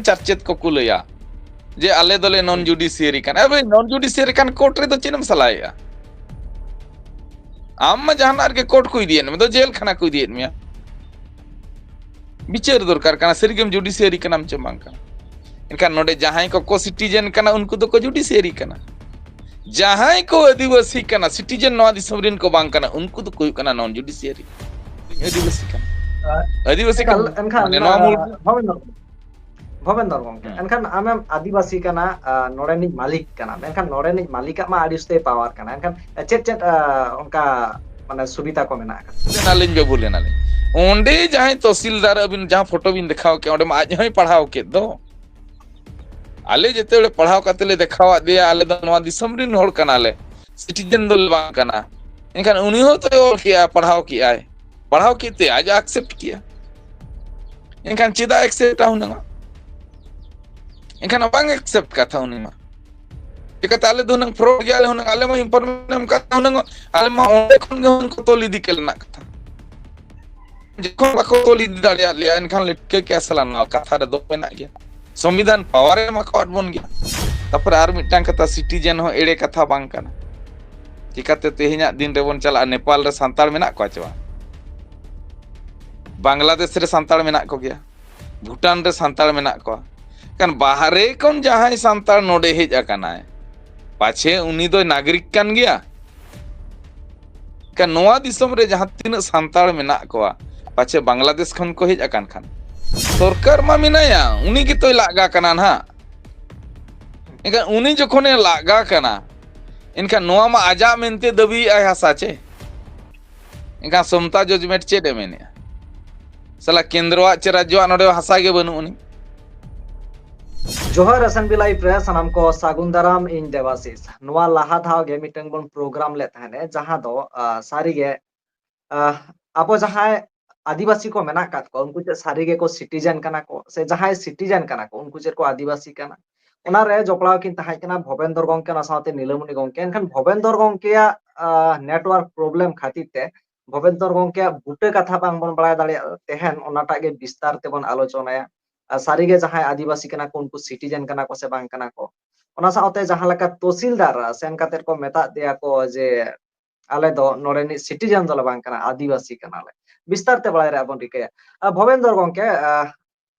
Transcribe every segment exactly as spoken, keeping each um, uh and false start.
ᱪᱟᱨᱪᱮᱫ ᱠᱚᱠᱚ ᱞᱟᱹᱭᱟ ᱡᱮ ᱟᱞᱮ ᱫᱚᱞᱮ ᱱᱚᱱ ᱡᱩᱰᱤᱥᱤᱭᱟᱨᱤ ᱠᱟᱱᱟ᱾ ᱟᱵᱮ ᱱᱚᱱ ᱡᱩᱰᱤᱥᱤᱭᱟᱨᱤ ᱠᱟᱱ ᱠᱳᱨᱴ ᱨᱮᱫᱚ ᱪᱮᱫ ᱮᱢ ᱥᱟᱞᱟᱭᱮᱜᱼᱟ? ᱟᱢ ᱢᱟ ᱡᱟᱦᱟᱱᱟᱜ ᱨᱮᱜᱮ ᱠᱳᱨᱴ ᱠᱚ ᱤᱫᱤᱭᱮᱫ ᱢᱮ, ᱫᱚ ᱡᱮᱞ ᱠᱷᱟᱱᱟ ᱠᱚ ᱤᱫᱤᱭᱮᱫ ᱢᱮᱭᱟ᱾ ᱵᱤᱪᱟᱹᱨ ᱫᱚᱨᱠᱟᱨ ᱠᱟᱱᱟ, ᱥᱟᱹᱨᱤᱜᱮᱢ ᱡᱩᱰᱤᱥᱤᱭᱟᱨᱤ ᱠᱟᱱᱟᱢ ᱪᱮ ᱵᱟᱝ ᱠᱟᱱᱟ᱾ ᱮᱱᱠᱷᱟᱱ ᱱᱚᱰᱮ ᱡᱟᱦᱟᱸᱭ ᱠᱚᱠᱚ ᱥᱤᱴᱤᱡᱮᱱ ᱠᱟᱱᱟ, ᱩᱱᱠᱩ ᱫᱚᱠᱚ ᱡᱩᱰᱤᱥᱤᱭᱟᱨᱤ ᱠᱟᱱᱟ᱾ ᱡᱟᱦᱟᱸᱭ ᱠᱚ ᱟᱹᱫᱤᱵᱟᱹᱥᱤ ᱠᱟᱱᱟ, ᱥᱤᱴᱤᱡᱮᱱ ᱱᱚᱣᱟ ᱫᱤᱥᱚᱢ ᱨᱮᱱ ᱠᱚ ᱵᱟᱝ ᱠᱟᱱᱟ, ᱩᱱᱠᱩ ᱫᱚᱠᱚ ᱦᱩᱭᱩᱜ ᱠᱟᱱᱟ ᱱᱚᱱ ᱡᱩᱰᱤᱥᱤᱭᱟᱨᱤ᱾ ᱟᱹᱫᱤᱵᱟᱹᱥᱤ ᱠᱟᱱᱟ᱾ ᱟᱹᱫᱤᱵᱟᱹᱥᱤ ᱮᱱᱠᱷᱟᱱ, ᱠᱟᱱᱟ᱾ ᱮᱱᱠᱷᱟᱱ, ᱢᱟᱱᱮ ᱱᱚᱣᱟ ᱢᱩᱞ ᱟᱸ, ᱵᱷᱚᱵᱮᱱ ᱫᱚᱨ-, ᱵᱷᱚᱵᱮᱱ ᱫᱚᱨ ᱜᱚᱢᱠᱮ, ᱦᱩᱸ᱾ ᱮᱱᱠᱷᱟᱱ ᱟᱢᱮᱢ ᱟᱹᱫᱤᱵᱟᱹᱥᱤ ᱠᱟᱱᱟ, ᱟᱸ, ᱱᱚᱰᱮᱱᱤᱡ ᱢᱟᱹᱞᱤᱠ ᱠᱟᱱᱟᱢ, ᱮᱱᱠᱷᱟᱱ ᱱᱚᱰᱮᱱᱤᱡ ᱢᱟᱹᱞᱤᱠᱟᱜ ᱢᱟ ᱟᱹᱰᱤ ᱩᱥᱛᱟᱹᱭ ᱯᱟᱣᱟᱨ ᱠᱟᱱᱟ, ᱮᱱᱠᱷᱟᱱ ᱪᱮᱫ ᱪᱮᱫ, ᱟᱸ, ᱚᱱᱠᱟ ᱢᱟᱱᱮ ᱥᱩᱵᱤᱫᱷᱟ ᱠᱚ ᱢᱮᱱᱟᱜ ᱟᱠᱟᱫᱟ? ᱞᱮᱱᱟᱞᱤᱧ ᱵᱟᱹᱵᱩ, ᱞᱮᱱᱟᱞᱤᱧ᱾ ᱚᱸᱰᱮ ᱡᱟᱦᱟᱸᱭ ᱛᱚᱦᱥᱤᱞᱫᱟᱨ ᱟᱹᱵᱤᱱ ᱡᱟᱦᱟᱸ ᱯᱷᱳᱴᱳ ᱵᱤᱱ ᱫᱮᱠᱷᱟᱣ ᱠᱮᱫ, ᱚᱸᱰᱮ ᱢᱟ ᱟᱡ ᱦᱚᱸᱭ ᱯᱟᱲᱦᱟᱣ ᱠᱮᱫ ᱫᱚ᱾ ᱟᱞᱮ ᱡᱮᱛᱮ ᱦᱚᱲ ᱯᱟᱲᱦᱟᱣ ᱠᱟᱛᱮ ᱞᱮ ᱫᱮᱠᱷᱟᱣᱟᱫ ᱫᱮᱭᱟ, ᱟᱞᱮ ᱫᱚ ᱱᱚᱣᱟ ᱫᱤᱥᱚᱢ ᱨᱮᱱ ᱦᱚᱲ ᱠᱟᱱᱟᱞᱮ, ᱥᱤᱴᱤᱡᱮᱱ ᱫᱚᱞᱮ ᱵᱟᱝ ᱠᱟᱱᱟ᱾ ᱮᱱᱠᱷᱟᱱ ᱩᱱᱤ ᱦᱚᱸ ᱛᱚᱭ ᱚᱞ ᱠᱮᱜᱼᱟ, ᱯᱟᱲᱦᱟᱣ ᱠᱮᱜᱼᱟᱭ, ᱯᱟᱲᱦᱟᱣ ᱠᱮᱫ ᱛᱮ ᱟᱡ ᱮ accept ᱠᱮᱜᱼᱟ᱾ ᱮᱱᱠᱷᱟᱱ ᱪᱮᱫᱟᱜ accept ᱟ ᱦᱩᱱᱟᱹᱝ? ᱮᱱᱠᱷᱟᱱ ᱵᱟᱝ accept ᱠᱟᱛᱷᱟ ᱩᱱᱤ ᱢᱟ᱾ ᱪᱤᱠᱟᱹᱛᱮ ᱟᱞᱮ ᱫᱚ ᱦᱩᱱᱟᱹᱝ fraud ᱜᱮᱭᱟᱞᱮ ᱦᱩᱱᱟᱹᱝ, ᱟᱞᱮ ᱢᱟ information ᱮᱢ ᱠᱟᱛᱷᱟ ᱦᱩᱱᱟᱹᱝ, ᱟᱞᱮ ᱢᱟ ᱚᱸᱰᱮ ᱠᱷᱚᱱ ᱜᱮ ᱦᱩᱱᱟᱹᱝ ᱠᱚ ᱛᱚᱞ ᱤᱫᱤ ᱠᱮ ᱨᱮᱱᱟᱜ ᱠᱟᱛᱷᱟ᱾ ᱡᱚᱠᱷᱚᱱ ᱵᱟᱠᱚ ᱛᱚᱞ ᱤᱫᱤ ᱫᱟᱲᱮᱭᱟᱫ ᱞᱮᱭᱟ, ᱮᱱᱠᱷᱟᱱ ᱞᱮ ᱴᱷᱤᱠᱟᱹ ᱠᱮᱜᱼᱟ, ᱥᱟᱞᱟ ᱱᱚᱣᱟ ᱠᱟᱛᱷᱟ ᱨᱮᱫᱚ ᱢᱮᱱᱟᱜ ᱜᱮᱭᱟ᱾ ᱥᱚᱝᱵᱤᱫᱷᱟᱱ power ᱮ ᱮᱢ ᱟᱠᱟᱣᱟᱫ ᱵᱚᱱ ᱜᱮᱭᱟ᱾ ᱛᱟᱯᱚᱨᱮ ᱟᱨ ᱢᱤᱫᱴᱟᱝ ᱠᱟᱛᱷᱟ, ᱥᱤᱴᱤᱡᱮᱱ ᱦᱚᱸ ᱮᱲᱮ ᱠᱟᱛᱷᱟ ᱵᱟᱝ ᱠᱟᱱᱟ᱾ ᱪᱤᱠᱟᱹᱛᱮ ᱛᱮᱦᱮᱧᱟᱜ ᱫᱤᱱ ᱨᱮᱵᱚᱱ ᱪᱟᱞᱟᱜᱼᱟ, ᱱᱮᱯᱟᱞ ᱨᱮ ᱥᱟᱱᱛᱟᱲ ᱢᱮᱱᱟᱜ ᱠᱚᱣᱟ ᱪᱮ ᱵᱟᱝ? ᱵᱟᱝᱞᱟᱫᱮᱥ ᱨᱮ ᱥᱟᱱᱛᱟᱲ ᱢᱮᱱᱟᱜ ᱠᱚᱜᱮᱭᱟ, ᱵᱷᱩᱴᱟᱱ ᱨᱮ ᱥᱟᱱᱛᱟᱲ ᱢᱮᱱᱟᱜ ᱠᱚᱣᱟ᱾ ᱠᱷᱟᱱ ᱵᱟᱦᱨᱮ ᱠᱷᱚᱱ ᱡᱟᱦᱟᱸᱭ ᱥᱟᱱᱛᱟᱲ ᱱᱚᱰᱮ ᱦᱮᱡ ᱟᱠᱟᱱᱟᱭ, ᱯᱟᱪᱷᱮ ᱩᱱᱤ ᱫᱚᱭ ᱱᱟᱜᱚᱨᱤᱠ ᱠᱟᱱ ᱜᱮᱭᱟ᱾ ᱠᱷᱟᱱ ᱱᱚᱣᱟ ᱫᱤᱥᱚᱢ ᱨᱮ ᱡᱟᱦᱟᱸ ᱛᱤᱱᱟᱹᱜ ᱥᱟᱱᱛᱟᱲ ᱢᱮᱱᱟᱜ ᱠᱚᱣᱟ, ᱯᱟᱪᱷᱮ ᱵᱟᱝᱞᱟᱫᱮᱥ ᱠᱷᱚᱱ ᱠᱚ ᱦᱮᱡ ᱟᱠᱟᱱ ᱠᱷᱟᱱ, ᱥᱚᱨᱠᱟᱨ ᱢᱟ ᱢᱮᱱᱟᱭᱟ, ᱩᱱᱤ ᱜᱮᱛᱚᱭ ᱞᱟᱜᱟ ᱠᱟᱱᱟ ᱱᱟᱦᱟᱜ᱾ ᱮᱱᱠᱷᱟᱱ ᱩᱱᱤ ᱡᱚᱠᱷᱚᱱᱮ ᱞᱟᱜᱟ ᱠᱟᱱᱟ, ᱮᱱᱠᱷᱟᱱ ᱱᱚᱣᱟ ᱢᱟ ᱟᱡᱟᱜ ᱢᱮᱱᱛᱮ ᱫᱟᱹᱵᱤᱭᱮᱫᱼᱟᱭ ᱦᱟᱥᱟ ᱪᱮ? ᱮᱱᱠᱷᱟᱱ ᱥᱚᱢᱛᱟ ᱡᱚᱡᱽᱢᱮᱴ ᱪᱮᱫ ᱮ ᱢᱮᱱᱮᱜᱼᱟ? ᱥᱟᱞᱟ ᱠᱮᱱᱫᱨᱚᱣᱟᱜ ᱪᱮ ᱨᱟᱡᱽᱡᱚᱣᱟᱜ ᱱᱚᱰᱮ ᱦᱟᱥᱟ ᱜᱮ ᱵᱟᱹᱱᱩᱜ ᱟᱹᱱᱤᱡ᱾ ᱡᱚᱦᱟᱨ, S N B Live ᱨᱮ ᱥᱟᱱᱟᱢ ᱠᱚ ᱥᱟᱹᱜᱩᱱ ᱫᱟᱨᱟᱢ, ᱤᱧ ᱫᱮᱵᱟᱥᱤᱥ᱾ ᱱᱚᱣᱟ ᱞᱟᱦᱟ ᱫᱷᱟᱣ ᱜᱮ ᱢᱤᱫᱴᱟᱝ ᱵᱚᱱ program ᱞᱮᱫ ᱛᱟᱦᱮᱸᱱᱟ, ᱡᱟᱦᱟᱸ ᱫᱚ, ᱟ, ᱥᱟᱹᱨᱤᱜᱮ, ᱟ, ᱟᱵᱚ ᱡᱟᱦᱟᱸᱭ ᱟᱹᱫᱤᱵᱟᱹᱥᱤ ᱠᱚ ᱢᱮᱱᱟᱜ ᱟᱠᱟᱫ ᱠᱚᱣᱟ, ᱩᱱᱠᱩ ᱪᱮᱫ ᱥᱟᱹᱨᱤ ᱜᱮᱠᱚ ᱥᱤᱴᱤᱡᱮᱱ ᱠᱟᱱᱟ ᱠᱚ, ᱥᱮ ᱡᱟᱦᱟᱸᱭ ᱥᱤᱴᱤᱡᱮᱱ ᱠᱟᱱᱟ ᱠᱚ, ᱩᱱᱠᱩ ᱪᱮᱫ ᱠᱚ ᱟᱹᱫᱤᱵᱟᱹᱥᱤ ᱠᱟᱱᱟ? ᱚᱱᱟᱨᱮ ᱡᱚᱯᱲᱟᱣ ᱠᱤᱱ ᱛᱟᱦᱮᱸ ᱠᱟᱱᱟ ᱵᱷᱚᱵᱮᱱᱫᱚᱨ ᱜᱚᱢᱠᱮ, ᱚᱱᱟ ᱥᱟᱶᱛᱮ ᱱᱤᱞᱟᱢᱚᱱᱤ ᱜᱚᱢᱠᱮ᱾ ᱮᱱᱠᱷᱟᱱ ᱵᱷᱚᱵᱮᱱᱫᱚᱨ ᱜᱚᱢᱠᱮᱭᱟᱜ, ᱟ, network problem ᱠᱷᱟᱹᱛᱤᱨ ᱛᱮ ᱵᱷᱚᱵᱮᱱᱫᱚᱨ ᱜᱚᱢᱠᱮᱭᱟᱜ ᱵᱩᱴᱟᱹ ᱠᱟᱛᱷᱟ ᱵᱟᱝᱵᱚᱱ ᱵᱟᱲᱟᱭ ᱫᱟᱲᱮᱭᱟᱜᱼᱟ᱾ ᱛᱮᱦᱮᱧ ᱚᱱᱟᱴᱟᱜ ᱜᱮ ᱵᱤᱥᱛᱟᱨ ᱛᱮᱵᱚᱱ ᱟᱞᱳᱪᱚᱱᱟᱭᱟ᱾ ᱟᱨ ᱥᱟᱹᱨᱤᱜᱮ ᱡᱟᱦᱟᱸᱭ ᱟᱹᱫᱤᱵᱟᱹᱥᱤ ᱠᱟᱱᱟ ᱠᱚ, ᱩᱱᱠᱩ ᱥᱤᱴᱤᱡᱮᱱ ᱠᱟᱱᱟ ᱠᱚ ᱥᱮ ᱵᱟᱝ ᱠᱟᱱᱟ ᱠᱚ᱾ ᱚᱱᱟ ᱥᱟᱶᱛᱮ ᱡᱟᱦᱟᱸ ᱞᱮᱠᱟ ᱛᱚᱥᱤᱞᱫᱟᱨ ᱥᱮᱱ ᱠᱟᱛᱮ ᱠᱚ ᱢᱮᱛᱟᱫ ᱫᱮᱭᱟ ᱠᱚ ᱡᱮ ᱟᱞᱮ ᱫᱚ ᱱᱚᱰᱮᱱᱤᱡ ᱥᱤᱴᱤᱡᱮᱱ ᱫᱚᱞᱮ ᱵᱟᱝ ᱠᱟᱱᱟ, ᱟᱹᱫᱤᱵᱟᱹᱥᱤ ᱠᱟᱱᱟᱞᱮ᱾ ᱵᱤᱥᱛᱟᱨ ᱛᱮ ᱵᱟᱲᱟᱭ ᱨᱮᱭᱟᱜ ᱵᱚᱱ ᱨᱤᱠᱟᱹᱭᱟ᱾ ᱟᱨ ᱵᱷᱚᱵᱮᱱᱫᱚᱨ ᱜᱚᱝᱠᱮ, ᱟᱨ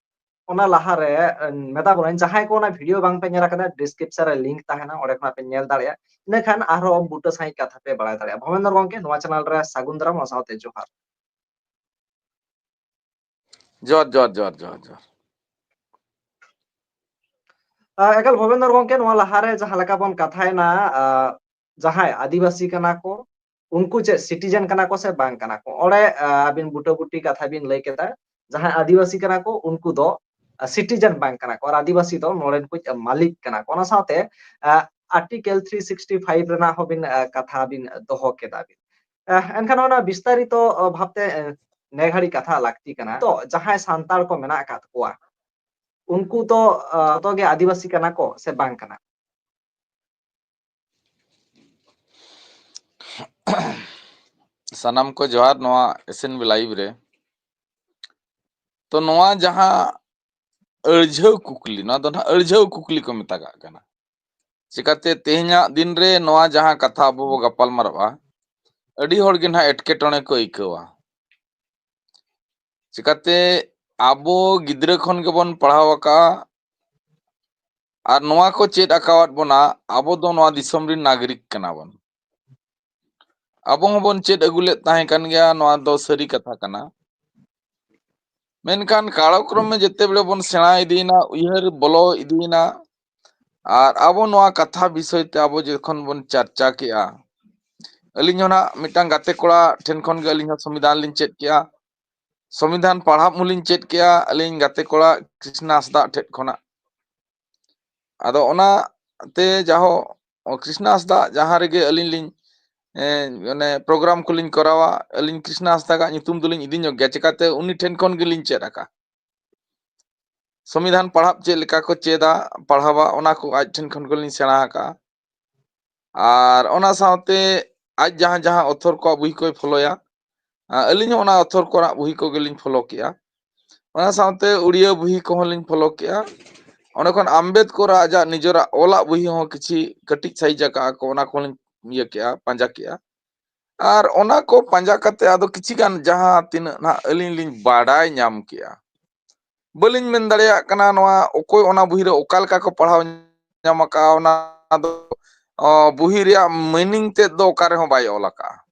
ᱚᱱᱟ ᱞᱟᱦᱟᱨᱮ, ᱟᱨ ᱢᱮᱛᱟ ᱵᱚᱱᱟᱹᱧ, ᱡᱟᱦᱟᱸᱭ ᱠᱚ ᱚᱱᱟ ᱵᱷᱤᱰᱤᱭᱳ ᱵᱟᱝ ᱯᱮ ᱧᱮᱞ ᱟᱠᱟᱫᱟ, ᱰᱤᱥᱠᱨᱤᱯᱥᱚᱱ ᱨᱮ ᱞᱤᱝᱠ ᱛᱟᱦᱮᱱᱟ, ᱚᱸᱰᱮ ᱠᱷᱚᱱᱟᱜ ᱯᱮ ᱧᱮᱞ ᱫᱟᱲᱮᱭᱟᱜᱼᱟ᱾ ᱤᱱᱟᱹ ᱠᱷᱟᱱ ᱟᱨᱦᱚᱸ ᱵᱩᱴᱟᱹ ᱥᱟᱺᱦᱤᱡ ᱠᱟᱛᱷᱟ ᱯᱮ ᱵᱟᱲᱟᱭ ᱫᱟᱲᱮᱭᱟᱜᱼᱟ᱾ ᱵᱷᱚᱵᱮᱱᱫᱚᱨ ᱜᱚᱝᱠᱮ, ᱱᱚᱣᱟ ᱪᱮᱱᱮᱞ ᱨᱮ ᱥᱟᱹᱜᱩᱱ ᱫᱟᱨᱟᱢ, ᱚᱱᱟ ᱥᱟᱶᱛᱮ ᱡᱚᱦᱟᱨ᱾ ᱡᱚᱦᱟᱨ, ᱡᱚᱦᱟᱨ, ᱡᱚᱦᱟᱨ, ᱡᱚᱦᱟᱨ, ᱡᱚᱦᱟᱨ᱾ ᱟᱨ ᱮᱠᱟᱞ ᱵᱷᱚᱵᱮᱱᱫᱚᱨ ᱜᱚᱝᱠᱮ, ᱱᱚᱣᱟ ᱞᱟᱦᱟᱨᱮ ᱡᱟᱦᱟᱸ ᱞᱮᱠᱟ ᱵᱚᱱ ᱠᱟᱛᱷᱟᱭᱮᱱᱟ, ᱟᱨ ᱡᱟᱦᱟᱸᱭ ᱟᱹᱫᱤᱵᱟᱹᱥᱤ ᱠᱟᱱᱟ ᱠᱚ, ᱩᱱᱠᱩ ᱪᱮᱫ ᱥᱤᱴᱤᱡᱮᱱ ᱠᱟᱱᱟ ᱠᱚ ᱥᱮ ᱵᱟᱝ ᱠᱟᱱᱟ ᱠᱚ? ᱚᱸᱰᱮ, ᱟᱨ ᱟᱹᱵᱤᱱ ᱵᱩᱴᱟᱹ ᱵᱩᱴᱤ ᱠᱟᱛᱷᱟ ᱵᱤᱱ ᱞᱟᱹᱭ ᱠᱮᱫᱟ, ᱡᱟᱦᱟᱸᱭ ᱟᱹᱫᱤᱵᱟᱹᱥᱤ ᱠᱟᱱᱟ ᱠᱚ, ᱩᱱᱠᱩ ᱫᱚ, ᱟᱨ ᱥᱤᱴᱤᱡᱮᱱ ᱵᱟᱝ ᱠᱟᱱᱟ ᱠᱚ, ᱟᱨ ᱟᱹᱫᱤᱵᱟᱹᱥᱤ ᱫᱚ ᱱᱚᱰᱮᱱ ᱠᱚ ᱢᱟᱹᱞᱤᱠ ᱠᱟᱱᱟ ᱠᱚ᱾ ᱚᱱᱟ ᱥᱟᱶᱛᱮ, ᱟᱨ ᱟᱨᱴᱤᱠᱮᱞ ᱛᱷᱨᱤ ᱥᱤᱠᱥᱴᱤ ᱯᱷᱟᱭᱤᱵᱷ ᱨᱮᱱᱟᱜ ᱦᱚᱸ ᱵᱤᱱ, ᱟᱨ ᱠᱟᱛᱷᱟ ᱵᱤᱱ ᱫᱚᱦᱚ ᱠᱮᱫᱟ ᱵᱤᱱ᱾ ᱟᱨ ᱮᱱᱠᱷᱟᱱ ᱚᱱᱟ ᱵᱤᱥᱛᱟᱨᱤᱛᱚ, ᱟᱨ ᱵᱷᱟᱵᱛᱮ, ᱟᱨ ᱱᱮ ᱜᱷᱟᱹᱲᱤ ᱠᱟᱛᱷᱟ ᱞᱟᱹᱠᱛᱤ ᱠᱟᱱᱟ᱾ ᱛᱚ ᱡᱟᱦᱟᱸᱭ ᱥᱟᱱᱛᱟᱲ ᱠᱚ ᱢᱮᱱᱟᱜ ᱟᱠᱟᱫ ᱠᱚᱣᱟ, ᱩᱱᱠᱩ ᱫᱚ, ᱟᱨ ᱡᱚᱛᱚ ᱜᱮ ᱟᱹᱫᱤᱵᱟᱹᱥᱤ ᱠᱟᱱᱟ ᱠᱚ ᱥᱮ ᱵᱟᱝ ᱠᱟᱱᱟ? ᱥᱟᱱᱟᱢ ᱠᱚ ᱡᱚᱦᱟᱨ ᱱᱚᱣᱟ ᱮᱥ ᱮᱱ ᱵᱤ ᱞᱟᱭᱤᱵᱷ ᱨᱮ᱾ ᱛᱚ ᱱᱚᱣᱟ ᱡᱟᱦᱟᱸ ᱟᱹᱲᱡᱷᱟᱹᱣ ᱠᱩᱠᱞᱤ, ᱱᱚᱣᱟ ᱫᱚ ᱱᱟᱦᱟᱜ ᱟᱹᱲᱡᱷᱟᱹᱣ ᱠᱩᱠᱞᱤ ᱠᱚ ᱢᱮᱛᱟᱜᱟᱜ ᱠᱟᱱᱟ᱾ ᱪᱤᱠᱟᱛᱮ ᱛᱮᱦᱮᱧᱟᱜ ᱫᱤᱱ ᱨᱮ ᱱᱚᱣᱟ ᱡᱟᱦᱟᱸ ᱠᱟᱛᱷᱟ ᱟᱵᱚ ᱵᱚ ᱜᱟᱯᱟᱞ ᱢᱟᱨᱟᱜᱼᱟ, ᱟᱹᱰᱤ ᱦᱚᱲ ᱜᱮ ᱱᱟᱦᱟᱜ ᱮᱴᱠᱮᱴᱚᱬᱮ ᱠᱚ ᱟᱹᱭᱠᱟᱹᱣᱟ᱾ ᱪᱤᱠᱟᱛᱮ ᱟᱵᱚ ᱜᱤᱫᱽᱨᱟᱹ ᱠᱷᱚᱱ ᱜᱮᱵᱚᱱ ᱯᱟᱲᱦᱟᱣ ᱟᱠᱟᱫᱼᱟ ᱟᱨ ᱱᱚᱣᱟ ᱠᱚ ᱪᱮᱫ ᱟᱠᱟᱣᱟᱫ ᱵᱚᱱᱟ, ᱟᱵᱚ ᱫᱚ ᱱᱚᱣᱟ ᱫᱤᱥᱚᱢ ᱨᱮᱱ ᱱᱟᱜᱚᱨᱤᱠ ᱠᱟᱱᱟ ᱵᱚᱱ᱾ ᱟᱵᱚ ᱦᱚᱸᱵᱚᱱ ᱪᱮᱫ ᱟᱹᱜᱩ ᱞᱮᱫ ᱛᱟᱦᱮᱸ ᱠᱟᱱ ᱜᱮᱭᱟ, ᱱᱚᱣᱟ ᱫᱚ ᱥᱟᱹᱨᱤ ᱠᱟᱛᱷᱟ ᱠᱟᱱᱟ᱾ ᱢᱮᱱᱠᱷᱟᱱ ᱠᱟᱞᱚᱠᱨᱚᱢᱮ ᱡᱮᱛᱮ ᱵᱮᱲᱮ ᱵᱚᱱ ᱥᱮᱬᱟ ᱤᱫᱤᱭᱮᱱᱟ, ᱩᱭᱦᱟᱹᱨ ᱵᱚᱞᱚ ᱤᱫᱤᱭᱮᱱᱟ, ᱟᱨ ᱟᱵᱚ ᱱᱚᱣᱟ ᱠᱟᱛᱷᱟ ᱵᱤᱥᱚᱭ ᱛᱮ ᱟᱵᱚ ᱡᱚᱠᱷᱚᱱ ᱵᱚᱱ ᱪᱟᱨᱪᱟ ᱠᱮᱜᱼᱟ, ᱟᱹᱞᱤᱧ ᱦᱚᱸ ᱱᱟᱜ ᱢᱤᱫᱴᱟᱝ ᱜᱟᱛᱮ ᱠᱚᱲᱟ ᱴᱷᱮᱱ ᱠᱷᱚᱱ ᱜᱮ ᱟᱹᱞᱤᱧ ᱦᱚᱸ ᱥᱚᱝᱵᱤᱫᱷᱟᱱ ᱞᱤᱧ ᱪᱮᱫ ᱠᱮᱜᱼᱟ᱾ ᱥᱚᱝᱵᱤᱫᱷᱟᱱ ᱯᱟᱲᱦᱟᱜ ᱦᱚᱸᱞᱤᱧ ᱪᱮᱫ ᱠᱮᱜᱼᱟ ᱟᱹᱞᱤᱧ ᱜᱟᱛᱮ ᱠᱚᱲᱟ ᱠᱨᱤᱥᱱᱟ ᱦᱟᱸᱥᱫᱟ ᱴᱷᱮᱱ ᱠᱷᱚᱱᱟᱜ᱾ ᱟᱫᱚ ᱚᱱᱟ ᱛᱮ ᱡᱟᱦᱳ ᱠᱨᱤᱥᱱᱟ ᱦᱟᱸᱥᱫᱟ ᱡᱟᱦᱟᱸ ᱨᱮᱜᱮ ᱟᱹᱞᱤᱧ ᱞᱤᱧ, ᱮᱸ, ᱚᱱᱮ ᱯᱨᱳᱜᱨᱟᱢ ᱠᱚᱞᱤᱧ ᱠᱚᱨᱟᱣᱟ, ᱟᱹᱞᱤᱧ ᱠᱨᱤᱥᱱᱟ ᱦᱟᱸᱥᱫᱟᱜᱟᱜ ᱧᱩᱛᱩᱢ ᱫᱚᱞᱤᱧ ᱤᱫᱤ ᱧᱚᱜ ᱜᱮᱭᱟ, ᱪᱤᱠᱟᱛᱮ ᱩᱱᱤ ᱴᱷᱮᱱ ᱠᱷᱚᱱ ᱜᱮᱞᱤᱧ ᱪᱮᱫ ᱟᱠᱟᱫᱼᱟ᱾ ᱥᱚᱝᱵᱤᱫᱷᱟᱱ ᱯᱟᱲᱦᱟᱣ ᱪᱮᱫ ᱞᱮᱠᱟ ᱠᱚ ᱪᱮᱫᱟ, ᱯᱟᱲᱦᱟᱣᱟ, ᱚᱱᱟ ᱠᱚ ᱟᱡ ᱴᱷᱮᱱ ᱠᱷᱚᱱ ᱜᱮᱞᱤᱧ ᱥᱮᱬᱟ ᱟᱠᱟᱫᱼᱟ᱾ ᱟᱨ ᱚᱱᱟ ᱥᱟᱶᱛᱮ ᱟᱡ ᱡᱟᱦᱟᱸ ᱡᱟᱦᱟᱸ ᱚᱛᱷᱚᱨ ᱠᱚᱣᱟᱜ ᱵᱳᱭ ᱠᱚᱭ ᱯᱷᱚᱞᱳᱭᱟ, ᱟᱹᱞᱤᱧ ᱦᱚᱸ ᱚᱱᱟ ᱚᱛᱷᱚᱨ ᱠᱚᱨᱮᱱᱟᱜ ᱵᱳᱭ ᱠᱚᱜᱮᱞᱤᱧ ᱯᱷᱚᱞᱳ ᱠᱮᱜᱼᱟ᱾ ᱚᱱᱟ ᱥᱟᱶᱛᱮ ᱩᱲᱤᱭᱟᱹ ᱵᱩᱦᱤ ᱠᱚᱦᱚᱸ ᱞᱤᱧ ᱯᱷᱚᱞᱳ ᱠᱮᱜᱼᱟ᱾ ᱚᱸᱰᱮ ᱠᱷᱚᱱ ᱟᱢᱵᱮᱫᱠᱚᱨᱟᱜ ᱟᱡᱟᱜ ᱱᱤᱡᱮᱨᱟᱜ ᱚᱞᱟᱜ ᱵᱩᱦᱤ ᱦᱚᱸ ᱠᱤᱪᱷᱤ ᱠᱟᱹᱴᱤᱡ ᱥᱟᱭᱤᱡᱽ ᱟᱠᱟᱜᱼᱟ ᱠᱚ, ᱚᱱᱟ ᱠᱚᱦᱚᱸ ᱞᱤᱧ ᱤᱭᱟᱹ ᱠᱮᱜᱼᱟ, ᱯᱟᱸᱡᱟ ᱠᱮᱜᱼᱟ᱾ ᱟᱨ ᱚᱱᱟ ᱠᱚ ᱯᱟᱸᱡᱟ ᱠᱟᱛᱮ ᱟᱫᱚ ᱠᱤᱪᱷᱤ ᱜᱟᱱ ᱡᱟᱦᱟᱸ ᱛᱤᱱᱟᱹᱜ ᱱᱟᱦᱟᱜ ᱟᱹᱞᱤᱧ ᱞᱤᱧ ᱵᱟᱰᱟᱭ ᱧᱟᱢ ᱠᱮᱜᱼᱟ, ᱵᱟᱹᱞᱤᱧ ᱢᱮᱱ ᱫᱟᱲᱮᱭᱟᱜ ᱠᱟᱱᱟ ᱱᱚᱣᱟ ᱚᱠᱚᱭ ᱚᱱᱟ ᱵᱩᱦᱤ ᱨᱮ ᱚᱠᱟ ᱞᱮᱠᱟ ᱠᱚ ᱯᱟᱲᱦᱟᱣ ᱧᱟᱢ ᱟᱠᱟᱜᱼᱟ, ᱚᱱᱟ ᱫᱚ, ᱚ, ᱵᱩᱦᱤ ᱨᱮᱭᱟᱜ ᱢᱤᱱᱤᱝ ᱛᱮᱫ ᱫᱚ ᱚᱠᱟ ᱨᱮᱦᱚᱸ ᱵᱟᱭ ᱚᱞ ᱟᱠᱟᱜᱼᱟ᱾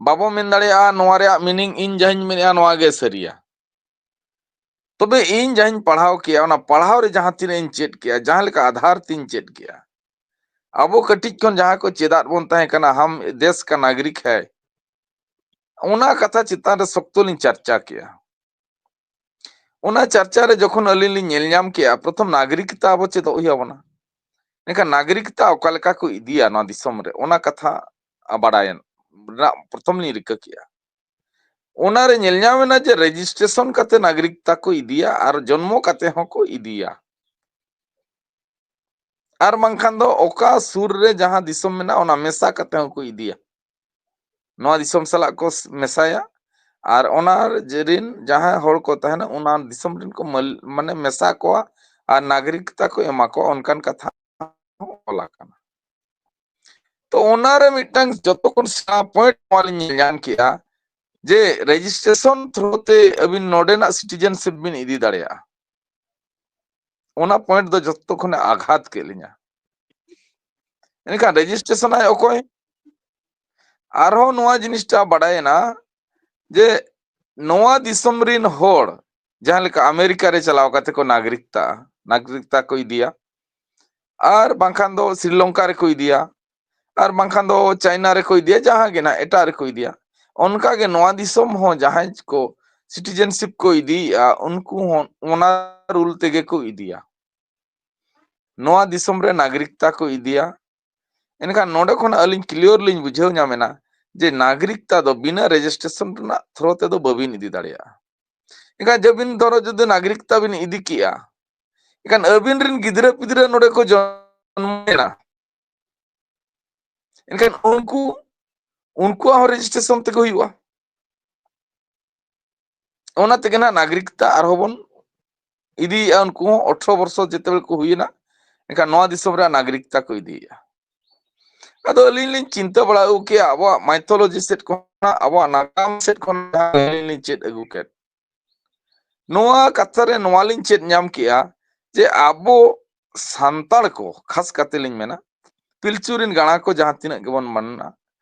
ᱵᱟᱵᱚ ᱢᱮᱱ ᱫᱟᱲᱮᱭᱟᱜᱼᱟ ᱱᱚᱣᱟ ᱨᱮᱭᱟᱜ ᱢᱤᱱᱤᱝ ᱤᱧ ᱡᱟᱦᱟᱸᱧ ᱢᱮᱱᱮᱜᱼᱟ ᱱᱚᱣᱟ ᱜᱮ ᱥᱟᱹᱨᱤᱭᱟ᱾ ᱛᱚᱵᱮ ᱤᱧ ᱡᱟᱦᱟᱸᱧ ᱯᱟᱲᱦᱟᱣ ᱠᱮᱜᱼᱟ, ᱚᱱᱟ ᱯᱟᱲᱦᱟᱣ ᱨᱮ ᱡᱟᱦᱟᱸ ᱛᱤᱱᱟᱹᱜ ᱤᱧ ᱪᱮᱫ ᱠᱮᱜᱼᱟ, ᱡᱟᱦᱟᱸ ᱞᱮᱠᱟ ᱟᱫᱷᱟᱨ ᱛᱤᱧ ᱪᱮᱫ ᱠᱮᱜᱼᱟ, ᱟᱵᱚ ᱠᱟᱹᱴᱤᱡ ᱠᱷᱚᱱ ᱡᱟᱦᱟᱸ ᱠᱚ ᱪᱮᱫᱟᱜ ᱵᱚᱱ ᱛᱟᱦᱮᱸ ᱠᱟᱱᱟ, ᱦᱟᱢ ᱫᱮᱥ ᱠᱟ ᱱᱟᱜᱚᱨᱤᱠ ᱦᱟᱭ, ᱚᱱᱟ ᱠᱟᱛᱷᱟ ᱪᱮᱛᱟᱱ ᱨᱮ ᱥᱚᱠᱛᱚ ᱞᱤᱧ ᱪᱟᱨᱪᱟ ᱠᱮᱜᱼᱟ᱾ ᱚᱱᱟ ᱪᱟᱨᱪᱟ ᱨᱮ ᱡᱚᱠᱷᱚᱱ ᱟᱹᱞᱤᱧ ᱞᱤᱧ ᱧᱮᱞ ᱧᱟᱢ ᱠᱮᱜᱼᱟ, ᱯᱨᱚᱛᱷᱚᱢ ᱱᱟᱜᱚᱨᱤᱠᱛᱟ ᱟᱵᱚ ᱪᱮᱫᱚᱜ ᱦᱩᱭ ᱟᱵᱚᱱᱟ᱾ ᱮᱱᱠᱷᱟᱱ ᱱᱟᱜᱚᱨᱤᱠᱛᱟ ᱚᱠᱟ ᱞᱮᱠᱟ ᱠᱚ ᱤᱫᱤᱭᱟ ᱱᱚᱣᱟ ᱫᱤᱥᱚᱢ ᱨᱮ, ᱚᱱᱟ ᱠᱟᱛᱷᱟ ᱵᱟᱰᱟᱭ ᱨᱮᱱᱟᱜ ᱯᱨᱚᱛᱷᱚᱢ ᱞᱤᱧ ᱨᱤᱠᱟᱹ ᱠᱮᱜᱼᱟ᱾ ᱚᱱᱟᱨᱮ ᱧᱮᱞ ᱧᱟᱢ ᱮᱱᱟ ᱡᱮ ᱨᱮᱡᱤᱥᱴᱨᱮᱥᱚᱱ ᱠᱟᱛᱮ ᱱᱟᱜᱚᱨᱤᱠᱛᱟ ᱠᱚ ᱤᱫᱤᱭᱟ ᱟᱨ ᱡᱚᱱᱢᱚ ᱠᱟᱛᱮ ᱦᱚᱸᱠᱚ ᱤᱫᱤᱭᱟ᱾ ᱟᱨ ᱵᱟᱝᱠᱷᱟᱱ ᱫᱚ ᱚᱠᱟ ᱥᱩᱨ ᱨᱮ ᱡᱟᱦᱟᱸ ᱫᱤᱥᱚᱢ ᱢᱮᱱᱟᱜᱼᱟ, ᱚᱱᱟ ᱢᱮᱥᱟ ᱠᱟᱛᱮ ᱦᱚᱸᱠᱚ ᱤᱫᱤᱭᱟ᱾ ᱱᱚᱣᱟ ᱫᱤᱥᱚᱢ ᱥᱟᱞᱟᱜ ᱠᱚ ᱢᱮᱥᱟᱭᱟ ᱟᱨ ᱚᱱᱟ ᱨᱤᱱ ᱡᱟᱦᱟᱸᱭ ᱦᱚᱲ ᱠᱚ ᱛᱟᱦᱮᱱᱟ, ᱚᱱᱟ ᱫᱤᱥᱚᱢ ᱨᱤᱱ ᱠᱚ ᱢᱟᱹᱞ-, ᱢᱟᱱᱮ ᱢᱮᱥᱟ ᱠᱚᱣᱟ ᱟᱨ ᱱᱟᱜᱚᱨᱤᱠᱛᱟ ᱠᱚ ᱮᱢᱟ ᱠᱚᱣᱟ, ᱚᱱᱠᱟᱱ ᱠᱟᱛᱷᱟ ᱦᱚᱸ ᱚᱞ ᱟᱠᱟᱱᱟ᱾ ᱛᱚ ᱚᱱᱟᱨᱮ ᱢᱤᱫᱴᱟᱝ ᱡᱚᱛᱚ ᱠᱷᱚᱱ ᱥᱮᱬᱟ ᱯᱚᱭᱮᱱᱴ ᱱᱚᱣᱟ ᱞᱤᱧ ᱧᱮᱞ ᱧᱟᱢ ᱠᱮᱜᱼᱟ ᱡᱮ ᱨᱮᱡᱤᱥᱴᱨᱮᱥᱚᱱ ᱛᱷᱨᱩ ᱛᱮ ᱟᱹᱵᱤᱱ ᱱᱚᱰᱮᱱᱟᱜ ᱥᱤᱴᱤᱡᱮᱱᱥᱤᱯ ᱵᱤᱱ ᱤᱫᱤ ᱫᱟᱲᱮᱭᱟᱜᱼᱟ᱾ ᱚᱱᱟ ᱯᱚᱭᱮᱱᱴ ᱫᱚ ᱡᱚᱛᱚ ᱠᱷᱚᱱᱮ ᱟᱜᱷᱟᱛ ᱠᱮᱫ ᱞᱤᱧᱟ᱾ ᱮᱱᱠᱷᱟᱱ ᱨᱮᱡᱤᱥᱴᱨᱮᱥᱚᱱ ᱟᱭ ᱚᱠᱚᱭ? ᱟᱨᱦᱚᱸ ᱱᱚᱣᱟ ᱡᱤᱱᱤᱥᱴᱟ ᱵᱟᱰᱟᱭᱮᱱᱟ ᱡᱮ ᱱᱚᱣᱟ ᱫᱤᱥᱚᱢ ᱨᱤᱱ ᱦᱚᱲ ᱡᱟᱦᱟᱸ ᱞᱮᱠᱟ ᱟᱢᱮᱨᱤᱠᱟ ᱨᱮ ᱪᱟᱞᱟᱣ ᱠᱟᱛᱮ ᱠᱚ ᱱᱟᱜᱚᱨᱤᱠᱛᱟ, ᱱᱟᱜᱚᱨᱤᱠᱛᱟ ᱠᱚ ᱤᱫᱤᱭᱟ, ᱟᱨ ᱵᱟᱝᱠᱷᱟᱱ ᱫᱚ ᱥᱨᱤᱞᱚᱝᱠᱟ ᱨᱮᱠᱚ ᱤᱫᱤᱭᱟ, ᱟᱨ ᱵᱟᱝᱠᱷᱟᱱ ᱫᱚ ᱪᱟᱭᱱᱟ ᱨᱮᱠᱚ ᱤᱫᱤᱭᱟ, ᱡᱟᱦᱟᱸ ᱜᱮ ᱱᱟᱜ ᱮᱴᱟᱜ ᱨᱮᱠᱚ ᱤᱫᱤᱭᱟ᱾ ᱚᱱᱠᱟ ᱜᱮ ᱱᱚᱣᱟ ᱫᱤᱥᱚᱢ ᱦᱚᱸ ᱡᱟᱦᱟᱸᱭ ᱠᱚ ᱥᱤᱴᱤᱡᱮᱱᱥᱤᱯ ᱠᱚ ᱤᱫᱤᱭᱮᱫᱼᱟ, ᱩᱱᱠᱩ ᱦᱚᱸ ᱚᱱᱟ ᱨᱩᱞ ᱛᱮᱜᱮ ᱠᱚ ᱤᱫᱤᱭᱟ᱾ ᱱᱚᱣᱟ ᱫᱤᱥᱚᱢ ᱨᱮ ᱱᱟᱜᱚᱨᱤᱠᱛᱟ ᱠᱚ ᱤᱫᱤᱭᱟ᱾ ᱮᱱᱠᱷᱟᱱ ᱱᱚᱰᱮ ᱠᱷᱚᱱ ᱟᱹᱞᱤᱧ ᱠᱞᱤᱭᱟᱨ ᱞᱤᱧ ᱵᱩᱡᱷᱟᱹᱣ ᱧᱟᱢ ᱮᱱᱟ ᱡᱮ ᱱᱟᱜᱚᱨᱤᱠᱛᱟ ᱫᱚ ᱵᱤᱱᱟᱹ ᱨᱮᱡᱤᱥᱴᱨᱮᱥᱚᱱ ᱨᱮᱱᱟᱜ ᱛᱷᱨᱳ ᱛᱮᱫᱚ ᱵᱟᱹᱵᱤᱱ ᱤᱫᱤ ᱫᱟᱲᱮᱭᱟᱜᱼᱟ᱾ ᱮᱱᱠᱷᱟᱱ ᱡᱮ ᱵᱤᱱ ᱫᱷᱚᱨᱚ ᱡᱩᱫᱤ ᱱᱟᱜᱚᱨᱤᱠᱛᱟ ᱵᱤᱱ ᱤᱫᱤ ᱠᱮᱜᱼᱟ, ᱮᱱᱠᱷᱟᱱ ᱟᱹᱵᱤᱱ ᱨᱤᱱ ᱜᱤᱫᱽᱨᱟᱹ ᱯᱤᱫᱽᱨᱟᱹ ᱱᱚᱰᱮ ᱠᱚ ᱡᱚᱱᱢᱚᱭᱮᱱᱟ, ᱮᱱᱠᱷᱟᱱ ᱩᱱᱠᱩ, ᱩᱱᱠᱩᱣᱟᱜ ᱦᱚᱸ ᱨᱮᱡᱤᱥᱴᱨᱮᱥᱚᱱ ᱛᱮᱜᱮ ᱦᱩᱭᱩᱜᱼᱟ᱾ ᱚᱱᱟ ᱛᱮᱜᱮ ᱱᱟᱜ ᱱᱟᱜᱚᱨᱤᱠᱛᱟ ᱟᱨᱦᱚᱸ ᱵᱚᱱ ᱤᱫᱤᱭᱮᱫᱼᱟ᱾ ᱩᱱᱠᱩ ᱦᱚᱸ ᱟᱴᱷᱨᱚ ᱵᱚᱨᱥᱚ ᱡᱮᱛᱮ ᱵᱮᱲ ᱠᱚ ᱦᱩᱭᱮᱱᱟ, ᱮᱱᱠᱷᱟᱱ ᱱᱚᱣᱟ ᱫᱤᱥᱚᱢ ᱨᱮᱭᱟᱜ ᱱᱟᱜᱚᱨᱤᱠᱛᱟ ᱠᱚ ᱤᱫᱤᱭᱮᱫᱼᱟ᱾ ᱟᱫᱚ ᱟᱹᱞᱤᱧ ᱞᱤᱧ ᱪᱤᱱᱛᱟᱹ ᱵᱟᱲᱟ ᱟᱹᱜᱩ ᱠᱮᱜᱼᱟ, ᱟᱵᱚᱣᱟᱜ mythology ᱥᱮᱫ ᱠᱷᱚᱱᱟᱜ, ᱟᱵᱚᱣᱟᱜ ᱱᱟᱜᱟᱢ ᱥᱮᱫ ᱠᱷᱚᱱ ᱡᱟᱦᱟᱸ ᱟᱹᱞᱤᱧ ᱞᱤᱧ ᱪᱮᱫ ᱟᱹᱜᱩ ᱠᱮᱫ, ᱱᱚᱣᱟ ᱠᱟᱛᱷᱟ ᱨᱮ ᱱᱚᱣᱟ ᱞᱤᱧ ᱪᱮᱫ ᱧᱟᱢ ᱠᱮᱜᱼᱟ ᱡᱮ ᱟᱵᱚ ᱥᱟᱱᱛᱟᱲ ᱠᱚ, ᱠᱷᱟᱥ ᱠᱟᱛᱮ ᱞᱤᱧ ᱢᱮᱱᱟ, ᱯᱤᱞᱪᱩ ᱨᱤᱱ ᱜᱟᱬᱟ ᱠᱚ ᱡᱟᱦᱟᱸ ᱛᱤᱱᱟᱹᱜ ᱜᱮᱵᱚᱱ ᱢᱟᱱᱟ,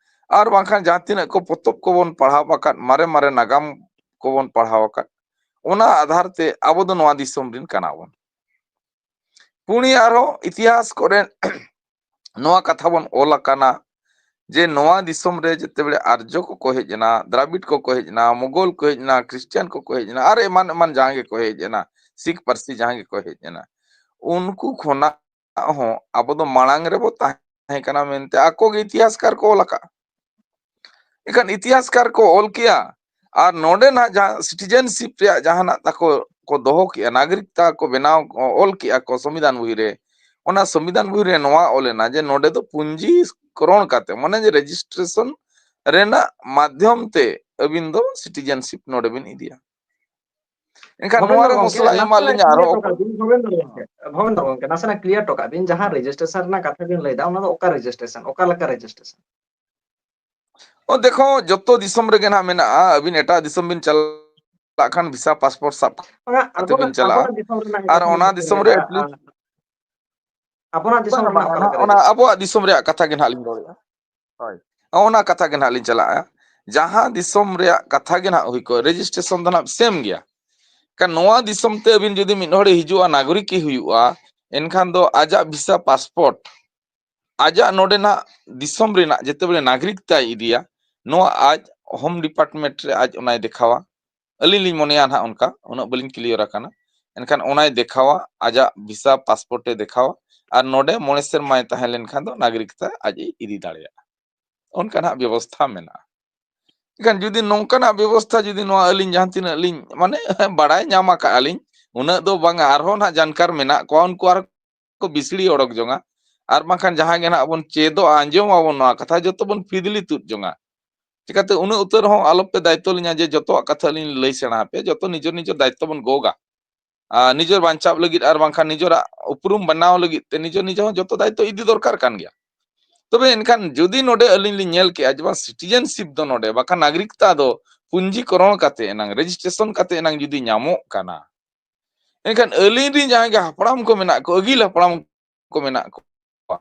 ᱟᱨ ᱵᱟᱝᱠᱷᱟᱱ ᱡᱟᱦᱟᱸ ᱛᱤᱱᱟᱹᱜ ᱠᱚ ᱯᱚᱛᱚᱵ ᱠᱚᱵᱚᱱ ᱯᱟᱲᱦᱟᱣ ᱟᱠᱟᱫ, ᱢᱟᱨᱮ ᱢᱟᱨᱮ ᱱᱟᱜᱟᱢ ᱠᱚᱵᱚᱱ ᱯᱟᱲᱦᱟᱣ ᱟᱠᱟᱫ, ᱚᱱᱟ ᱟᱫᱷᱟᱨ ᱛᱮ ᱟᱵᱚ ᱫᱚ ᱱᱚᱣᱟ ᱫᱤᱥᱚᱢ ᱨᱤᱱ ᱠᱟᱱᱟ ᱵᱚᱱ᱾ ᱯᱩᱱᱭᱟᱹ ᱟᱨᱦᱚᱸ ᱤᱛᱤᱦᱟᱥ ᱠᱚᱨᱮ ᱱᱚᱣᱟ ᱠᱟᱛᱷᱟ ᱵᱚᱱ ᱚᱞ ᱟᱠᱟᱱᱟ ᱡᱮ ᱱᱚᱣᱟ ᱫᱤᱥᱚᱢ ᱨᱮ ᱡᱮᱛᱮ ᱵᱮᱲᱮ ᱟᱨᱡᱚ ᱠᱚᱠᱚ ᱦᱮᱡ ᱮᱱᱟ, ᱫᱨᱟᱵᱤᱰ ᱠᱚᱠᱚ ᱦᱮᱡ ᱮᱱᱟ, ᱢᱩᱜᱚᱞ ᱠᱚ ᱦᱮᱡ ᱮᱱᱟ, ᱠᱷᱨᱤᱥᱴᱟᱱ ᱠᱚᱠᱚ ᱦᱮᱡ ᱮᱱᱟ, ᱟᱨ ᱮᱢᱟᱱ ᱮᱢᱟᱱ ᱡᱟᱦᱟᱸ ᱜᱮᱠᱚ ᱦᱮᱡ ᱮᱱᱟ, ᱥᱤᱠᱷ ᱯᱟᱹᱨᱥᱤ ᱡᱟᱦᱟᱸ ᱜᱮᱠᱚ ᱦᱮᱡ ᱮᱱᱟ, ᱩᱱᱠᱩ ᱠᱷᱚᱱᱟᱜ ᱦᱚᱸ ᱟᱵᱚ ᱫᱚ ᱢᱟᱲᱟᱝ ᱨᱮᱵᱚ ᱛᱟᱦᱮᱸ ᱠᱟᱱᱟ ᱢᱮᱱᱛᱮ ᱟᱠᱚ ᱜᱮ ᱤᱛᱤᱦᱟᱥᱠᱟᱨ ᱠᱚ ᱚᱞ ᱟᱠᱟᱫᱼᱟ᱾ ᱮᱱᱠᱷᱟᱱ ᱤᱛᱤᱦᱟᱥᱠᱟᱨ ᱠᱚ ᱚᱞ ᱠᱮᱜᱼᱟ, ᱟᱨ ᱱᱚᱰᱮ ᱱᱟᱜ ᱡᱟᱦᱟᱸ citizenship ᱨᱮᱭᱟᱜ ᱡᱟᱦᱟᱱᱟᱜ ᱛᱟᱠᱚ ᱠᱚ ᱫᱚᱦᱚ ᱠᱮᱜᱼᱟ, ᱱᱟᱜᱚᱨᱤᱠᱛᱟ ᱠᱚ ᱵᱮᱱᱟᱣ, ᱚᱞ ᱠᱮᱜᱼᱟ ᱠᱚ ᱥᱚᱝᱵᱤᱫᱷᱟᱱ ᱵᱳᱭ ᱨᱮ, ᱚᱱᱟ ᱥᱚᱝᱵᱤᱫᱷᱟᱱ ᱵᱳᱭ ᱨᱮ ᱱᱚᱣᱟ ᱚᱞ ᱮᱱᱟ ᱡᱮ ᱱᱚᱰᱮ ᱫᱚ ᱯᱚᱧᱡᱤᱠᱚᱨᱚᱱ ᱠᱟᱛᱮ, ᱢᱟᱱᱮ ᱡᱮ registration ᱨᱮᱱᱟᱜ ᱢᱟᱫᱽᱫᱷᱚᱢ ᱛᱮ ᱟᱹᱵᱤᱱ ᱫᱚ citizenship ᱱᱚᱰᱮ ᱵᱤᱱ ᱤᱫᱤᱭᱟ᱾ ᱮᱱᱠᱷᱟᱱ ᱱᱚᱣᱟ ᱵᱷᱚᱵᱮᱱᱫᱨᱚ ᱨᱮ ᱜᱚᱢᱠᱮ, ᱢᱚᱥᱞᱟ ᱮᱢᱟᱜ ᱱᱟᱥᱮᱱᱟᱜ ᱞᱤᱧᱟ ᱟᱨᱦᱚᱸ clear ᱚᱠᱚᱭ? ᱴᱚᱠᱟᱜ ᱵᱤᱱ, ᱵᱷᱚᱵᱮᱱᱫᱨᱚ ᱜᱚᱢᱠᱮ, ᱵᱷᱚᱵᱮᱱᱫᱨᱚ ᱜᱚᱢᱠᱮ, ᱱᱟᱥᱮᱱᱟᱜ clear ᱴᱚᱠᱟᱜ ᱵᱤᱱ, ᱡᱟᱦᱟᱸ registration ᱨᱮᱱᱟᱜ ᱠᱟᱛᱷᱟ ᱵᱤᱱ ᱞᱟᱹᱭᱫᱟ, ᱚᱱᱟ ᱫᱚ ᱚᱠᱟ registration, ᱚᱠᱟ ᱞᱮᱠᱟ registration? ᱚ, ᱫᱮᱠᱷᱚ, ᱡᱚᱛᱚ ᱫᱤᱥᱚᱢ ᱨᱮᱜᱮ ᱱᱟᱦᱟᱜ ᱢᱮᱱᱟᱜᱼᱟ᱾ ᱟᱹᱵᱤᱱ ᱮᱴᱟᱜ ᱫᱤᱥᱚᱢ ᱵᱤᱱ ᱪᱟᱞᱟᱜ ᱠᱷᱟᱱ ᱵᱷᱤᱥᱟ ᱯᱟᱥᱯᱳᱨᱴ ᱥᱟᱵ ᱵᱟᱝᱟ, ᱠᱟᱛᱮ ᱵᱤᱱ ᱟᱵᱚᱱᱟᱜ, ᱪᱟᱞᱟᱜᱼᱟ᱾ ᱟᱵᱚᱱᱟᱜ ᱫᱤᱥᱚᱢ ᱨᱮᱱᱟᱜ ᱟᱨ ᱠᱟᱛᱷᱟ ᱚᱱᱟ ᱵᱤᱱ ᱫᱤᱥᱚᱢ ᱨᱮ ᱞᱟᱹᱭᱫᱟ, at least ᱟ-, ᱟᱵᱚᱱᱟᱜ ᱫᱤᱥᱚᱢ ᱵᱟᱝᱟ, ᱨᱮᱱᱟᱜ ᱵᱟᱝᱟ, ᱚᱠᱟ ᱚᱱᱟ, ᱞᱮᱠᱟ ᱚᱱᱟ registration? ᱟᱵᱚᱣᱟᱜ ᱫᱤᱥᱚᱢ ᱨᱮᱭᱟᱜ ᱠᱟᱛᱷᱟ ᱜᱮ ᱱᱟᱦᱟᱜ ᱞᱤᱧ ᱨᱚᱲᱮᱫᱼᱟ᱾ ᱦᱳᱭ, ᱚᱱᱟ ᱠᱟᱛᱷᱟ ᱜᱮ ᱱᱟᱦᱟᱜ ᱞᱤᱧ ᱪᱟᱞᱟᱜᱼᱟ᱾ ᱡᱟᱦᱟᱸ ᱫᱤᱥᱚᱢ ᱨᱮᱭᱟᱜ ᱠᱟᱛᱷᱟ ᱜᱮ ᱱᱟᱦᱟᱜ ᱦᱩᱭ ᱠᱚᱜ, registration ᱫᱚ ᱱᱟᱦᱟᱜ same ᱜᱮᱭᱟ᱾ ᱠᱷᱟᱱ ᱱᱚᱣᱟ ᱫᱤᱥᱚᱢ ᱛᱮ ᱟᱹᱵᱤᱱ ᱡᱩᱫᱤ ᱢᱤᱫ ᱦᱚᱲᱮ ᱦᱤᱡᱩᱜᱼᱟ, ᱱᱟᱜᱚᱨᱤᱠ ᱮ ᱦᱩᱭᱩᱜᱼᱟ, ᱮᱱᱠᱷᱟᱱ ᱫᱚ ᱟᱡᱟᱜ ᱵᱷᱤᱥᱟ ᱯᱟᱥᱯᱳᱨᱴ, ᱟᱡᱟᱜ ᱱᱚᱰᱮᱱᱟᱜ ᱫᱤᱥᱚᱢ ᱨᱮᱱᱟᱜ ᱡᱮᱛᱮ ᱵᱮᱲᱮ ᱱᱟᱜᱚᱨᱤᱠ ᱛᱟᱭ ᱤᱫᱤᱭᱟ, ᱱᱚᱣᱟ ᱟᱡ home department ᱨᱮ ᱟᱡ ᱚᱱᱟᱭ ᱫᱮᱠᱷᱟᱣᱟ᱾ ᱟᱹᱞᱤᱧ ᱞᱤᱧ ᱢᱚᱱᱮᱭᱟ ᱱᱟᱦᱟᱜ ᱚᱱᱠᱟ, ᱩᱱᱟᱹᱜ ᱵᱟᱹᱞᱤᱧ clear ᱟᱠᱟᱱᱟ᱾ ᱮᱱᱠᱷᱟᱱ ᱚᱱᱟᱭ ᱫᱮᱠᱷᱟᱣᱟ, ᱟᱡᱟᱜ ᱵᱷᱤᱥᱟ ᱯᱟᱥᱯᱳᱨᱴ ᱮ ᱫᱮᱠᱷᱟᱣᱟ, ᱟᱨ ᱱᱚᱰᱮ ᱢᱚᱬᱮ ᱥᱮᱨᱢᱟᱭ ᱛᱟᱦᱮᱸ ᱞᱮᱱᱠᱷᱟᱱ ᱫᱚ ᱱᱟᱜᱚᱨᱤᱠ ᱛᱟᱭ ᱟᱡ ᱮ ᱤᱫᱤ ᱫᱟᱲᱮᱭᱟᱜᱼᱟ᱾ ᱚᱱᱠᱟ ᱱᱟᱦᱟᱜ ᱵᱮᱵᱚᱥᱛᱷᱟ ᱢᱮᱱᱟᱜᱼᱟ᱾ ᱮᱱᱠᱷᱟᱱ ᱡᱩᱫᱤ ᱱᱚᱝᱠᱟᱱᱟᱜ ᱵᱮᱵᱚᱥᱛᱷᱟ ᱡᱩᱫᱤ ᱱᱚᱣᱟ ᱟᱹᱞᱤᱧ ᱡᱟᱦᱟᱸ ᱛᱤᱱᱟᱹᱜ ᱞᱤᱧ, ᱢᱟᱱᱮ, ᱵᱟᱲᱟᱭ ᱧᱟᱢ ᱟᱠᱟᱫᱼᱟ ᱞᱤᱧ, ᱩᱱᱟᱹᱜ ᱫᱚ ᱵᱟᱝᱟ, ᱟᱨᱦᱚᱸ ᱱᱟᱦᱟᱜ ᱡᱟᱱᱠᱟᱨ ᱢᱮᱱᱟᱜ ᱠᱚᱣᱟ, ᱩᱱᱠᱩ ᱟᱨ ᱠᱚ ᱵᱤᱥᱲᱤ ᱚᱰᱚᱠ ᱡᱚᱝᱟ, ᱟᱨ ᱵᱟᱝᱠᱷᱟᱱ ᱡᱟᱦᱟᱸ ᱜᱮ ᱱᱟᱦᱟᱜ ᱵᱚᱱ ᱪᱮᱫᱚᱜᱼᱟ, ᱟᱸᱡᱚᱢ ᱟᱵᱚᱱ ᱱᱚᱣᱟ ᱠᱟᱛᱷᱟ, ᱡᱚᱛᱚ ᱵᱚᱱ ᱯᱷᱤᱫᱽᱞᱤ ᱛᱩᱫ ᱡᱚᱝᱟ᱾ ᱪᱤᱠᱟᱹᱛᱮ ᱩᱱᱟᱹᱜ ᱩᱛᱟᱹᱨ ᱦᱚᱸ ᱟᱞᱚᱯᱮ ᱫᱟᱭᱤᱛᱛᱚ ᱞᱤᱧᱟ ᱡᱮ ᱡᱚᱛᱚᱣᱟᱜ ᱠᱟᱛᱷᱟ ᱞᱤᱧ ᱞᱟᱹᱭ ᱥᱮᱬᱟ ᱟᱯᱮᱭᱟ᱾ ᱡᱚᱛᱚ ᱱᱤᱡᱮᱨ ᱱᱤᱡᱮᱨ ᱫᱟᱭᱤᱛᱛᱚ ᱵᱚᱱ ᱜᱚᱜᱟ᱾ ᱟᱨ ᱱᱤᱡᱮᱨ ᱵᱟᱧᱪᱟᱣ ᱞᱟᱹᱜᱤᱫ ᱟᱨ ᱵᱟᱝᱠᱷᱟᱱ ᱱᱤᱡᱮᱨᱟᱜ ᱩᱯᱨᱩᱢ ᱵᱮᱱᱟᱣ ᱞᱟᱹᱜᱤᱫ ᱛᱮ ᱱᱤᱡᱮᱨ ᱱᱤᱡᱮ ᱦᱚᱸ ᱡᱚᱛᱚ ᱫᱟᱭᱤᱛᱛᱚ ᱤᱫᱤ ᱫᱚᱨᱠᱟᱨ ᱠᱟᱱ ᱜᱮᱭᱟ᱾ ᱛᱚᱵᱮ ᱮᱱᱠᱷᱟᱱ ᱡᱩᱫᱤ ᱱᱚᱰᱮ ᱟᱹᱞᱤᱧ ᱞᱤᱧ ᱧᱮᱞ ᱠᱮᱜᱼᱟ ᱡᱮ ᱵᱟᱝ, ᱥᱤᱴᱤᱡᱮᱱᱥᱤᱯ ᱫᱚ ᱱᱚᱰᱮ ᱵᱟᱠᱷᱟᱱ ᱱᱟᱜᱚᱨᱤᱠᱛᱟ ᱫᱚ ᱯᱩᱧᱡᱤᱠᱚᱨᱚᱱ ᱠᱟᱛᱮ ᱮᱱᱟᱝ, ᱨᱮᱡᱤᱥᱴᱨᱮᱥᱚᱱ ᱠᱟᱛᱮ ᱮᱱᱟᱝ ᱡᱩᱫᱤ ᱧᱟᱢᱚᱜ ᱠᱟᱱᱟ, ᱮᱱᱠᱷᱟᱱ ᱟᱹᱞᱤᱧ ᱨᱤᱱ ᱡᱟᱦᱟᱸᱭ ᱜᱮ ᱦᱟᱯᱲᱟᱢ ᱠᱚ ᱢᱮᱱᱟᱜ ᱠᱚ, ᱟᱹᱜᱤᱞ ᱦᱟᱯᱲᱟᱢ ᱠᱚ ᱢᱮᱱᱟᱜ ᱠᱚᱣᱟ,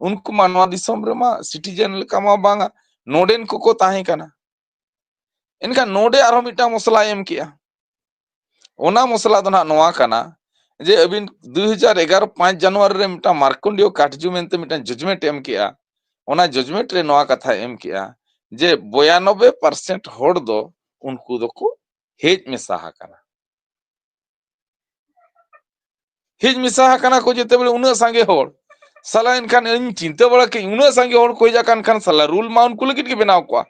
ᱩᱱᱠᱩ ᱢᱟ ᱱᱚᱣᱟ ᱫᱤᱥᱚᱢ ᱨᱮᱢᱟ ᱥᱤᱴᱤᱡᱮᱱ ᱞᱮᱠᱟ ᱢᱟ ᱵᱟᱝᱟ, ᱱᱚᱰᱮᱱ ᱠᱚᱠᱚ ᱛᱟᱦᱮᱸ ᱠᱟᱱᱟ᱾ ᱮᱱᱠᱷᱟᱱ ᱱᱚᱰᱮ ᱟᱨᱦᱚᱸ ᱢᱤᱫᱴᱟᱝ ᱢᱚᱥᱞᱟᱭ ᱮᱢ ᱠᱮᱜᱼᱟ᱾ ᱚᱱᱟ ᱢᱚᱥᱞᱟ ᱫᱚ ᱱᱟᱦᱟᱜ ᱱᱚᱣᱟ ᱠᱟᱱᱟ ᱡᱮ ᱟᱹᱵᱤᱱ ᱫᱩ ᱦᱟᱡᱟᱨ ᱮᱜᱟᱨᱚ ᱯᱟᱸᱪ ᱡᱟᱱᱩᱣᱟᱨᱤ ᱨᱮ ᱢᱤᱫᱴᱟᱝ ᱢᱟᱨᱠᱚᱱᱰᱤᱭᱚ ᱠᱟᱴᱡᱩ ᱢᱮᱱᱛᱮ ᱢᱤᱫᱴᱟᱝ ᱡᱚᱡᱽᱢᱮᱱᱴ ᱮᱢ ᱠᱮᱜᱼᱟ᱾ ᱚᱱᱟ ᱡᱚᱡᱽᱢᱮᱱᱴ ᱨᱮ ᱱᱚᱣᱟ ᱠᱟᱛᱷᱟᱭ ᱮᱢ ᱠᱮᱜᱼᱟ ᱡᱮ ᱵᱚᱭᱟᱱᱚᱵᱵᱳᱭ ᱯᱟᱨᱥᱮᱱᱴ ᱦᱚᱲ ᱫᱚ ᱩᱱᱠᱩ ᱫᱚᱠᱚ ᱦᱮᱡ ᱢᱮᱥᱟ ᱟᱠᱟᱱᱟ᱾ ᱦᱮᱡ ᱢᱮᱥᱟ ᱟᱠᱟᱱᱟ ᱠᱚ ᱡᱮᱛᱮ ᱵᱮᱲᱮ ᱩᱱᱟᱹᱜ ᱥᱟᱸᱜᱮ ᱦᱚᱲ, ᱥᱟᱞᱟ ᱮᱱᱠᱷᱟᱱ ᱤᱧ ᱪᱤᱱᱛᱟᱹ ᱵᱟᱲᱟ ᱠᱮᱫ, ᱩᱱᱟᱹᱜ ᱥᱟᱸᱜᱮ ᱦᱚᱲ ᱠᱚ ᱦᱮᱡ ᱟᱠᱟᱱ ᱠᱷᱟᱱ ᱥᱟᱞᱟ ᱨᱩᱞ ᱢᱟ ᱩᱱᱠᱩ ᱞᱟᱹᱜᱤᱫ ᱜᱮ ᱵᱮᱱᱟᱣ ᱠᱚᱜᱼᱟ᱾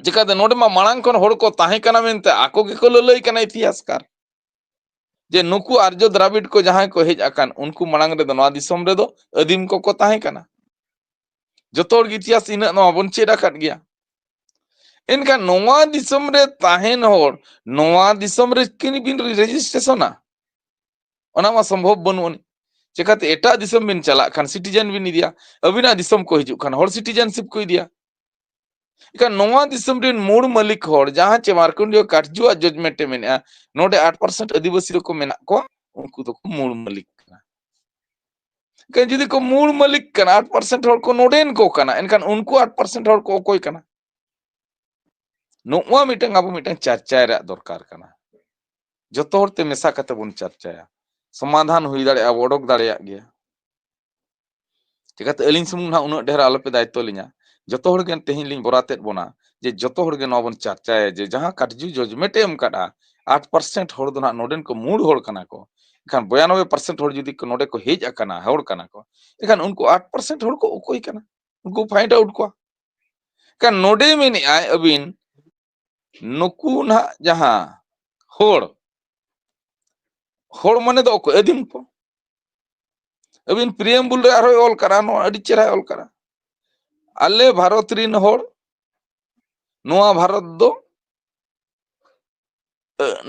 ᱪᱤᱠᱟᱹᱛᱮ ᱱᱚᱰᱮ ᱢᱟ ᱢᱟᱲᱟᱝ ᱠᱷᱚᱱ ᱦᱚᱲ ᱠᱚ ᱛᱟᱦᱮᱸ ᱠᱟᱱᱟ ᱢᱮᱱᱛᱮ ᱟᱠᱚ ᱜᱮᱠᱚ ᱞᱟᱹᱞᱟᱹᱭ ᱠᱟᱱᱟ ᱤᱛᱤᱦᱟᱥᱠᱟᱨ, ᱡᱮ ᱱᱩᱠᱩ ᱟᱨᱡᱚ ᱫᱨᱟᱵᱤᱰ ᱠᱚ ᱡᱟᱦᱟᱸᱭ ᱠᱚ ᱦᱮᱡ ᱟᱠᱟᱱ ᱩᱱᱠᱩ ᱢᱟᱲᱟᱝ ᱨᱮᱫᱚ ᱱᱚᱣᱟ ᱫᱤᱥᱚᱢ ᱨᱮᱫᱚ ᱟᱹᱫᱤᱢ ᱠᱚᱠᱚ ᱛᱟᱦᱮᱸ ᱠᱟᱱᱟ᱾ ᱡᱚᱛᱚ ᱦᱚᱲ ᱜᱮ ᱤᱛᱤᱦᱟᱥ ᱤᱱᱟᱹᱜ ᱱᱚᱣᱟ ᱵᱚᱱ ᱪᱮᱫ ᱟᱠᱟᱫ ᱜᱮᱭᱟ᱾ ᱮᱱᱠᱷᱟᱱ ᱱᱚᱣᱟ ᱫᱤᱥᱚᱢ ᱨᱮ ᱛᱟᱦᱮᱱ ᱦᱚᱲ, ᱱᱚᱣᱟ ᱫᱤᱥᱚᱢ ᱨᱮ ᱠᱤᱱ ᱵᱤᱱ ᱨᱮᱡᱤᱥᱴᱨᱮᱥᱚᱱᱟ? ᱚᱱᱟ ᱢᱟ ᱥᱚᱢᱵᱷᱚᱵ ᱵᱟᱹᱱᱩᱜ ᱟᱹᱱᱤᱡ᱾ ᱪᱮᱠᱟᱛᱮ ᱮᱴᱟᱜ ᱫᱤᱥᱚᱢ ᱵᱤᱱ ᱪᱟᱞᱟᱜ ᱠᱷᱟᱱ ᱥᱤᱴᱤᱡᱮᱱ ᱵᱤᱱ ᱤᱫᱤᱭᱟ, ᱟᱹᱵᱤᱱᱟᱜ ᱫᱤᱥᱚᱢ ᱠᱚ ᱦᱤᱡᱩᱜ ᱠᱷᱟᱱ ᱦᱚᱲ ᱥᱤᱴᱤᱡᱮᱱᱥᱤᱯ ᱠᱚ ᱤᱫᱤᱭᱟ᱾ ᱮᱱᱠᱷᱟᱱ ᱱᱚᱣᱟ ᱫᱤᱥᱚᱢ ᱨᱮᱱ ᱢᱩᱲ ᱢᱟᱹᱞᱤᱠ ᱦᱚᱲ ᱡᱟᱦᱟᱸ ᱪᱮ ᱢᱟᱨᱠᱚᱱᱰᱤᱭᱚ ᱠᱟᱴᱡᱩᱣᱟᱜ ᱡᱚᱡᱽᱢᱮᱱᱴ ᱮ ᱢᱮᱱᱮᱜᱼᱟ, ᱱᱚᱰᱮ ᱟᱴ ᱯᱟᱨᱥᱮᱱᱴ ᱟᱹᱫᱤᱵᱟᱹᱥᱤ ᱫᱚᱠᱚ ᱢᱮᱱᱟᱜ ᱠᱚᱣᱟ, ᱩᱱᱠᱩ ᱫᱚᱠᱚ ᱢᱩᱲ ᱢᱟᱹᱞᱤᱠ ᱠᱟᱱᱟ᱾ ᱮᱱᱠᱷᱟᱱ ᱡᱩᱫᱤ ᱠᱚ ᱢᱩᱲ ᱢᱟᱹᱞᱤᱠ ᱠᱟᱱᱟ, ᱟᱴ ᱯᱟᱨᱥᱮᱱᱴ ᱦᱚᱲ ᱠᱚ ᱱᱚᱰᱮᱱ ᱠᱚ ᱠᱟᱱᱟ, ᱮᱱᱠᱷᱟᱱ ᱩᱱᱠᱩ ᱟᱴ ᱯᱟᱨᱥᱮᱱᱴ ᱦᱚᱲ ᱠᱚ ᱚᱠᱚᱭ ᱠᱟᱱᱟ? ᱱᱚᱣᱟ ᱢᱤᱫᱴᱟᱝ ᱟᱵᱚ ᱢᱤᱫᱴᱟᱝ ᱪᱟᱨᱪᱟᱭ ᱨᱮᱭᱟᱜ ᱫᱚᱨᱠᱟᱨ ᱠᱟᱱᱟ᱾ ᱡᱚᱛᱚ ᱦᱚᱲ ᱛᱮ ᱢᱮᱥᱟ ᱠᱟᱛᱮ ᱵᱚᱱ ᱪᱟᱨᱪᱟᱭᱟ, ᱥᱚᱢᱟᱫᱷᱟᱱ ᱦᱩᱭ ᱫᱟᱲᱮᱭᱟᱜᱼᱟ, ᱚᱰᱚᱠ ᱫᱟᱲᱮᱭᱟᱜ ᱜᱮᱭᱟ᱾ ᱪᱤᱠᱟᱹᱛᱮ ᱟᱹᱞᱤᱧ ᱥᱩᱢᱩᱝ ᱱᱟᱦᱟᱜ ᱩᱱᱟᱹᱜ ᱰᱷᱮᱨ ᱟᱞᱚᱯᱮ ᱫᱟᱭᱤᱛᱛᱚ ᱞᱤᱧᱟ, ᱡᱚᱛᱚ ᱦᱚᱲ ᱜᱮ ᱛᱮᱦᱮᱧ ᱞᱤᱧ ᱵᱚᱨᱟᱛᱮᱫ ᱵᱚᱱᱟ ᱡᱮ ᱡᱚᱛᱚ ᱦᱚᱲ ᱜᱮ ᱱᱚᱣᱟ ᱵᱚᱱ ᱪᱟᱨᱪᱟᱭᱟ ᱡᱮ ᱡᱟᱦᱟᱸ ᱠᱟᱴᱡᱩ ᱡᱚᱡᱽᱢᱮᱱᱴ ᱮ ᱮᱢ ᱠᱟᱫᱼᱟ, ᱟᱴ ᱯᱟᱨᱥᱮᱱᱴ ᱦᱚᱲ ᱫᱚ ᱱᱟᱦᱟᱜ ᱱᱚᱰᱮᱱ ᱠᱚ ᱢᱩᱲ ᱦᱚᱲ ᱠᱟᱱᱟ ᱠᱚ, ᱮᱱᱠᱷᱟᱱ ᱵᱚᱭᱟᱱᱚᱵᱵᱳᱭ ᱯᱟᱨᱥᱮᱱᱴ ᱦᱚᱲ ᱡᱩᱫᱤ ᱠᱚ ᱱᱚᱰᱮ ᱠᱚ ᱦᱮᱡ ᱟᱠᱟᱱᱟ, ᱦᱚᱲ ᱠᱟᱱᱟ ᱠᱚ, ᱮᱱᱠᱷᱟᱱ ᱩᱱᱠᱩ ᱟᱴ ᱯᱟᱨᱥᱮᱱᱴ ᱦᱚᱲ ᱠᱚ ᱚᱠᱚᱭ ᱠᱟᱱᱟ? ᱩᱱᱠᱩ ᱯᱷᱟᱭᱤᱱᱰ ᱟᱣᱩᱴ ᱠᱚᱣᱟ᱾ ᱮᱱᱠᱷᱟᱱ ᱱᱚᱰᱮ ᱢᱮᱱᱮᱜᱼᱟᱭ ᱟᱹᱵᱤᱱ ᱱᱩᱠᱩ ᱱᱟᱦᱟᱜ ᱡᱟᱦᱟᱸ ᱦᱚᱲ, ᱦᱚᱲ ᱢᱟᱱᱮ ᱫᱚ ᱚᱠᱚᱭ? ᱟᱹᱫᱤᱢ ᱠᱚ᱾ ᱟᱹᱵᱤᱱ ᱯᱨᱤᱭᱮᱢᱵᱩᱞ ᱨᱮ ᱟᱨᱦᱚᱸᱭ ᱚᱞ ᱠᱟᱱᱟ, ᱱᱚᱣᱟ ᱟᱹᱰᱤ ᱪᱮᱦᱨᱟᱭ ᱚᱞ ᱠᱟᱱᱟ᱾ ᱟᱞᱮ ᱵᱷᱟᱨᱚᱛ ᱨᱤᱱ ᱦᱚᱲ ᱱᱚᱣᱟ ᱵᱷᱟᱨᱚᱛ ᱫᱚ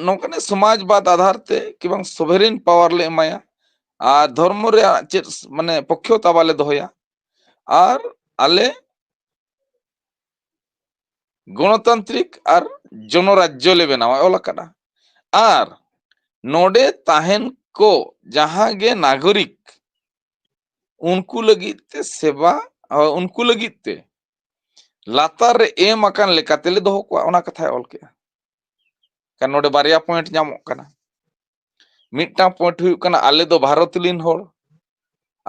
ᱱᱚᱝᱠᱟᱱᱟᱜ ᱥᱚᱢᱟᱡᱽᱵᱟᱫ ᱟᱫᱷᱟᱨ ᱛᱮ ᱠᱤ ᱵᱟᱝ ᱥᱚᱵᱷᱮᱨᱤᱱ ᱯᱟᱣᱟᱨ ᱞᱮ ᱮᱢᱟᱭᱟ, ᱟᱨ ᱫᱷᱚᱨᱢᱚ ᱨᱮᱭᱟᱜ ᱪᱮᱫ ᱢᱟᱱᱮ ᱯᱚᱠᱷᱚᱛᱟ ᱵᱟᱞᱮ ᱫᱚᱦᱚᱭᱟ, ᱟᱨ ᱟᱞᱮ ᱜᱚᱱᱚᱛᱟᱱᱛᱨᱤᱠ ᱟᱨ ᱡᱚᱱᱚᱨᱟᱡᱽᱡᱚ ᱞᱮ ᱵᱮᱱᱟᱣᱟ, ᱚᱞ ᱟᱠᱟᱫᱟ᱾ ᱟᱨ ᱱᱚᱰᱮ ᱛᱟᱦᱮᱱ ᱠᱚ ᱡᱟᱦᱟᱸ ᱜᱮ ᱱᱟᱜᱚᱨᱤᱠ, ᱩᱱᱠᱩ ᱞᱟᱹᱜᱤᱫ ᱛᱮ ᱥᱮᱵᱟ, ᱩᱱᱠᱩ ᱞᱟᱹᱜᱤᱫ ᱛᱮ ᱞᱟᱛᱟᱨ ᱨᱮ ᱮᱢ ᱟᱠᱟᱱ ᱞᱮᱠᱟ ᱛᱮᱞᱮ ᱫᱚᱦᱚ ᱠᱚᱣᱟ, ᱚᱱᱟ ᱠᱟᱛᱷᱟᱭ ᱚᱞ ᱠᱮᱜᱼᱟ᱾ ᱠᱟᱨᱚᱱ ᱱᱚᱰᱮ ᱵᱟᱨᱭᱟ ᱯᱚᱭᱮᱱᱴ ᱧᱟᱢᱚᱜ ᱠᱟᱱᱟ᱾ ᱢᱤᱫᱴᱟᱝ ᱯᱚᱭᱮᱱᱴ ᱦᱩᱭᱩᱜ ᱠᱟᱱᱟ, ᱟᱞᱮ ᱫᱚ ᱵᱷᱟᱨᱚᱛ ᱨᱤᱱ ᱦᱚᱲ᱾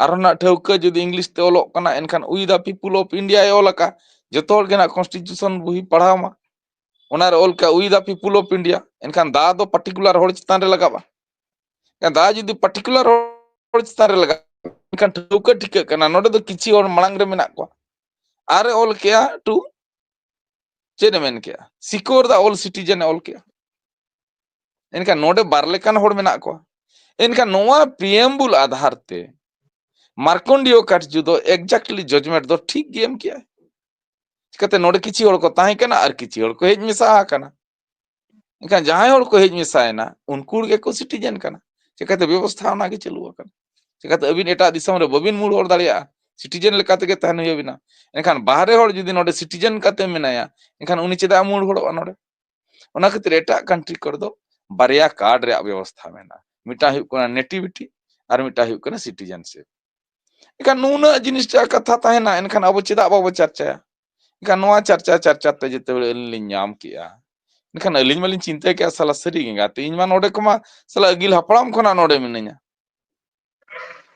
ᱟᱨᱦᱚᱸ ᱱᱟᱜ ᱴᱷᱟᱹᱣᱠᱟᱹ ᱡᱩᱫᱤ ᱤᱝᱞᱤᱥ ᱛᱮ ᱚᱞᱚᱜ ᱠᱟᱱᱟ, ᱮᱱᱠᱷᱟᱱ We the People of India ᱮ ᱚᱞ ᱟᱠᱟ᱾ ᱡᱚᱛᱚ ᱦᱚᱲ ᱜᱮ ᱱᱟᱜ ᱠᱚᱱᱥᱴᱤᱴᱤᱭᱩᱥᱚᱱ ᱵᱚᱦᱤ ᱯᱟᱲᱦᱟᱣ ᱢᱟ᱾ ᱚᱱᱟᱨᱮ ᱚᱞ ᱠᱟᱜ We the People of India, ᱮᱱᱠᱷᱟᱱ ᱫᱟ ᱫᱚ ᱯᱟᱨᱴᱤᱠᱩᱞᱟᱨ ᱦᱚᱲ ᱪᱮᱛᱟᱱ ᱨᱮ ᱞᱟᱜᱟᱜᱼᱟ᱾ ᱮᱱᱠᱷᱟᱱ ᱫᱟ ᱡᱩᱫᱤ ᱯᱟᱨᱴᱤᱠᱩᱞᱟᱨ ᱦᱚᱲ ᱪᱮᱛᱟᱱ ᱨᱮ ᱞᱟᱜᱟᱜᱼᱟ, ᱮᱱᱠᱷᱟᱱ ᱴᱷᱟᱹᱣᱠᱟᱹ ᱴᱷᱤᱠᱟᱹᱜ ᱠᱟᱱᱟ ᱱᱚᱰᱮ ᱫᱚ ᱠᱤᱪᱷᱤ ᱦᱚᱲ ᱢᱟᱲᱟᱝ ᱨᱮ ᱢᱮᱱᱟᱜ ᱠᱚᱣᱟ᱾ ᱟᱨ ᱮ ᱚᱞ ᱠᱮᱜᱼᱟ ᱴᱩ, ᱪᱮᱫ ᱮ ᱢᱮᱱ ᱠᱮᱜᱼᱟ? Secure the all citizen ᱮ ᱚᱞ ᱠᱮᱜᱼᱟ᱾ ᱮᱱᱠᱷᱟᱱ ᱱᱚᱰᱮ ᱵᱟᱨ ᱞᱮᱠᱟᱱ ᱦᱚᱲ ᱢᱮᱱᱟᱜ ᱠᱚᱣᱟ᱾ ᱮᱱᱠᱷᱟᱱ ᱱᱚᱣᱟ ᱯᱨᱤᱭᱮᱢᱵᱩᱞ ᱟᱫᱷᱟᱨ ᱛᱮ ᱢᱟᱨᱠᱚᱱᱰᱤᱭᱚ ᱠᱟᱴᱡᱩ ᱫᱚ exactly judgment ᱫᱚ ᱴᱷᱤᱠ ᱜᱮ ᱮᱢ ᱠᱮᱜᱼᱟᱭ᱾ ᱪᱤᱠᱟᱹᱛᱮ ᱱᱚᱰᱮ ᱠᱤᱪᱷᱤ ᱦᱚᱲ ᱠᱚ ᱛᱟᱦᱮᱸ ᱠᱟᱱᱟ ᱟᱨ ᱠᱤᱪᱷᱤ ᱦᱚᱲ ᱠᱚ ᱦᱮᱡ ᱢᱮᱥᱟ ᱟᱠᱟᱱᱟ᱾ ᱮᱱᱠᱷᱟᱱ ᱡᱟᱦᱟᱸᱭ ᱦᱚᱲ ᱠᱚ ᱦᱮᱡ ᱢᱮᱥᱟᱭᱮᱱᱟ, ᱩᱱᱠᱩ ᱜᱮᱠᱚ ᱥᱤᱴᱤᱡᱮᱱ ᱠᱟᱱᱟ᱾ ᱪᱤᱠᱟᱹᱛᱮ ᱵᱮᱵᱚᱥᱛᱷᱟ ᱚᱱᱟᱜᱮ ᱪᱟᱹᱞᱩ ᱟᱠᱟᱱᱟ᱾ ᱪᱤᱠᱟᱹᱛᱮ ᱟᱹᱵᱤᱱ ᱮᱴᱟᱜ ᱫᱤᱥᱚᱢ ᱨᱮ ᱵᱟᱹᱵᱤᱱ ᱢᱩᱲ ᱦᱚᱲ ᱫᱟᱲᱮᱭᱟᱜᱼᱟ, ᱥᱤᱴᱤᱡᱮᱱ ᱞᱮᱠᱟ ᱛᱮᱜᱮ ᱛᱟᱦᱮᱱ ᱦᱩᱭ ᱟᱹᱵᱤᱱᱟ᱾ ᱮᱱᱠᱷᱟᱱ ᱵᱟᱦᱨᱮ ᱦᱚᱲ ᱡᱩᱫᱤ ᱱᱚᱰᱮ ᱥᱤᱴᱤᱡᱮᱱ ᱠᱟᱛᱮ ᱢᱮᱱᱟᱭᱟ, ᱮᱱᱠᱷᱟᱱ ᱩᱱᱤ ᱪᱮᱫᱟᱜ ᱮ ᱢᱩᱲ ᱦᱚᱲᱚᱜᱼᱟ ᱱᱚᱰᱮ? ᱚᱱᱟ ᱠᱷᱟᱹᱛᱤᱨ ᱮᱴᱟᱜ ᱠᱟᱱᱴᱨᱤ ᱠᱚᱨᱮ ᱫᱚ ᱵᱟᱨᱭᱟ ᱠᱟᱨᱰ ᱨᱮᱭᱟᱜ ᱵᱮᱵᱚᱥᱛᱷᱟ ᱢᱮᱱᱟᱜᱼᱟ᱾ ᱢᱤᱫᱴᱟᱝ ᱦᱩᱭᱩᱜ ᱠᱟᱱᱟ ᱱᱮᱴᱤᱵᱷᱤᱴᱤ ᱟᱨ ᱢᱤᱫᱴᱟᱝ ᱦᱩᱭᱩᱜ ᱠᱟᱱᱟ ᱥᱤᱴᱤᱡᱮᱱᱥᱤᱯ᱾ ᱮᱱᱠᱷᱟᱱ ᱱᱩᱱᱟᱹᱜ ᱡᱤᱱᱤᱥ ᱨᱮᱭᱟᱜ ᱠᱟᱛᱷᱟ ᱛᱟᱦᱮᱱᱟ, ᱮᱱᱠᱷᱟᱱ ᱟᱵᱚ ᱪᱮᱫᱟᱜ ᱵᱟᱵᱚ ᱪᱟᱨᱪᱟᱭᱟ? ᱮᱱᱠᱷᱟᱱ ᱱᱚᱣᱟ ᱪᱟᱨᱪᱟ ᱪᱟᱨᱪᱟ ᱛᱮ ᱡᱮᱛᱮ ᱵᱮᱲᱮ ᱟᱹᱞᱤᱧ ᱞᱤᱧ ᱧᱟᱢ ᱠᱮᱜᱼᱟ, ᱮᱱᱠᱷᱟᱱ ᱟᱹᱞᱤᱧ ᱢᱟᱞᱤᱧ ᱪᱤᱱᱛᱟᱹ ᱠᱮᱜᱼᱟ, ᱥᱟᱞᱟ ᱥᱟᱹᱨᱤ ᱜᱮ ᱜᱟᱛᱮ, ᱤᱧ ᱢᱟ ᱱᱚᱰᱮ ᱠᱚᱢᱟ ᱥᱟᱞᱟ ᱟᱹᱜᱤᱞ ᱦᱟᱯᱲᱟᱢ ᱠᱷᱚᱱᱟᱜ ᱱᱚᱰᱮ ᱢᱤᱱᱟᱹᱧᱟ᱾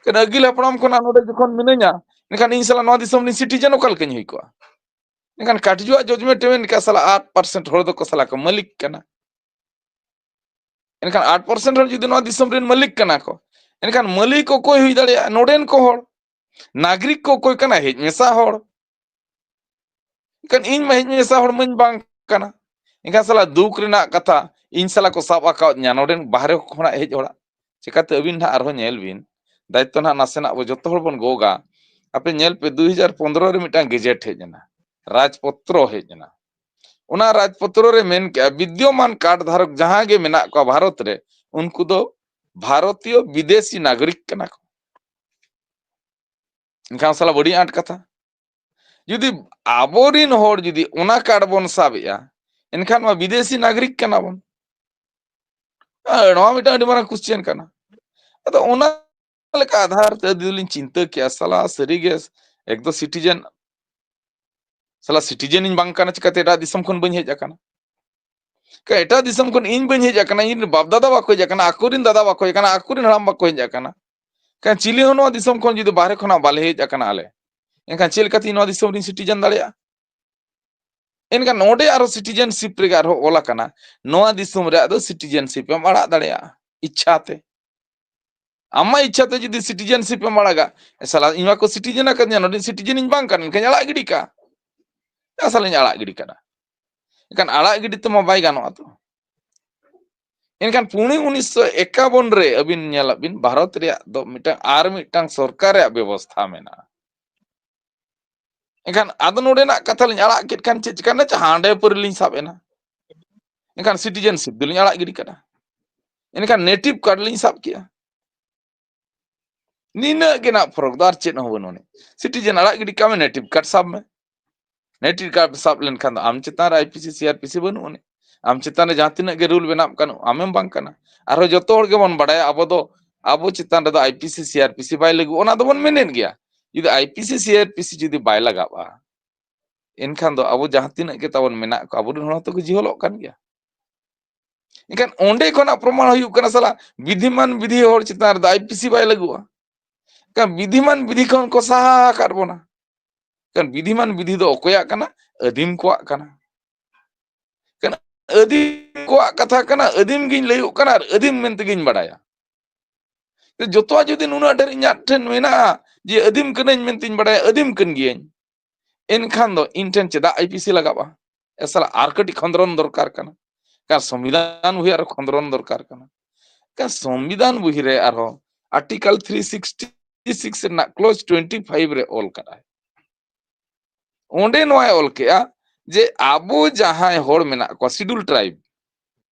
ᱮᱱᱠᱷᱟᱱ ᱟᱹᱜᱤᱞ ᱦᱟᱯᱲᱟᱢ ᱠᱷᱚᱱᱟᱜ ᱱᱚᱰᱮ ᱡᱚᱠᱷᱚᱱ ᱢᱤᱱᱟᱹᱧᱟ, ᱮᱱᱠᱷᱟᱱ ᱤᱧ ᱥᱟᱞᱟᱜ ᱱᱚᱣᱟ ᱫᱤᱥᱚᱢ ᱨᱤᱱ ᱥᱤᱴᱤᱡᱮᱱ ᱚᱠᱟ ᱞᱮᱠᱟᱧ ᱦᱩᱭ ᱠᱚᱜᱼᱟ? ᱮᱱᱠᱷᱟᱱ ᱠᱟᱴᱡᱩᱣᱟᱜ ᱡᱚᱡᱽᱢᱮᱱᱴ ᱮ ᱢᱮᱱ ᱠᱮᱜᱼᱟ, ᱥᱟᱞᱟ ᱟᱴ ᱯᱟᱨᱥᱮᱱᱴ ᱦᱚᱲ ᱫᱚᱠᱚ ᱥᱟᱞᱟ ᱠᱚ ᱢᱟᱹᱞᱤᱠ ᱠᱟᱱᱟ᱾ ᱮᱱᱠᱷᱟᱱ ᱟᱴ ᱯᱟᱨᱥᱮᱱᱴ ᱦᱚᱲ ᱡᱩᱫᱤ ᱱᱚᱣᱟ ᱫᱤᱥᱚᱢ ᱨᱮᱱ ᱢᱟᱹᱞᱤᱠ ᱠᱟᱱᱟ ᱠᱚ, ᱮᱱᱠᱷᱟᱱ ᱢᱟᱹᱞᱤᱠ ᱚᱠᱚᱭ ᱦᱩᱭ ᱫᱟᱲᱮᱭᱟᱜᱼᱟ? ᱱᱚᱰᱮᱱ ᱠᱚ ᱦᱚᱲ᱾ ᱱᱟᱜᱽᱨᱤᱠ ᱠᱚ ᱚᱠᱚᱭ ᱠᱟᱱᱟ? ᱦᱮᱡ ᱢᱮᱥᱟ ᱦᱚᱲ᱾ ᱮᱱᱠᱷᱟᱱ ᱤᱧ ᱢᱟ ᱦᱮᱡ ᱢᱮᱥᱟ ᱦᱚᱲ ᱢᱟᱧ ᱵᱟᱝ ᱠᱟᱱᱟ᱾ ᱮᱱᱠᱷᱟᱱ ᱥᱟᱞᱟ ᱫᱩᱠ ᱨᱮᱱᱟᱜ ᱠᱟᱛᱷᱟ, ᱤᱧ ᱥᱟᱞᱟ ᱠᱚ ᱥᱟᱵ ᱟᱠᱟᱣᱟᱫᱤᱧᱟ ᱱᱚᱰᱮᱱ ᱵᱟᱦᱨᱮ ᱠᱷᱚᱱᱟᱜ ᱦᱮᱡ ᱦᱚᱲᱟᱜ᱾ ᱪᱤᱠᱟᱹᱛᱮ ᱟᱹᱵᱤᱱ ᱱᱟᱦᱟᱜ ᱟᱨᱦᱚᱸ ᱧᱮᱞ ᱵᱤᱱ, ᱫᱟᱭᱤᱛᱛᱚ ᱱᱟᱦᱟᱜ ᱱᱟᱥᱮᱱᱟᱜ ᱵᱚ ᱡᱚᱛᱚ ᱦᱚᱲ ᱵᱚᱱ ᱜᱚᱜᱟ᱾ ᱟᱯᱮ ᱧᱮᱞ ᱯᱮ, ᱫᱩ ᱦᱟᱡᱟᱨ ᱯᱚᱱᱨᱚ ᱨᱮ ᱢᱤᱫᱴᱟᱝ ᱜᱮᱡᱮᱴ ᱦᱮᱡ ᱮᱱᱟ, ᱨᱟᱡᱽᱯᱚᱛᱨᱚ ᱦᱮᱡ ᱮᱱᱟ᱾ ᱚᱱᱟ ᱨᱟᱡᱽᱯᱚᱛᱨᱚ ᱨᱮ ᱢᱮᱱ ᱠᱮᱜᱼᱟ, ᱵᱤᱫᱽᱭᱚᱢᱟᱱ ᱠᱟᱨᱰ ᱫᱷᱟᱨᱚᱠ ᱡᱟᱦᱟᱸ ᱜᱮ ᱢᱮᱱᱟᱜ ᱠᱚᱣᱟ ᱵᱷᱟᱨᱚᱛ ᱨᱮ, ᱩᱱᱠᱩ ᱫᱚ ᱵᱷᱟᱨᱚᱛᱤᱭᱚ ᱵᱤᱫᱮᱥᱤ ᱱᱟᱜᱚᱨᱤᱠ ᱠᱟᱱᱟ ᱠᱚ᱾ ᱮᱱᱠᱷᱟᱱ ᱥᱟᱞᱟ ᱟᱹᱰᱤ ᱟᱸᱴ ᱠᱟᱛᱷᱟ᱾ ᱡᱩᱫᱤ ᱟᱵᱚᱨᱤᱱ ᱦᱚᱲ ᱡᱩᱫᱤ ᱚᱱᱟ ᱠᱟᱨᱰ ᱵᱚᱱ ᱥᱟᱵ ᱮᱜᱼᱟ, ᱮᱱᱠᱷᱟᱱ ᱢᱟ ᱵᱤᱫᱮᱥᱤ ᱱᱟᱜᱚᱨᱤᱠ ᱠᱟᱱᱟ ᱵᱚᱱ᱾ ᱟᱨ ᱱᱚᱣᱟ ᱢᱤᱫᱴᱟᱝ ᱟᱹᱰᱤ ᱢᱟᱨᱟᱝ ᱠᱚᱥᱪᱮᱱ ᱠᱟᱱᱟ᱾ ᱟᱫᱚ ᱚᱱᱟ ᱞᱮᱠᱟ ᱟᱫᱷᱟᱨ ᱛᱮ ᱟᱹᱰᱤ ᱫᱤᱱ ᱞᱤᱧ ᱪᱤᱱᱛᱟᱹ ᱠᱮᱜᱼᱟ, ᱥᱟᱞᱟ ᱥᱟᱹᱨᱤᱜᱮ ᱮᱠ ᱫᱚ ᱥᱤᱴᱤᱡᱮᱱ, ᱥᱟᱞᱟ ᱥᱤᱴᱤᱡᱮᱱ ᱤᱧ ᱵᱟᱝ ᱠᱟᱱᱟ, ᱪᱤᱠᱟᱹᱛᱮ ᱮᱴᱟᱜ ᱫᱤᱥᱚᱢ ᱠᱷᱚᱱ ᱵᱟᱹᱧ ᱦᱮᱡ ᱟᱠᱟᱱᱟ? ᱠᱟ-, ᱮᱴᱟᱜ ᱫᱤᱥᱚᱢ ᱠᱷᱚᱱ ᱤᱧ ᱵᱟᱹᱧ ᱦᱮᱡ ᱟᱠᱟᱱᱟ, ᱤᱧ ᱨᱮᱱ ᱵᱟᱯ ᱫᱟᱫᱟ ᱵᱟᱠᱚ ᱦᱮᱡ ᱟᱠᱟᱱᱟ, ᱟᱠᱚᱨᱮᱱ ᱫᱟᱫᱟ ᱵᱟᱠᱚ ᱦᱮᱡ ᱟᱠᱟᱱᱟ, ᱟᱠᱚᱨᱮᱱ ᱦᱟᱲᱟᱢ ᱵᱟᱠᱚ ᱦᱮᱡ ᱟᱠᱟᱱᱟ᱾ ᱠᱟ-, ᱪᱤᱞᱤ ᱦᱚᱸ ᱱᱚᱣᱟ ᱫᱤᱥᱚᱢ ᱠᱷᱚᱱ ᱡᱩᱫᱤ ᱵᱟᱦᱨᱮ ᱠᱷᱚᱱᱟᱜ ᱵᱟᱞᱮ ᱦᱮᱡ ᱟᱠᱟᱱᱟ ᱟᱞᱮ, ᱮᱱᱠᱷᱟᱱ ᱪᱮᱫ ᱞᱮᱠᱟᱛᱮ ᱤᱧ ᱱᱚᱣᱟ ᱫᱤᱥᱚᱢ ᱨᱤᱧ ᱥᱤᱴᱤᱡᱮᱱ ᱫᱟᱲᱮᱭᱟᱜᱼᱟ? ᱮᱱᱠᱷᱟᱱ ᱱᱚᱰᱮ ᱟᱨᱦᱚᱸ ᱥᱤᱴᱤᱡᱮᱱᱥᱤᱯ ᱨᱮᱜᱮ ᱟᱨᱦᱚᱸ ᱚᱞ ᱟᱠᱟᱱᱟ, ᱱᱚᱣᱟ ᱫᱤᱥᱚᱢ ᱨᱮ ᱟᱫᱚ ᱥᱤᱴᱤᱡᱮᱱᱥᱤᱯ ᱮᱢ ᱟᱲᱟᱜ ᱫᱟᱲᱮᱭᱟᱜᱼᱟ ᱤᱪᱪᱷᱟ ᱛᱮ᱾ ᱟᱢᱟᱜ ᱤᱪᱪᱷᱟ ᱛᱮ ᱡᱩᱫᱤ ᱥᱤᱴᱤᱡᱮᱱᱥᱤᱯ ᱮᱢ ᱟᱲᱟᱜᱟ, ᱮ ᱥᱟᱞᱟ, ᱤᱧ ᱢᱟᱠᱚ ᱥᱤᱴᱤᱡᱮᱱ ᱟᱠᱟᱫᱤᱧᱟ, ᱱᱚᱰᱮ ᱥᱤᱴᱤᱡᱮᱱ ᱤᱧ ᱵᱟᱝ ᱠᱟᱱᱟ, ᱮᱱᱠᱷᱟᱱ ᱟᱲᱟᱜ ᱜᱤᱰᱤ ᱠᱟᱜᱼᱟ᱾ ᱮ ᱥᱟᱞᱟᱧ ᱟᱲᱟᱜ ᱜᱤᱰᱤ ᱠᱟᱜᱼᱟ᱾ ᱮᱱᱠᱷᱟᱱ ᱟᱲᱟᱜ ᱜᱤᱰᱤ ᱛᱮᱢᱟ ᱵᱟᱭ ᱜᱟᱱᱚᱜᱼᱟ ᱛᱚ᱾ ᱮᱱᱠᱷᱟᱱ ᱯᱩᱱᱮ ᱩᱱᱤᱥᱥᱚ ᱮᱠᱟᱵᱚᱱ ᱨᱮ ᱟᱹᱵᱤᱱ ᱧᱮᱞᱟᱵᱤᱱ, ᱵᱷᱟᱨᱚᱛ ᱨᱮᱭᱟᱜ ᱫᱚ ᱢᱤᱫᱴᱟᱝ ᱟᱨ ᱢᱤᱫᱴᱟᱝ ᱥᱚᱨᱠᱟᱨ ᱨᱮᱭᱟᱜ ᱵᱮᱵᱚᱥᱛᱷᱟ ᱢᱮᱱᱟᱜᱼᱟ᱾ ᱮᱱᱠᱷᱟᱱ ᱟᱫᱚ ᱱᱚᱰᱮᱱᱟᱜ ᱠᱟᱛᱷᱟ ᱞᱤᱧ ᱟᱲᱟᱜ ᱠᱮᱫ ᱠᱷᱟᱱ ᱪᱮᱫ ᱪᱤᱠᱟᱹᱱᱟ? ᱪᱮ ᱦᱟᱸᱰᱮ ᱯᱟᱹᱨᱤ ᱞᱤᱧ ᱥᱟᱵ ᱮᱱᱟ᱾ ᱮᱱᱠᱷᱟᱱ ᱥᱤᱴᱤᱡᱮᱱᱥᱤᱯ ᱫᱚᱞᱤᱧ ᱟᱲᱟᱜ ᱜᱤᱰᱤ ᱠᱟᱫᱟ᱾ ᱮᱱᱠᱷᱟᱱ ᱱᱮᱴᱤᱵᱷ ᱠᱟᱨᱰ ᱞᱤᱧ ᱥᱟᱵ ᱠᱮᱜᱼᱟ᱾ ᱱᱤᱱᱟᱹᱜ ᱜᱮ ᱱᱟᱜ ᱯᱷᱚᱨᱚᱠ ᱫᱚ, ᱟᱨ ᱪᱮᱫ ᱦᱚᱸ ᱵᱟᱹᱱᱩᱜ ᱟᱹᱱᱤᱡ᱾ ᱥᱤᱴᱤᱡᱮᱱ ᱟᱲᱟᱜ ᱜᱤᱰᱤ ᱠᱟᱜ ᱢᱮ, ᱱᱮᱴᱤᱵᱷ ᱠᱟᱨᱰ ᱥᱟᱵ ᱢᱮ᱾ ᱱᱮᱴᱤᱵᱷ ᱠᱟᱨᱰ ᱥᱟᱵ ᱞᱮᱱᱠᱷᱟᱱ ᱫᱚ ᱟᱢ ᱪᱮᱛᱟᱱ ᱨᱮ I P C, C R P C ᱵᱟᱹᱱᱩᱜ ᱟᱹᱱᱤᱡ᱾ ᱟᱢ ᱪᱮᱛᱟᱱ ᱨᱮ ᱡᱟᱦᱟᱸ ᱛᱤᱱᱟᱹᱜ ᱜᱮ ᱨᱩᱞ ᱵᱮᱱᱟᱜ ᱠᱟᱱ, ᱟᱢᱮᱢ ᱵᱟᱝ ᱠᱟᱱᱟ᱾ ᱟᱨᱦᱚᱸ ᱡᱚᱛᱚ ᱦᱚᱲ ᱜᱮᱵᱚᱱ ᱵᱟᱲᱟᱭᱟ, ᱟᱵᱚ ᱫᱚ, ᱟᱵᱚ ᱪᱮᱛᱟᱱ ᱨᱮᱫᱚ I P C, C R P C ᱵᱟᱭ ᱞᱟᱹᱜᱩ, ᱚᱱᱟ ᱫᱚᱵᱚᱱ ᱢᱮᱱᱮᱫ ᱜᱮᱭᱟ᱾ ᱡᱩᱫᱤ I P C, C R P C ᱡᱩᱫᱤ ᱵᱟᱭ ᱞᱟᱜᱟᱜᱼᱟ, ᱮᱱᱠᱷᱟᱱ ᱫᱚ ᱟᱵᱚ ᱡᱟᱦᱟᱸ ᱛᱤᱱᱟᱹᱜ ᱜᱮ ᱛᱟᱵᱚᱱ ᱢᱮᱱᱟᱜ ᱠᱚᱣᱟ, ᱟᱵᱚᱨᱮᱱ ᱦᱚᱲ ᱦᱚᱸᱛᱚ ᱠᱚ ᱡᱤᱦᱚᱞᱚᱜ ᱠᱟᱱ ᱜᱮᱭᱟ᱾ ᱮᱱᱠᱷᱟᱱ ᱚᱸᱰᱮ ᱠᱷᱚᱱᱟᱜ ᱯᱨᱚᱢᱟᱬ ᱦᱩᱭᱩᱜ ᱠᱟᱱᱟ, ᱥᱟᱞᱟ, ᱵᱤᱫᱷᱤᱢᱟᱱ ᱵᱤᱫᱷᱤ ᱦᱚᱲ ᱪᱮᱛᱟᱱ ᱨᱮᱫᱚ ᱟᱭ ᱯᱤ ᱥᱤ ᱵᱟᱭ ᱞᱟᱹᱜᱩᱜᱼᱟ᱾ ᱮᱱᱠᱷᱟᱱ ᱵᱤᱫᱷᱤᱢᱟᱱ ᱵᱤᱫᱷᱤ ᱠᱷᱚᱱ ᱠᱚ ᱥᱟᱦᱟ ᱟᱠᱟᱫ ᱵᱚᱱᱟ᱾ ᱮᱱᱠᱷᱟᱱ ᱵᱤᱫᱷᱤᱢᱟᱱ ᱵᱤᱫᱷᱤ ᱫᱚ ᱚᱠᱚᱭᱟᱜ ᱠᱟᱱᱟ? ᱟᱹᱫᱤᱢ ᱠᱚᱣᱟᱜ ᱠᱟᱱᱟ᱾ ᱮᱱᱠᱷᱟᱱ ᱟᱹᱫᱤᱢ ᱠᱚᱣᱟᱜ ᱠᱟᱛᱷᱟ ᱠᱟᱱᱟ, ᱟᱹᱫᱤᱢ ᱜᱤᱧ ᱞᱟᱹᱭᱚᱜ ᱠᱟᱱᱟ ᱟᱨ ᱟᱹᱫᱤᱢ ᱢᱮᱱᱛᱮᱜᱤᱧ ᱵᱟᱲᱟᱭᱟ᱾ ᱡᱚᱛᱚᱣᱟᱜ ᱡᱩᱫᱤ ᱱᱩᱱᱟᱹᱜ ᱰᱷᱮᱨ ᱤᱧᱟᱹᱜ ᱴᱷᱮᱱ ᱢᱮᱱᱟᱜᱼᱟ ᱡᱮ ᱟᱹᱫᱤᱢ ᱠᱟᱹᱱᱟᱹᱧ ᱢᱮᱱᱛᱮᱧ ᱵᱟᱲᱟᱭᱟ, ᱟᱹᱫᱤᱢ ᱠᱟᱱ ᱜᱤᱭᱟᱹᱧ, ᱮᱱᱠᱷᱟᱱ ᱫᱚ ᱤᱧ ᱴᱷᱮᱱ ᱪᱮᱫᱟᱜ ᱟᱭ ᱯᱤ ᱥᱤ ᱞᱟᱜᱟᱜᱼᱟ? ᱮ ᱥᱟᱞᱟ, ᱟᱨ ᱠᱟᱹᱴᱤᱡ ᱠᱷᱚᱸᱫᱽᱨᱚᱱ ᱫᱚᱨᱠᱟᱨ ᱠᱟᱱᱟ᱾ ᱠᱟᱨ ᱥᱚᱝᱵᱤᱫᱷᱟᱱ ᱵᱚᱦᱤ ᱟᱨᱦᱚᱸ ᱠᱷᱚᱸᱫᱽᱨᱚᱱ ᱫᱚᱨᱠᱟᱨ ᱠᱟᱱᱟ᱾ ᱠᱟᱨ ᱥᱚᱝᱵᱤᱫᱷᱟᱱ ᱵᱚᱦᱤ ᱨᱮ ᱟᱨᱦᱚᱸ ᱟᱨᱴᱤᱠᱟᱞ ᱛᱷᱨᱤ ᱥᱤᱠᱥᱴᱤ ᱥᱤᱠᱥ ᱨᱮᱱᱟᱜ ᱠᱞᱚᱡᱽ ᱴᱩᱭᱮᱱᱴᱤ ᱯᱷᱟᱭᱤᱵᱷ ᱨᱮ ᱚᱞ ᱠᱟᱫᱟᱭ᱾ ᱚᱸᱰᱮ ᱱᱚᱣᱟᱭ ᱚᱞ ᱠᱮᱜᱼᱟ ᱡᱮ ᱟᱵᱚ ᱡᱟᱦᱟᱸᱭ ᱦᱚᱲ ᱢᱮᱱᱟᱜ ᱠᱚᱣᱟ ᱥᱤᱰᱩᱞ ᱴᱨᱟᱭᱤᱵᱽ,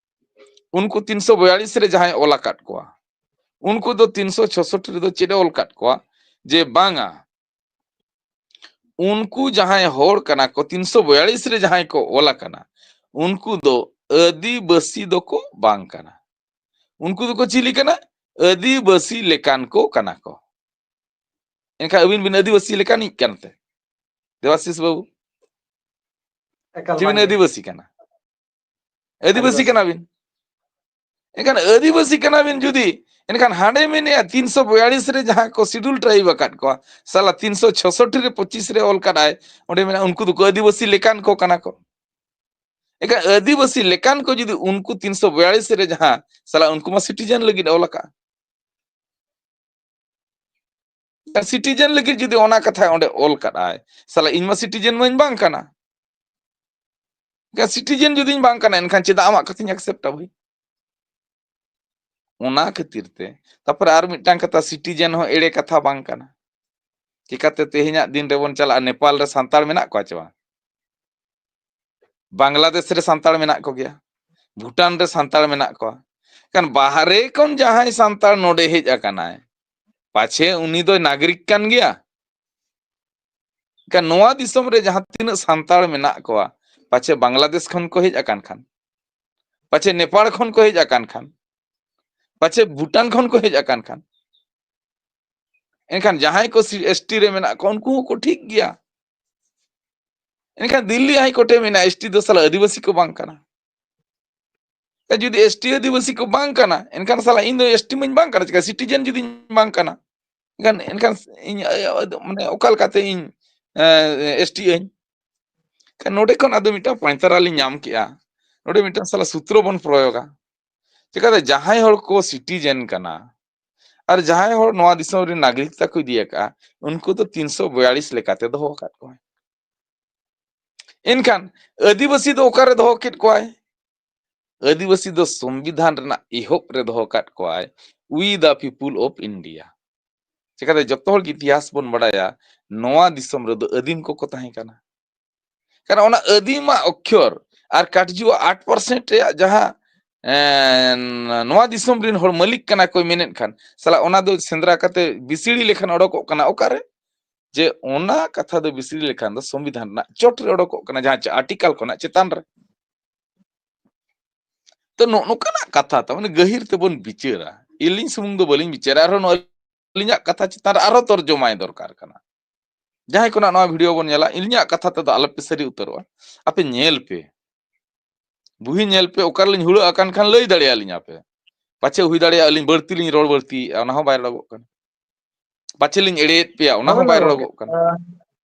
ᱩᱱᱠᱩ ᱛᱤᱱᱥᱚ ᱵᱚᱭᱟᱞᱤᱥ ᱨᱮ ᱡᱟᱦᱟᱸᱭ ᱚᱞ ᱟᱠᱟᱫ ᱠᱚᱣᱟ, ᱩᱱᱠᱩ ᱫᱚ ᱛᱤᱱᱥᱚ ᱪᱷᱚᱥᱚᱴᱴᱤ ᱨᱮᱫᱚ ᱪᱮᱫ ᱮ ᱚᱞ ᱟᱠᱟᱫ ᱠᱚᱣᱟ ᱡᱮ ᱵᱟᱝᱟ, ᱩᱱᱠᱩ ᱡᱟᱦᱟᱸᱭ ᱦᱚᱲ ᱠᱟᱱᱟ ᱠᱚ, ᱛᱤᱱᱥᱚ ᱵᱚᱭᱟᱞᱤᱥ ᱨᱮ ᱡᱟᱦᱟᱸᱭ ᱠᱚ ᱚᱞ ᱟᱠᱟᱱᱟ, ᱩᱱᱠᱩ ᱫᱚ ᱟᱹᱫᱤᱵᱟᱹᱥᱤ ᱫᱚᱠᱚ ᱵᱟᱝ ᱠᱟᱱᱟ᱾ ᱩᱱᱠᱩ ᱫᱚᱠᱚ ᱪᱤᱞᱤ ᱠᱟᱱᱟ? ᱟᱹᱫᱤᱵᱟᱹᱥᱤ ᱞᱮᱠᱟᱱ ᱠᱚ ᱠᱟᱱᱟ ᱠᱚ᱾ ᱮᱱᱠᱷᱟᱱ ᱟᱹᱵᱤᱱ ᱵᱤᱱ ᱟᱹᱫᱤᱵᱟᱹᱥᱤ ᱞᱮᱠᱟᱱᱤᱡ ᱠᱟᱱᱛᱮ, ᱫᱮᱵᱟᱥᱤᱥ ᱵᱟᱹᱵᱩ, ᱮᱠᱟᱞ ᱪᱮᱫ ᱵᱤᱱ ᱵᱟᱝᱜᱮ᱾ ᱟᱹᱫᱤᱵᱟᱹᱥᱤ ᱠᱟᱱᱟ? ᱟᱹᱫᱤᱵᱟᱹᱥᱤ ᱟᱹᱫᱤᱵᱟᱹᱥᱤ᱾ ᱠᱟᱱᱟ ᱵᱤᱱ᱾ ᱮᱱᱠᱷᱟᱱ ᱟᱹᱫᱤᱵᱟᱹᱥᱤ ᱠᱟᱱᱟ ᱵᱤᱱ ᱡᱩᱫᱤ, ᱮᱱᱠᱷᱟᱱ ᱦᱟᱸᱰᱮ ᱢᱮᱱᱮᱜᱼᱟ ᱛᱤᱱᱥᱚ ᱵᱚᱭᱟᱞᱤᱥ ᱨᱮ ᱡᱟᱦᱟᱸ ᱠᱚ ᱥᱤᱰᱩᱞ ᱴᱨᱟᱭᱤᱵᱽ ᱟᱠᱟᱫ ᱠᱚᱣᱟ, ᱥᱟᱞᱟ ᱛᱤᱱᱥᱚ ᱪᱷᱚᱥᱚᱴᱴᱤ ᱨᱮ ᱯᱚᱸᱪᱤᱥ ᱨᱮ ᱚᱞ ᱠᱟᱫᱟᱭ, ᱚᱸᱰᱮ ᱢᱮᱱᱟᱜᱼᱟ ᱩᱱᱠᱩ ᱫᱚᱠᱚ ᱟᱹᱫᱤᱵᱟᱹᱥᱤ ᱞᱮᱠᱟᱱ ᱠᱚ ᱠᱟᱱᱟ ᱠᱚ᱾ ᱮᱱᱠᱷᱟᱱ ᱟᱹᱫᱤᱵᱟᱹᱥᱤ ᱞᱮᱠᱟᱱ ᱠᱚ ᱡᱩᱫᱤ ᱩᱱᱠᱩ ᱛᱤᱱᱥᱚ ᱵᱚᱭᱟᱞᱤᱥ ᱨᱮ ᱡᱟᱦᱟᱸ, ᱥᱟᱞᱟ ᱩᱱᱠᱩ ᱢᱟ ᱥᱤᱴᱤᱡᱮᱱ ᱞᱟᱹᱜᱤᱫ ᱚᱞ ᱟᱠᱟᱫ᱾ ᱥᱤᱴᱤᱡᱮᱱ ᱞᱟᱹᱜᱤᱫ ᱡᱩᱫᱤ ᱚᱱᱟ ᱠᱟᱛᱷᱟ ᱚᱸᱰᱮ ᱚᱞ ᱠᱟᱫᱟᱭ, ᱥᱟᱞᱟ ᱤᱧ ᱢᱟ ᱥᱤᱴᱤᱡᱮᱱ ᱢᱟᱧ ᱵᱟᱝ ᱠᱟᱱᱟ᱾ ᱥᱤᱴᱤᱡᱮᱱ ᱡᱩᱫᱤᱧ ᱵᱟᱝ ᱠᱟᱱᱟ, ᱮᱱᱠᱷᱟᱱ ᱪᱮᱫᱟᱜ ᱟᱢᱟᱜ ᱠᱟᱛᱷᱟᱧ ᱟᱠᱥᱮᱯᱴᱟ ᱵᱷᱟᱹᱭ? ᱚᱱᱟ ᱠᱷᱟᱹᱛᱤᱨ ᱛᱮ, ᱛᱟᱨᱯᱚᱨᱮ ᱟᱨ ᱢᱤᱫᱴᱟᱝ ᱠᱟᱛᱷᱟ, ᱥᱤᱴᱤᱡᱮᱱ ᱦᱚᱸ ᱮᱲᱮ ᱠᱟᱛᱷᱟ ᱵᱟᱝ ᱠᱟᱱᱟ᱾ ᱪᱤᱠᱟᱛᱮ ᱛᱮᱦᱮᱧᱟᱜ ᱫᱤᱱ ᱨᱮᱵᱚᱱ ᱪᱟᱞᱟᱜᱼᱟ, ᱱᱮᱯᱟᱞ ᱨᱮ ᱥᱟᱱᱛᱟᱲ ᱢᱮᱱᱟᱜ ᱠᱚᱣᱟ ᱪᱮ ᱵᱟᱝ? ᱵᱟᱝᱞᱟᱫᱮᱥ ᱨᱮ ᱥᱟᱱᱛᱟᱲ ᱢᱮᱱᱟᱜ ᱠᱚᱜᱮᱭᱟ, ᱵᱷᱩᱴᱟᱱ ᱨᱮ ᱥᱟᱱᱛᱟᱲ ᱢᱮᱱᱟᱜ ᱠᱚᱣᱟ᱾ ᱠᱷᱟᱱ ᱵᱟᱦᱨᱮ ᱠᱷᱚᱱ ᱡᱟᱦᱟᱸᱭ ᱥᱟᱱᱛᱟᱲ ᱱᱚᱰᱮ ᱦᱮᱡ ᱟᱠᱟᱱᱟᱭ, ᱯᱟᱪᱷᱮ ᱩᱱᱤ ᱫᱚᱭ ᱱᱟᱜᱚᱨᱤᱠ ᱠᱟᱱ ᱜᱮᱭᱟ᱾ ᱠᱷᱟᱱ ᱱᱚᱣᱟ ᱫᱤᱥᱚᱢ ᱨᱮ ᱡᱟᱦᱟᱸ ᱛᱤᱱᱟᱹᱜ ᱥᱟᱱᱛᱟᱲ ᱢᱮᱱᱟᱜ ᱠᱚᱣᱟ, ᱯᱟᱪᱷᱮ ᱵᱟᱝᱞᱟᱫᱮᱥ ᱠᱷᱚᱱ ᱠᱚ ᱦᱮᱡ ᱟᱠᱟᱱ ᱠᱷᱟᱱ, ᱯᱟᱪᱷᱮ ᱱᱮᱯᱟᱲ ᱠᱷᱚᱱ ᱠᱚ ᱦᱮᱡ ᱟᱠᱟᱱ ᱠᱷᱟᱱ, ᱯᱟᱪᱷᱮ ᱵᱷᱩᱴᱟᱱ ᱠᱷᱚᱱ ᱠᱚ ᱦᱮᱡ ᱟᱠᱟᱱ ᱠᱷᱟᱱ, ᱮᱱᱠᱷᱟᱱ ᱡᱟᱦᱟᱸᱭ ᱠᱚ ᱮᱥ ᱴᱤ ᱨᱮ ᱢᱮᱱᱟᱜ ᱠᱚᱣᱟ, ᱩᱱᱠᱩ ᱦᱚᱸᱠᱚ ᱴᱷᱤᱠ ᱜᱮᱭᱟ᱾ ᱮᱱᱠᱷᱟᱱ ᱫᱤᱞᱞᱤ ᱦᱟᱭ ᱠᱳᱨᱴ ᱮ ᱢᱮᱱᱟ, ᱮᱥ ᱴᱤ ᱫᱚ ᱥᱟᱞᱟ ᱟᱹᱫᱤᱵᱟᱹᱥᱤ ᱠᱚ ᱵᱟᱝ ᱠᱟᱱᱟ᱾ ᱡᱩᱫᱤ ᱮᱥ ᱴᱤ ᱟᱹᱫᱤᱵᱟᱹᱥᱤ ᱠᱚ ᱵᱟᱝ ᱠᱟᱱᱟ, ᱮᱱᱠᱷᱟᱱ ᱥᱟᱞᱟ ᱤᱧ ᱫᱚ ᱮᱥ ᱴᱤ ᱢᱟᱧ ᱵᱟᱝ ᱠᱟᱱᱟ, ᱪᱮᱠᱟ ᱥᱤᱴᱤᱡᱮᱱ ᱡᱩᱫᱤᱧ ᱵᱟᱝ ᱠᱟᱱᱟ? ᱮᱱᱠᱷᱟᱱ, ᱮᱱᱠᱷᱟᱱ ᱤᱧ, ᱢᱟᱱᱮ, ᱚᱠᱟ ᱞᱮᱠᱟᱛᱮ ᱤᱧ, ᱮ, ᱮᱥ ᱴᱤ ᱟᱹᱧ? ᱮᱱᱠᱷᱟᱱ ᱱᱚᱰᱮ ᱠᱷᱚᱱ ᱟᱫᱚ ᱢᱤᱫᱴᱟᱝ ᱯᱟᱸᱭᱛᱟᱨᱟ ᱞᱤᱧ ᱧᱟᱢ ᱠᱮᱜᱼᱟ᱾ ᱱᱚᱰᱮ ᱢᱤᱫᱴᱟᱝ ᱥᱟᱞᱟ ᱥᱩᱛᱨᱚ ᱵᱚᱱ ᱯᱨᱚᱭᱳᱜᱟ᱾ ᱪᱮᱠᱟᱛᱮ ᱡᱟᱦᱟᱸᱭ ᱦᱚᱲ ᱠᱚ ᱥᱤᱴᱤᱡᱮᱱ ᱠᱟᱱᱟ ᱟᱨ ᱡᱟᱦᱟᱸᱭ ᱦᱚᱲ ᱱᱚᱣᱟ ᱫᱤᱥᱚᱢ ᱨᱮ ᱱᱟᱜᱚᱨᱤᱠᱛᱟ ᱠᱚ ᱤᱫᱤ ᱟᱠᱟᱫᱼᱟ, ᱩᱱᱠᱩ ᱫᱚ ᱛᱤᱱᱥᱚ ᱵᱚᱭᱟᱞᱤᱥ ᱞᱮᱠᱟᱛᱮ ᱫᱚᱦᱚ ᱟᱠᱟᱫ ᱠᱚᱣᱟ᱾ ᱮᱱᱠᱷᱟᱱ ᱟᱹᱫᱤᱵᱟᱹᱥᱤ ᱫᱚ ᱚᱠᱟᱨᱮ ᱫᱚᱦᱚ ᱠᱮᱫ ᱠᱚᱣᱟᱭ? ᱟᱹᱫᱤᱵᱟᱹᱥᱤ ᱫᱚ ᱥᱚᱝᱵᱤᱫᱷᱟᱱ ᱨᱮᱱᱟᱜ ᱮᱦᱚᱵ ᱨᱮ ᱫᱚᱦᱚ ᱠᱟᱫ ᱠᱚᱣᱟᱭ, "We the people of India", ᱪᱤᱠᱟᱹᱛᱮ ᱡᱚᱛᱚ ᱦᱚᱲ ᱜᱮ ᱤᱛᱤᱦᱟᱥ ᱵᱚᱱ ᱵᱟᱲᱟᱭᱟ, ᱱᱚᱣᱟ ᱫᱤᱥᱚᱢ ᱨᱮᱫᱚ ᱟᱹᱫᱤᱢ ᱠᱚᱠᱚ ᱛᱟᱦᱮᱸ ᱠᱟᱱᱟ᱾ ᱠᱟᱨᱚᱱ ᱚᱱᱟ ᱟᱹᱫᱤᱢᱟᱜ ᱚᱠᱠᱷᱚᱨ ᱟᱨ ᱠᱟᱴᱡᱩᱣᱟᱜ ᱟᱴ ᱯᱟᱨᱥᱮᱱᱴ ᱨᱮᱭᱟᱜ ᱡᱟᱦᱟᱸ, ᱮᱸ, ᱱᱚᱣᱟ ᱫᱤᱥᱚᱢ ᱨᱮᱱ ᱦᱚᱲ ᱢᱟᱹᱞᱤᱠ ᱠᱟᱱᱟ ᱠᱚ ᱢᱮᱱᱮᱫ ᱠᱷᱟᱱ, ᱥᱟᱞᱟ ᱚᱱᱟ ᱫᱚ ᱥᱮᱸᱫᱽᱨᱟ ᱠᱟᱛᱮ ᱵᱤᱥᱤᱲᱤ ᱞᱮᱠᱷᱟᱱ ᱚᱰᱚᱠᱚᱜ ᱠᱟᱱᱟ ᱚᱠᱟᱨᱮ? ᱡᱮ ᱚᱱᱟ ᱠᱟᱛᱷᱟ ᱫᱚ ᱵᱤᱥᱤᱲᱤ ᱞᱮᱠᱷᱟᱱ ᱫᱚ ᱥᱚᱝᱵᱤᱫᱷᱟᱱ ᱨᱮᱱᱟᱜ ᱪᱚᱴ ᱨᱮ ᱚᱰᱚᱠᱚᱜ ᱠᱟᱱᱟ, ᱡᱟᱦᱟᱸ ᱪᱮ-, ᱟᱨᱴᱤᱠᱟᱞ ᱠᱷᱚᱱᱟᱜ ᱪᱮᱛᱟᱱ ᱨᱮ᱾ ᱛᱚ ᱱᱚᱜᱼᱚ ᱱᱚᱝᱠᱟᱱᱟᱜ ᱠᱟᱛᱷᱟ ᱛᱟᱨ ᱢᱟᱱᱮ ᱜᱟᱹᱦᱤᱨ ᱛᱮᱵᱚᱱ ᱵᱤᱪᱟᱹᱨᱟ᱾ ᱟᱹᱞᱤᱧ ᱥᱩᱢᱩᱝ ᱫᱚ ᱵᱟᱹᱞᱤᱧ ᱵᱤᱪᱟᱹᱨᱟ, ᱟᱨᱦᱚᱸ ᱱᱚᱣᱟ ᱟᱹᱞᱤᱧᱟᱜ ᱠᱟᱛᱷᱟ ᱪᱮᱛᱟᱱ ᱨᱮ ᱟᱨᱦᱚᱸ ᱛᱚᱨᱡᱚᱢᱟᱭ ᱫᱚᱨᱠᱟᱨ ᱠᱟᱱᱟ᱾ ᱡᱟᱦᱟᱸᱭ ᱠᱚ ᱱᱟᱜ ᱱᱚᱣᱟ ᱵᱷᱤᱰᱤᱭᱳ ᱵᱚᱱ ᱧᱮᱞᱟ, ᱟᱹᱞᱤᱧᱟᱜ ᱠᱟᱛᱷᱟ ᱛᱮᱫᱚ ᱟᱞᱚᱯᱮ ᱥᱟᱹᱨᱤ ᱩᱛᱟᱹᱨᱚᱜᱼᱟ, ᱟᱯᱮ ᱧᱮᱞ ᱯᱮ, ᱵᱩᱦᱤ ᱧᱮᱞ ᱯᱮ, ᱚᱠᱟ ᱨᱮᱞᱤᱧ ᱦᱩᱲᱟᱹᱜ ᱟᱠᱟᱱ ᱠᱷᱟᱱ ᱞᱟᱹᱭ ᱫᱟᱲᱮᱭᱟᱞᱤᱧᱟ ᱯᱮ᱾ ᱯᱟᱪᱷᱮ ᱦᱩᱭ ᱫᱟᱲᱮᱭᱟᱜᱼᱟ ᱟᱹᱞᱤᱧ ᱵᱟᱹᱲᱛᱤ ᱞᱤᱧ ᱨᱚᱲ ᱵᱟᱹᱲᱛᱤᱭᱮᱫᱼᱟ, ᱚᱱᱟ ᱦᱚᱸ ᱵᱟᱭ ᱨᱚᱲᱚᱜᱚᱜ ᱠᱟᱱᱟ᱾ ᱯᱟᱪᱷᱮ ᱞᱤᱧ ᱮᱲᱮᱭᱮᱫ ᱯᱮᱭᱟ, ᱚᱱᱟ ᱦᱚᱸ ᱵᱟᱭ ᱨᱚᱲᱚᱜᱚᱜ ᱠᱟᱱᱟ᱾ ᱟᱸ,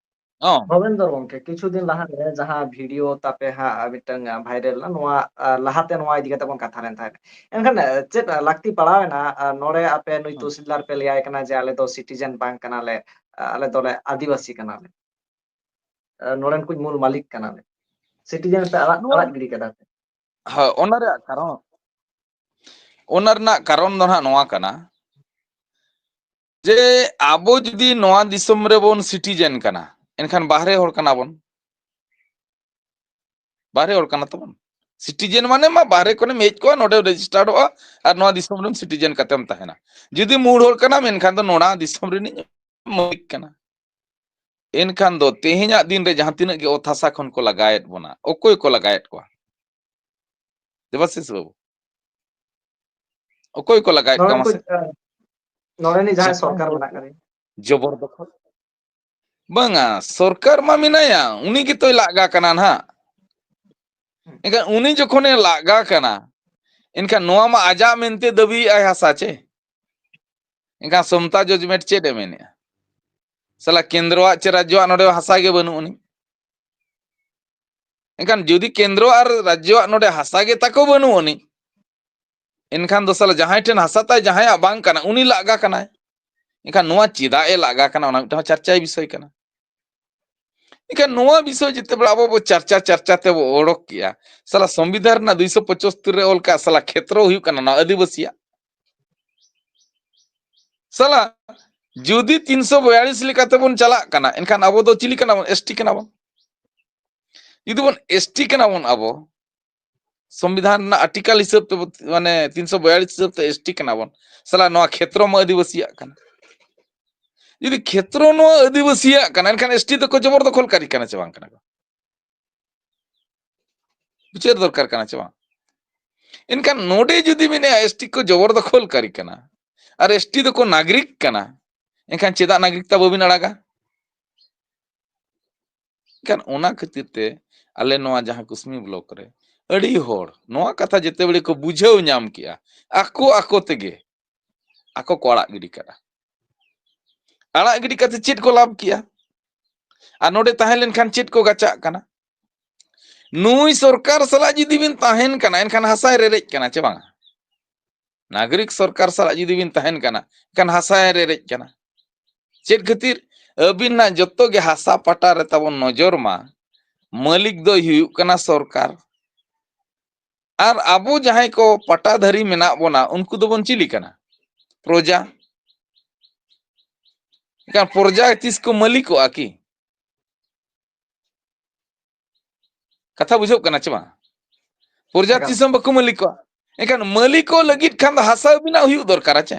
ᱦᱚᱸ᱾ ᱵᱷᱚᱵᱮᱱᱫᱚᱨ ᱜᱚᱢᱠᱮ, ᱠᱤᱪᱷᱩ ᱫᱤᱱ ᱞᱟᱦᱟᱨᱮ ᱡᱟᱦᱟᱸ ᱵᱷᱤᱰᱤᱭᱳ ᱛᱟᱯᱮ ᱦᱟᱸᱜ ᱢᱤᱫᱴᱟᱝ ᱵᱷᱟᱭᱨᱟᱞ ᱞᱮᱱᱟ, ᱱᱚᱣᱟ, ᱟᱸ, ᱞᱟᱦᱟᱛᱮ ᱱᱚᱣᱟ ᱤᱫᱤ ᱠᱟᱛᱮ ᱵᱚᱱ ᱠᱟᱛᱷᱟ ᱞᱮᱱ ᱛᱟᱦᱮᱸᱫ᱾ ᱮᱱᱠᱷᱟᱱ, ᱟᱸ, ᱪᱮᱫ ᱞᱟᱹᱠᱛᱤ ᱯᱟᱲᱟᱣ ᱮᱱᱟ, ᱟᱸ, ᱱᱚᱰᱮ ᱟᱯᱮ ᱱᱩᱭ ᱦᱩᱸ᱾ ᱛᱚᱦᱥᱤᱞᱫᱟᱨ ᱯᱮ ᱞᱟᱹᱭᱟᱭ ᱠᱟᱱᱟ ᱡᱮ ᱟᱞᱮ ᱫᱚ ᱥᱤᱴᱤᱡᱮᱱ ᱵᱟᱝ ᱠᱟᱱᱟᱞᱮ, ᱟᱸ, ᱟᱞᱮ ᱫᱚᱞᱮ ᱟᱹᱫᱤᱵᱟᱹᱥᱤ ᱠᱟᱱᱟᱞᱮ, ᱟᱸ, ᱱᱚᱰᱮᱱ ᱠᱚ ᱢᱩᱞ ᱢᱟᱹᱞᱤᱠ ᱠᱟᱱᱟᱞᱮ, ᱥᱤᱴᱤᱡᱮᱱ ᱯᱮ ᱟᱲᱟᱜ, ᱱᱚᱣᱟ ᱟᱲᱟᱜ ᱜᱤᱰᱤ ᱠᱟᱫᱟ ᱯᱮ? ᱦᱳᱭ, ᱚᱱᱟ ᱨᱮᱭᱟᱜ ᱠᱟᱨᱚᱱ, ᱚᱱᱟ ᱨᱮᱱᱟᱜ ᱠᱟᱨᱚᱱ ᱫᱚ ᱱᱟᱦᱟᱜ ᱱᱚᱣᱟ ᱠᱟᱱᱟ ᱡᱮ ᱟᱵᱚ ᱡᱩᱫᱤ ᱱᱚᱣᱟ ᱫᱤᱥᱚᱢ ᱨᱮᱵᱚᱱ ᱥᱤᱴᱤᱡᱮᱱ ᱠᱟᱱᱟ, ᱮᱱᱠᱷᱟᱱ ᱵᱟᱦᱨᱮ ᱦᱚᱲ ᱠᱟᱱᱟ ᱵᱚᱱ᱾ ᱵᱟᱦᱨᱮ ᱦᱚᱲ ᱠᱟᱱᱟ ᱛᱟᱵᱚᱱ᱾ ᱥᱤᱴᱤᱡᱮᱱ ᱢᱟᱱᱮ ᱢᱟ ᱵᱟᱦᱨᱮ ᱠᱷᱚᱱᱮᱢ ᱦᱮᱡ ᱠᱚᱜᱼᱟ, ᱱᱚᱰᱮ ᱨᱮᱡᱤᱥᱴᱟᱨᱚᱜᱼᱟ ᱟᱨ ᱱᱚᱣᱟ ᱫᱤᱥᱚᱢ ᱨᱮᱢ ᱥᱤᱴᱤᱡᱮᱱ ᱠᱟᱛᱮᱢ ᱛᱟᱦᱮᱱᱟ᱾ ᱡᱩᱫᱤ ᱢᱩᱲ ᱦᱚᱲ ᱠᱟᱱᱟᱢ, ᱮᱱᱠᱷᱟᱱ ᱫᱚ ᱱᱚᱣᱟ ᱫᱤᱥᱚᱢ ᱨᱤᱱᱤᱡ ᱢᱟᱹᱞᱤᱠ ᱠᱟᱱᱟ᱾ ᱮᱱᱠᱷᱟᱱ ᱫᱚ ᱛᱮᱦᱮᱧᱟᱜ ᱫᱤᱱ ᱨᱮ ᱡᱟᱦᱟᱸ ᱛᱤᱱᱟᱹᱜ ᱜᱮ ᱚᱛ ᱦᱟᱥᱟ ᱠᱷᱚᱱ ᱠᱚ ᱞᱟᱜᱟᱭᱮᱫ ᱵᱚᱱᱟ, ᱚᱠᱚᱭ ᱠᱚ ᱞᱟᱜᱟᱭᱮᱫ ᱠᱚᱣᱟ? ᱫᱮᱵᱟᱥᱤᱥ ᱵᱟᱹᱵᱩ, ᱚᱠᱚᱭ ᱠᱚ ᱞᱟᱜᱟᱭᱮᱫ ᱱᱚᱰᱮ ᱠᱚᱣᱟ ᱠᱚ, ᱢᱟᱥᱮ? ᱟᱸ, ᱱᱚᱰᱮᱱᱤᱡ ᱡᱟᱦᱟᱸᱭ ᱡᱟᱦᱟᱸᱭ ᱥᱚᱨᱠᱟᱨ ᱫᱚ ᱢᱮᱱᱟᱜ ᱠᱟᱫᱮ᱾ ᱡᱚᱵᱚᱨ ᱫᱚᱠᱷᱚᱞ᱾ ᱵᱟᱝᱟ, ᱥᱚᱨᱠᱟᱨ ᱢᱟ ᱢᱮᱱᱟᱭᱟ, ᱩᱱᱤ ᱜᱮᱛᱚᱭ ᱞᱟᱜᱟ ᱠᱟᱱᱟ ᱱᱟᱦᱟᱜ᱾ ᱦᱩᱸ᱾ ᱮᱱᱠᱷᱟᱱ ᱩᱱᱤ ᱡᱚᱠᱷᱚᱱᱮ ᱞᱟᱜᱟ ᱠᱟᱱᱟ, ᱮᱱᱠᱷᱟᱱ ᱱᱚᱣᱟ ᱢᱟ ᱟᱡᱟᱜ ᱢᱮᱱᱛᱮ ᱫᱟᱹᱵᱤᱭᱮᱫᱼᱟᱭ ᱦᱟᱥᱟ ᱪᱮ? ᱮᱱᱠᱷᱟᱱ ᱥᱚᱢᱛᱟ ᱡᱚᱡᱽᱢᱮᱱᱴ ᱪᱮᱫ ᱮ ᱢᱮᱱᱮᱫᱼᱟ? ᱥᱟᱞᱟ ᱠᱮᱱᱫᱨᱚᱣᱟᱜ ᱪᱮ ᱨᱟᱡᱽᱡᱚᱣᱟᱜ ᱱᱚᱰᱮ ᱦᱟᱥᱟ ᱜᱮ ᱵᱟᱹᱱᱩᱜ ᱟᱹᱱᱤᱡ᱾ ᱮᱱᱠᱷᱟᱱ ᱡᱩᱫᱤ ᱠᱮᱱᱫᱨᱚ ᱟᱨ ᱨᱟᱡᱽᱡᱚᱣᱟᱜ ᱱᱚᱰᱮ ᱦᱟᱥᱟ ᱜᱮ ᱛᱟᱠᱚ ᱵᱟᱹᱱᱩᱜ ᱟᱹᱱᱤᱡ, ᱮᱱᱠᱷᱟᱱ ᱫᱚ ᱥᱟᱞᱟ ᱡᱟᱦᱟᱸᱭ ᱴᱷᱮᱱ ᱦᱟᱥᱟ ᱛᱟᱭ ᱡᱟᱦᱟᱸᱭᱟᱜ ᱵᱟᱝ ᱠᱟᱱᱟ, ᱩᱱᱤ ᱞᱟᱜᱟ ᱠᱟᱱᱟᱭ᱾ ᱮᱱᱠᱷᱟᱱ ᱱᱚᱣᱟ ᱪᱮᱫᱟᱜ ᱮ ᱞᱟᱜᱟ ᱠᱟᱱᱟ, ᱚᱱᱟ ᱢᱤᱫᱴᱟᱝ ᱪᱟᱨᱪᱟᱭ ᱵᱤᱥᱚᱭ ᱠᱟᱱᱟ᱾ ᱮᱱᱠᱷᱟᱱ ᱱᱚᱣᱟ ᱵᱤᱥᱚᱭ ᱡᱮᱛᱮ ᱵᱮᱲᱟ ᱟᱵᱚ ᱵᱚ ᱪᱟᱨᱪᱟ, ᱪᱟᱨᱪᱟ ᱛᱮᱵᱚ ᱚᱰᱚᱠ ᱠᱮᱜᱼᱟ, ᱥᱟᱞᱟ ᱥᱚᱝᱵᱤᱫᱷᱟᱱ ᱨᱮᱱᱟᱜ ᱫᱩᱭᱥᱚ ᱯᱚᱸᱪᱟᱛᱛᱳᱨ ᱨᱮ ᱚᱞ ᱠᱟᱜᱼᱟ, ᱥᱟᱞᱟ ᱠᱷᱮᱛᱨᱚ ᱦᱩᱭᱩᱜ ᱠᱟᱱᱟ ᱱᱚᱣᱟ ᱟᱹᱫᱤᱵᱟᱹᱥᱤᱭᱟᱜ᱾ ᱥᱟᱞᱟ ᱡᱩᱫᱤ ᱛᱤᱱᱥᱚ ᱵᱚᱭᱟᱞᱤᱥ ᱞᱮᱠᱟᱛᱮ ᱵᱚᱱ ᱪᱟᱞᱟᱜ ᱠᱟᱱᱟ, ᱮᱱᱠᱷᱟᱱ ᱟᱵᱚ ᱫᱚ ᱪᱤᱞᱤ ᱠᱟᱱᱟ ᱵᱚᱱ? ᱮᱥᱴᱤ ᱠᱟᱱᱟ ᱵᱚᱱ᱾ ᱡᱩᱫᱤ ᱵᱚᱱ ᱮᱥᱴᱤ ᱠᱟᱱᱟ ᱵᱚᱱ ᱟᱵᱚ, ᱥᱚᱝᱵᱤᱫᱷᱟᱱ ᱨᱮᱱᱟᱜ ᱟᱨᱴᱤᱠᱟᱞ ᱦᱤᱥᱟᱹᱵ ᱛᱮ, ᱢᱟᱱᱮ ᱛᱤᱱᱥᱚ ᱵᱚᱭᱟᱞᱤᱥ ᱦᱤᱥᱟᱹᱵ ᱛᱮ ᱮᱥᱴᱤ ᱠᱟᱱᱟ ᱵᱚᱱ, ᱥᱟᱞᱟ ᱱᱚᱣᱟ ᱠᱷᱮᱛᱨᱚ ᱢᱟ ᱟᱹᱫᱤᱵᱟᱹᱥᱤᱭᱟᱜ ᱠᱟᱱᱟ᱾ ᱡᱩᱫᱤ ᱠᱷᱮᱛᱨᱚ ᱱᱚᱣᱟ ᱟᱹᱫᱤᱵᱟᱹᱥᱤᱭᱟᱜ ᱠᱟᱱᱟ, ᱮᱱᱠᱷᱟᱱ ᱮᱥᱴᱤ ᱫᱚᱠᱚ ᱡᱚᱵᱚᱨ ᱫᱚᱠᱷᱚᱞ ᱠᱟᱹᱨᱤ ᱠᱟᱱᱟ ᱪᱮ ᱵᱟᱝ ᱠᱟᱱᱟ ᱠᱚ? ᱵᱤᱪᱟᱹᱨ ᱫᱚᱨᱠᱟᱨ ᱠᱟᱱᱟ ᱪᱮ ᱵᱟᱝ? ᱮᱱᱠᱷᱟᱱ ᱱᱚᱰᱮ ᱡᱩᱫᱤ ᱢᱮᱱᱮᱜᱼᱟ ᱮᱥᱴᱤ ᱠᱚ ᱡᱚᱵᱚᱨ ᱫᱚᱠᱷᱚᱞ ᱠᱟᱹᱨᱤ ᱠᱟᱱᱟ ᱟᱨ ᱮᱥᱴᱤ ᱫᱚᱠᱚ ᱱᱟᱜᱚᱨᱤᱠ ᱠᱟᱱᱟ, ᱮᱱᱠᱷᱟᱱ ᱪᱮᱫᱟᱜ ᱱᱟᱜᱚᱨᱤᱠᱛᱟ ᱵᱟᱹᱵᱤᱱ ᱟᱲᱟᱜᱟ? ᱮᱱᱠᱷᱟᱱ ᱚᱱᱟ ᱠᱷᱟᱹᱛᱤᱨ ᱛᱮ ᱟᱞᱮ ᱱᱚᱣᱟ ᱡᱟᱦᱟᱸ ᱠᱩᱥᱢᱤ ᱵᱞᱚᱠ ᱨᱮ ᱟᱹᱰᱤ ᱦᱚᱲ ᱱᱚᱣᱟ ᱠᱟᱛᱷᱟ ᱡᱮᱛᱮ ᱵᱮᱲᱮ ᱠᱚ ᱵᱩᱡᱷᱟᱹᱣ ᱧᱟᱢ ᱠᱮᱜᱼᱟ, ᱟᱠᱚ ᱟᱠᱚ ᱛᱮᱜᱮ ᱟᱠᱚ ᱠᱚ ᱟᱲᱟᱜ ᱜᱤᱰᱤ ᱠᱟᱜᱼᱟ᱾ ᱟᱲᱟᱜ ᱜᱤᱰᱤ ᱠᱟᱛᱮ ᱪᱮᱫ ᱠᱚ ᱞᱟᱵᱷ ᱠᱮᱜᱼᱟ? ᱟᱨ ᱱᱚᱰᱮ ᱛᱟᱦᱮᱸ ᱞᱮᱱᱠᱷᱟᱱ ᱪᱮᱫ ᱠᱚ ᱜᱟᱪᱟᱜ ᱠᱟᱱᱟ? ᱱᱩᱭ ᱥᱚᱨᱠᱟᱨ ᱥᱟᱞᱟᱜ ᱡᱩᱫᱤ ᱵᱤᱱ ᱛᱟᱦᱮᱱ ᱠᱟᱱᱟ, ᱮᱱᱠᱷᱟᱱ ᱦᱟᱥᱟᱭ ᱨᱮᱨᱮᱡ ᱠᱟᱱᱟ ᱪᱮ ᱵᱟᱝᱟ? ᱱᱟᱜᱚᱨᱤᱠ ᱥᱚᱨᱠᱟᱨ ᱥᱟᱞᱟᱜ ᱡᱩᱫᱤ ᱵᱤᱱ ᱛᱟᱦᱮᱱ ᱠᱟᱱᱟ, ᱮᱱᱠᱷᱟᱱ ᱦᱟᱥᱟᱭ ᱨᱮᱨᱮᱡ ᱠᱟᱱᱟ᱾ ᱪᱮᱫ ᱠᱷᱟᱹᱛᱤᱨ? ᱟᱹᱵᱤᱱᱟᱜ ᱡᱚᱛᱚ ᱜᱮ ᱦᱟᱥᱟ ᱯᱟᱴᱟ ᱨᱮ ᱛᱟᱵᱚᱱ ᱱᱚᱡᱚᱨ ᱢᱟ, ᱢᱟᱹᱞᱤᱠ ᱫᱚᱭ ᱦᱩᱭᱩᱜ ᱠᱟᱱᱟ ᱥᱚᱨᱠᱟᱨ᱾ ᱟᱨ ᱟᱵᱚ ᱡᱟᱦᱟᱸᱭ ᱠᱚ ᱯᱟᱴᱟᱫᱷᱟᱨᱤ ᱢᱮᱱᱟᱜ ᱵᱚᱱᱟ, ᱩᱱᱠᱩ ᱫᱚᱵᱚᱱ ᱪᱤᱞᱤ ᱠᱟᱱᱟ? ᱯᱨᱚᱡᱟ᱾ ᱮᱱᱠᱷᱟᱱ ᱯᱨᱚᱡᱟ ᱛᱤᱥ ᱠᱚ ᱢᱟᱹᱞᱤᱠᱚᱜᱼᱟ ᱠᱤ? ᱠᱟᱛᱷᱟ ᱵᱩᱡᱷᱟᱹᱜ ᱠᱟᱱᱟ ᱪᱮ ᱵᱟᱝ? ᱯᱨᱚᱡᱟ ᱮᱠᱟᱞ᱾ ᱛᱤᱥ ᱦᱚᱸ ᱵᱟᱠᱚ ᱢᱟᱹᱞᱤᱠᱚᱜᱼᱟ᱾ ᱮᱱᱠᱷᱟᱱ ᱢᱟᱹᱞᱤᱠᱚᱜ ᱞᱟᱹᱜᱤᱫ ᱠᱷᱟᱱ ᱫᱚ ᱦᱟᱥᱟ ᱟᱹᱵᱤᱱᱟᱜ ᱦᱩᱭᱩᱜ ᱫᱚᱨᱠᱟᱨᱟ ᱪᱮ?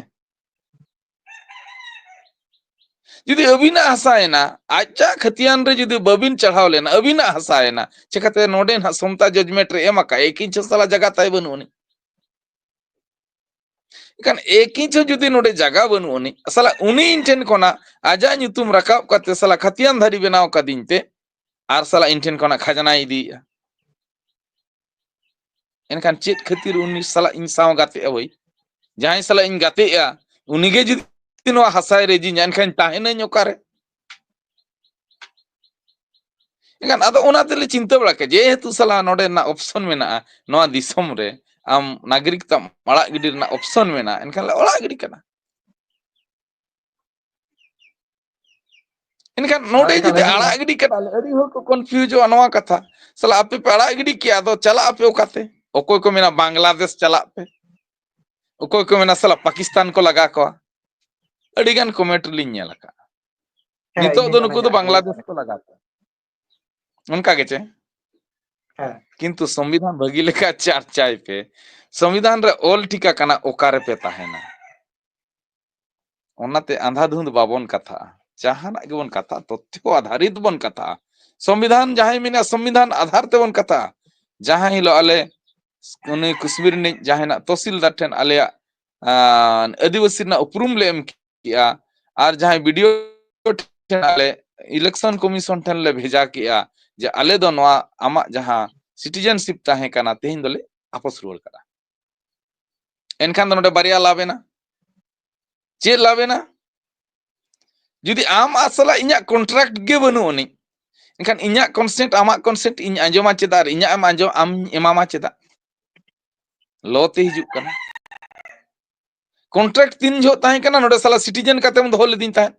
ᱡᱩᱫᱤ ᱟᱹᱵᱤᱱᱟᱜ ᱦᱟᱥᱟᱭᱮᱱᱟ, ᱟᱡᱟᱜ ᱠᱷᱟᱹᱛᱤᱭᱟᱱ ᱨᱮ ᱡᱩᱫᱤ ᱵᱟᱹᱵᱤᱱ ᱪᱟᱲᱦᱟᱣ ᱞᱮᱱᱟ, ᱟᱹᱵᱤᱱᱟᱜ ᱦᱟᱥᱟᱭᱮᱱᱟ, ᱪᱮᱠᱟᱛᱮ ᱱᱚᱰᱮ ᱱᱟᱦᱟᱜ ᱥᱚᱢᱛᱟ judgment ᱨᱮ ᱮᱢ ᱟᱠᱟᱫ, ᱮᱠ ᱤᱧᱪᱤ ᱦᱚᱸ ᱥᱟᱞᱟ ᱡᱟᱜᱟ ᱛᱟᱭ ᱵᱟᱹᱱᱩᱜ ᱟᱹᱱᱤᱡ᱾ ᱮᱱᱠᱷᱟᱱ ᱮᱠ ᱤᱧᱪᱤ ᱦᱚᱸ ᱡᱩᱫᱤ ᱱᱚᱰᱮ ᱡᱟᱜᱟ ᱵᱟᱹᱱᱩᱜ ᱟᱹᱱᱤᱡ, ᱥᱟᱞᱟ ᱩᱱᱤ ᱤᱧ ᱴᱷᱮᱱ ᱠᱷᱚᱱᱟᱜ ᱟᱡᱟᱜ ᱧᱩᱛᱩᱢ ᱨᱟᱠᱟᱵ ᱠᱟᱛᱮ ᱥᱟᱞᱟ ᱠᱷᱟᱹᱛᱤᱭᱟᱱ ᱫᱷᱟᱹᱨᱤ ᱵᱮᱱᱟᱣ ᱠᱟᱫᱤᱧ ᱛᱮ, ᱟᱨ ᱥᱟᱞᱟ ᱤᱧ ᱴᱷᱮᱱ ᱠᱷᱚᱱᱟᱜ ᱠᱷᱟᱡᱽᱱᱟᱭ ᱤᱫᱤᱭᱮᱫᱼᱟ᱾ ᱮᱱᱠᱷᱟᱱ ᱪᱮᱫ ᱠᱷᱟᱹᱛᱤᱨ ᱩᱱᱤ ᱥᱟᱞᱟᱜ ᱤᱧ ᱥᱟᱶ ᱜᱟᱛᱮᱜᱼᱟ ᱵᱷᱟᱹᱭ? ᱡᱟᱦᱟᱸᱭ ᱥᱟᱞᱟᱜ ᱤᱧ ᱜᱟᱛᱮᱜᱼᱟ, ᱩᱱᱤᱜᱮ ᱡᱩᱫᱤ ᱱᱚᱣᱟ ᱦᱟᱥᱟᱭ ᱨᱮᱡᱤᱧᱟ, ᱮᱱᱠᱷᱟᱱ ᱛᱟᱦᱮᱱᱟᱹᱧ ᱚᱠᱟᱨᱮ? ᱮᱱᱠᱷᱟᱱ ᱟᱫᱚ ᱚᱱᱟ ᱛᱮᱞᱮ ᱪᱤᱱᱛᱟᱹ ᱵᱟᱲᱟ ᱠᱮᱫ, ᱡᱮᱦᱮᱛᱩ ᱥᱟᱞᱟ ᱱᱚᱰᱮᱱᱟᱜ option ᱢᱮᱱᱟᱜᱼᱟ, ᱱᱚᱣᱟ ᱫᱤᱥᱚᱢ ᱨᱮ ᱟᱢ ᱱᱟᱜᱚᱨᱤᱠ ᱛᱟᱢ ᱟᱲᱟᱜ ᱜᱤᱰᱤ ᱨᱮᱱᱟᱜ option ᱢᱮᱱᱟᱜᱼᱟ, ᱮᱱᱠᱷᱟᱱ ᱞᱮ ᱟᱲᱟᱜ ᱜᱤᱰᱤ ᱠᱟᱱᱟ᱾ ᱮᱱᱠᱷᱟᱱ ᱱᱚᱰᱮ ᱟᱲᱟᱜ ᱡᱩᱫᱤ ᱞᱟᱹᱜᱤᱫ ᱟᱲᱟᱜ ᱜᱤᱰᱤ ᱠᱟᱱᱟ ᱞᱮ, ᱟᱹᱰᱤ ᱦᱚᱲ ᱠᱚ confuseᱚᱜᱼᱟ ᱱᱚᱣᱟ ᱠᱟᱛᱷᱟ, ᱥᱟᱞᱟ ᱟᱯᱮ ᱯᱮ ᱟᱲᱟᱜ ᱜᱤᱰᱤ ᱠᱮᱜᱼᱟ, ᱟᱫᱚ ᱪᱟᱞᱟᱜ ᱟᱯᱮ ᱚᱠᱟᱛᱮ? ᱚᱠᱚᱭ ᱠᱚ ᱢᱮᱱᱟ ᱵᱟᱝᱞᱟᱫᱮᱥ ᱪᱟᱞᱟᱜ ᱯᱮ, ᱚᱠᱚᱭ ᱠᱚ ᱢᱮᱱᱟ ᱥᱟᱞᱟ ᱯᱟᱠᱤᱥᱛᱟᱱ ᱠᱚ ᱞᱟᱜᱟ ᱠᱚᱣᱟ᱾ ᱟᱹᱰᱤ ᱜᱟᱱ ᱠᱚᱢᱮᱱᱴ ᱨᱮᱞᱤᱧ ᱧᱮᱞ ᱟᱠᱟᱫᱼᱟ᱾ ᱦᱮᱸ, ᱱᱤᱛᱚᱜ ᱤᱧ ᱫᱚ ᱦᱚᱸᱧ ᱱᱩᱠᱩ ᱫᱚ ᱧᱮᱞ ᱟᱠᱟᱫᱼᱟ, ᱵᱟᱝᱞᱟᱫᱮᱥ ᱠᱚ ᱞᱟᱜᱟᱣ ᱠᱚᱣᱟ, ᱚᱱᱠᱟ ᱜᱮ ᱪᱮ? ᱦᱮᱸ᱾ ᱠᱤᱱᱛᱩ ᱥᱚᱝᱵᱤᱫᱷᱟᱱ ᱵᱷᱟᱹᱜᱤ ᱞᱮᱠᱟ ᱪᱟᱨᱪᱟᱭ ᱯᱮ᱾ ᱥᱚᱝᱵᱤᱫᱷᱟᱱ ᱨᱮ ᱚᱞ ᱴᱷᱤᱠ ᱟᱠᱟᱱᱟ, ᱚᱠᱟ ᱨᱮᱯᱮ ᱛᱟᱦᱮᱱᱟ? ᱚᱱᱟᱛᱮ ᱟᱸᱫᱷᱟᱫᱷᱩᱸᱫ ᱵᱟᱵᱚᱱ ᱠᱟᱛᱷᱟᱜᱼᱟ, ᱡᱟᱦᱟᱱᱟᱜ ᱜᱮᱵᱚᱱ ᱠᱟᱛᱷᱟᱜᱼᱟ, ᱛᱚᱛᱛᱷᱚ ᱟᱫᱷᱟᱨᱤᱛ ᱵᱚᱱ ᱠᱟᱛᱷᱟᱜᱼᱟ᱾ ᱥᱚᱝᱵᱤᱫᱷᱟᱱ ᱡᱟᱦᱟᱸᱭ ᱢᱮᱱᱟ, ᱥᱚᱝᱵᱤᱫᱷᱟᱱ ᱟᱫᱷᱟᱨ ᱛᱮᱵᱚᱱ ᱠᱟᱛᱷᱟᱜᱼᱟ᱾ ᱡᱟᱦᱟᱸ ᱦᱤᱞᱳᱜ ᱟᱞᱮ ᱩᱱᱤ ᱠᱟᱥᱢᱤᱨ ᱨᱤᱱᱤᱡ ᱡᱟᱦᱟᱸᱭ ᱱᱟᱜ ᱛᱚᱦᱥᱤᱞᱫᱟᱨ ᱴᱷᱮᱱ ᱟᱞᱮᱭᱟᱜ, ᱟᱸ, ᱟᱹᱫᱤᱵᱟᱹᱥᱤ ᱨᱮᱱᱟᱜ ᱩᱯᱨᱩᱢ ᱞᱮ ᱮᱢ ᱠᱮᱜᱼᱟ, ᱟᱨ ᱡᱟᱦᱟᱸᱭ ᱵᱤ ᱰᱤ ᱳ ᱴᱷᱮᱱ ᱟᱞᱮ election commission ᱴᱷᱮᱱ ᱞᱮ ᱵᱷᱮᱡᱟ ᱠᱮᱜᱼᱟ ᱡᱮ ᱟᱞᱮ ᱫᱚ ᱱᱚᱣᱟ ᱟᱢᱟᱜ ᱡᱟᱦᱟᱸ citizenship ᱛᱟᱦᱮᱸ ᱠᱟᱱᱟ, ᱛᱮᱦᱮᱧ ᱫᱚᱞᱮ ᱟᱯᱚᱥ ᱨᱩᱣᱟᱹᱲ ᱠᱟᱫᱟ᱾ ᱮᱱᱠᱷᱟᱱ ᱫᱚ ᱱᱚᱰᱮ ᱵᱟᱨᱭᱟ ᱞᱟᱵᱷ ᱮᱱᱟ᱾ ᱪᱮᱫ ᱞᱟᱵᱷ ᱮᱱᱟ? ᱡᱩᱫᱤ ᱟᱢ ᱟᱨ ᱥᱟᱞᱟᱜ ᱤᱧᱟᱹᱜ contract ᱜᱮ ᱵᱟᱹᱱᱩᱜ ᱟᱹᱱᱤᱡ, ᱮᱱᱠᱷᱟᱱ ᱤᱧᱟᱹᱜ consent, ᱟᱢᱟᱜ consent ᱤᱧ ᱟᱸᱡᱚᱢᱟ ᱪᱮᱫᱟᱜ? ᱟᱨ ᱤᱧᱟᱹᱜ ᱮᱢ ᱟᱸᱡᱚᱢ, ᱟᱢ ᱮᱢᱟᱢᱟ ᱪᱮᱫᱟᱜ? Law ᱛᱮ ᱦᱤᱡᱩᱜ ᱠᱟᱱᱟ᱾ Contract ᱛᱤᱱ ᱡᱚᱦᱚᱜ ᱛᱟᱦᱮᱸ ᱠᱟᱱᱟ, ᱱᱚᱰᱮ ᱥᱟᱞᱟ citizen ᱠᱟᱛᱮᱢ ᱫᱚᱦᱚ ᱞᱤᱫᱤᱧ ᱛᱟᱦᱮᱸᱫ᱾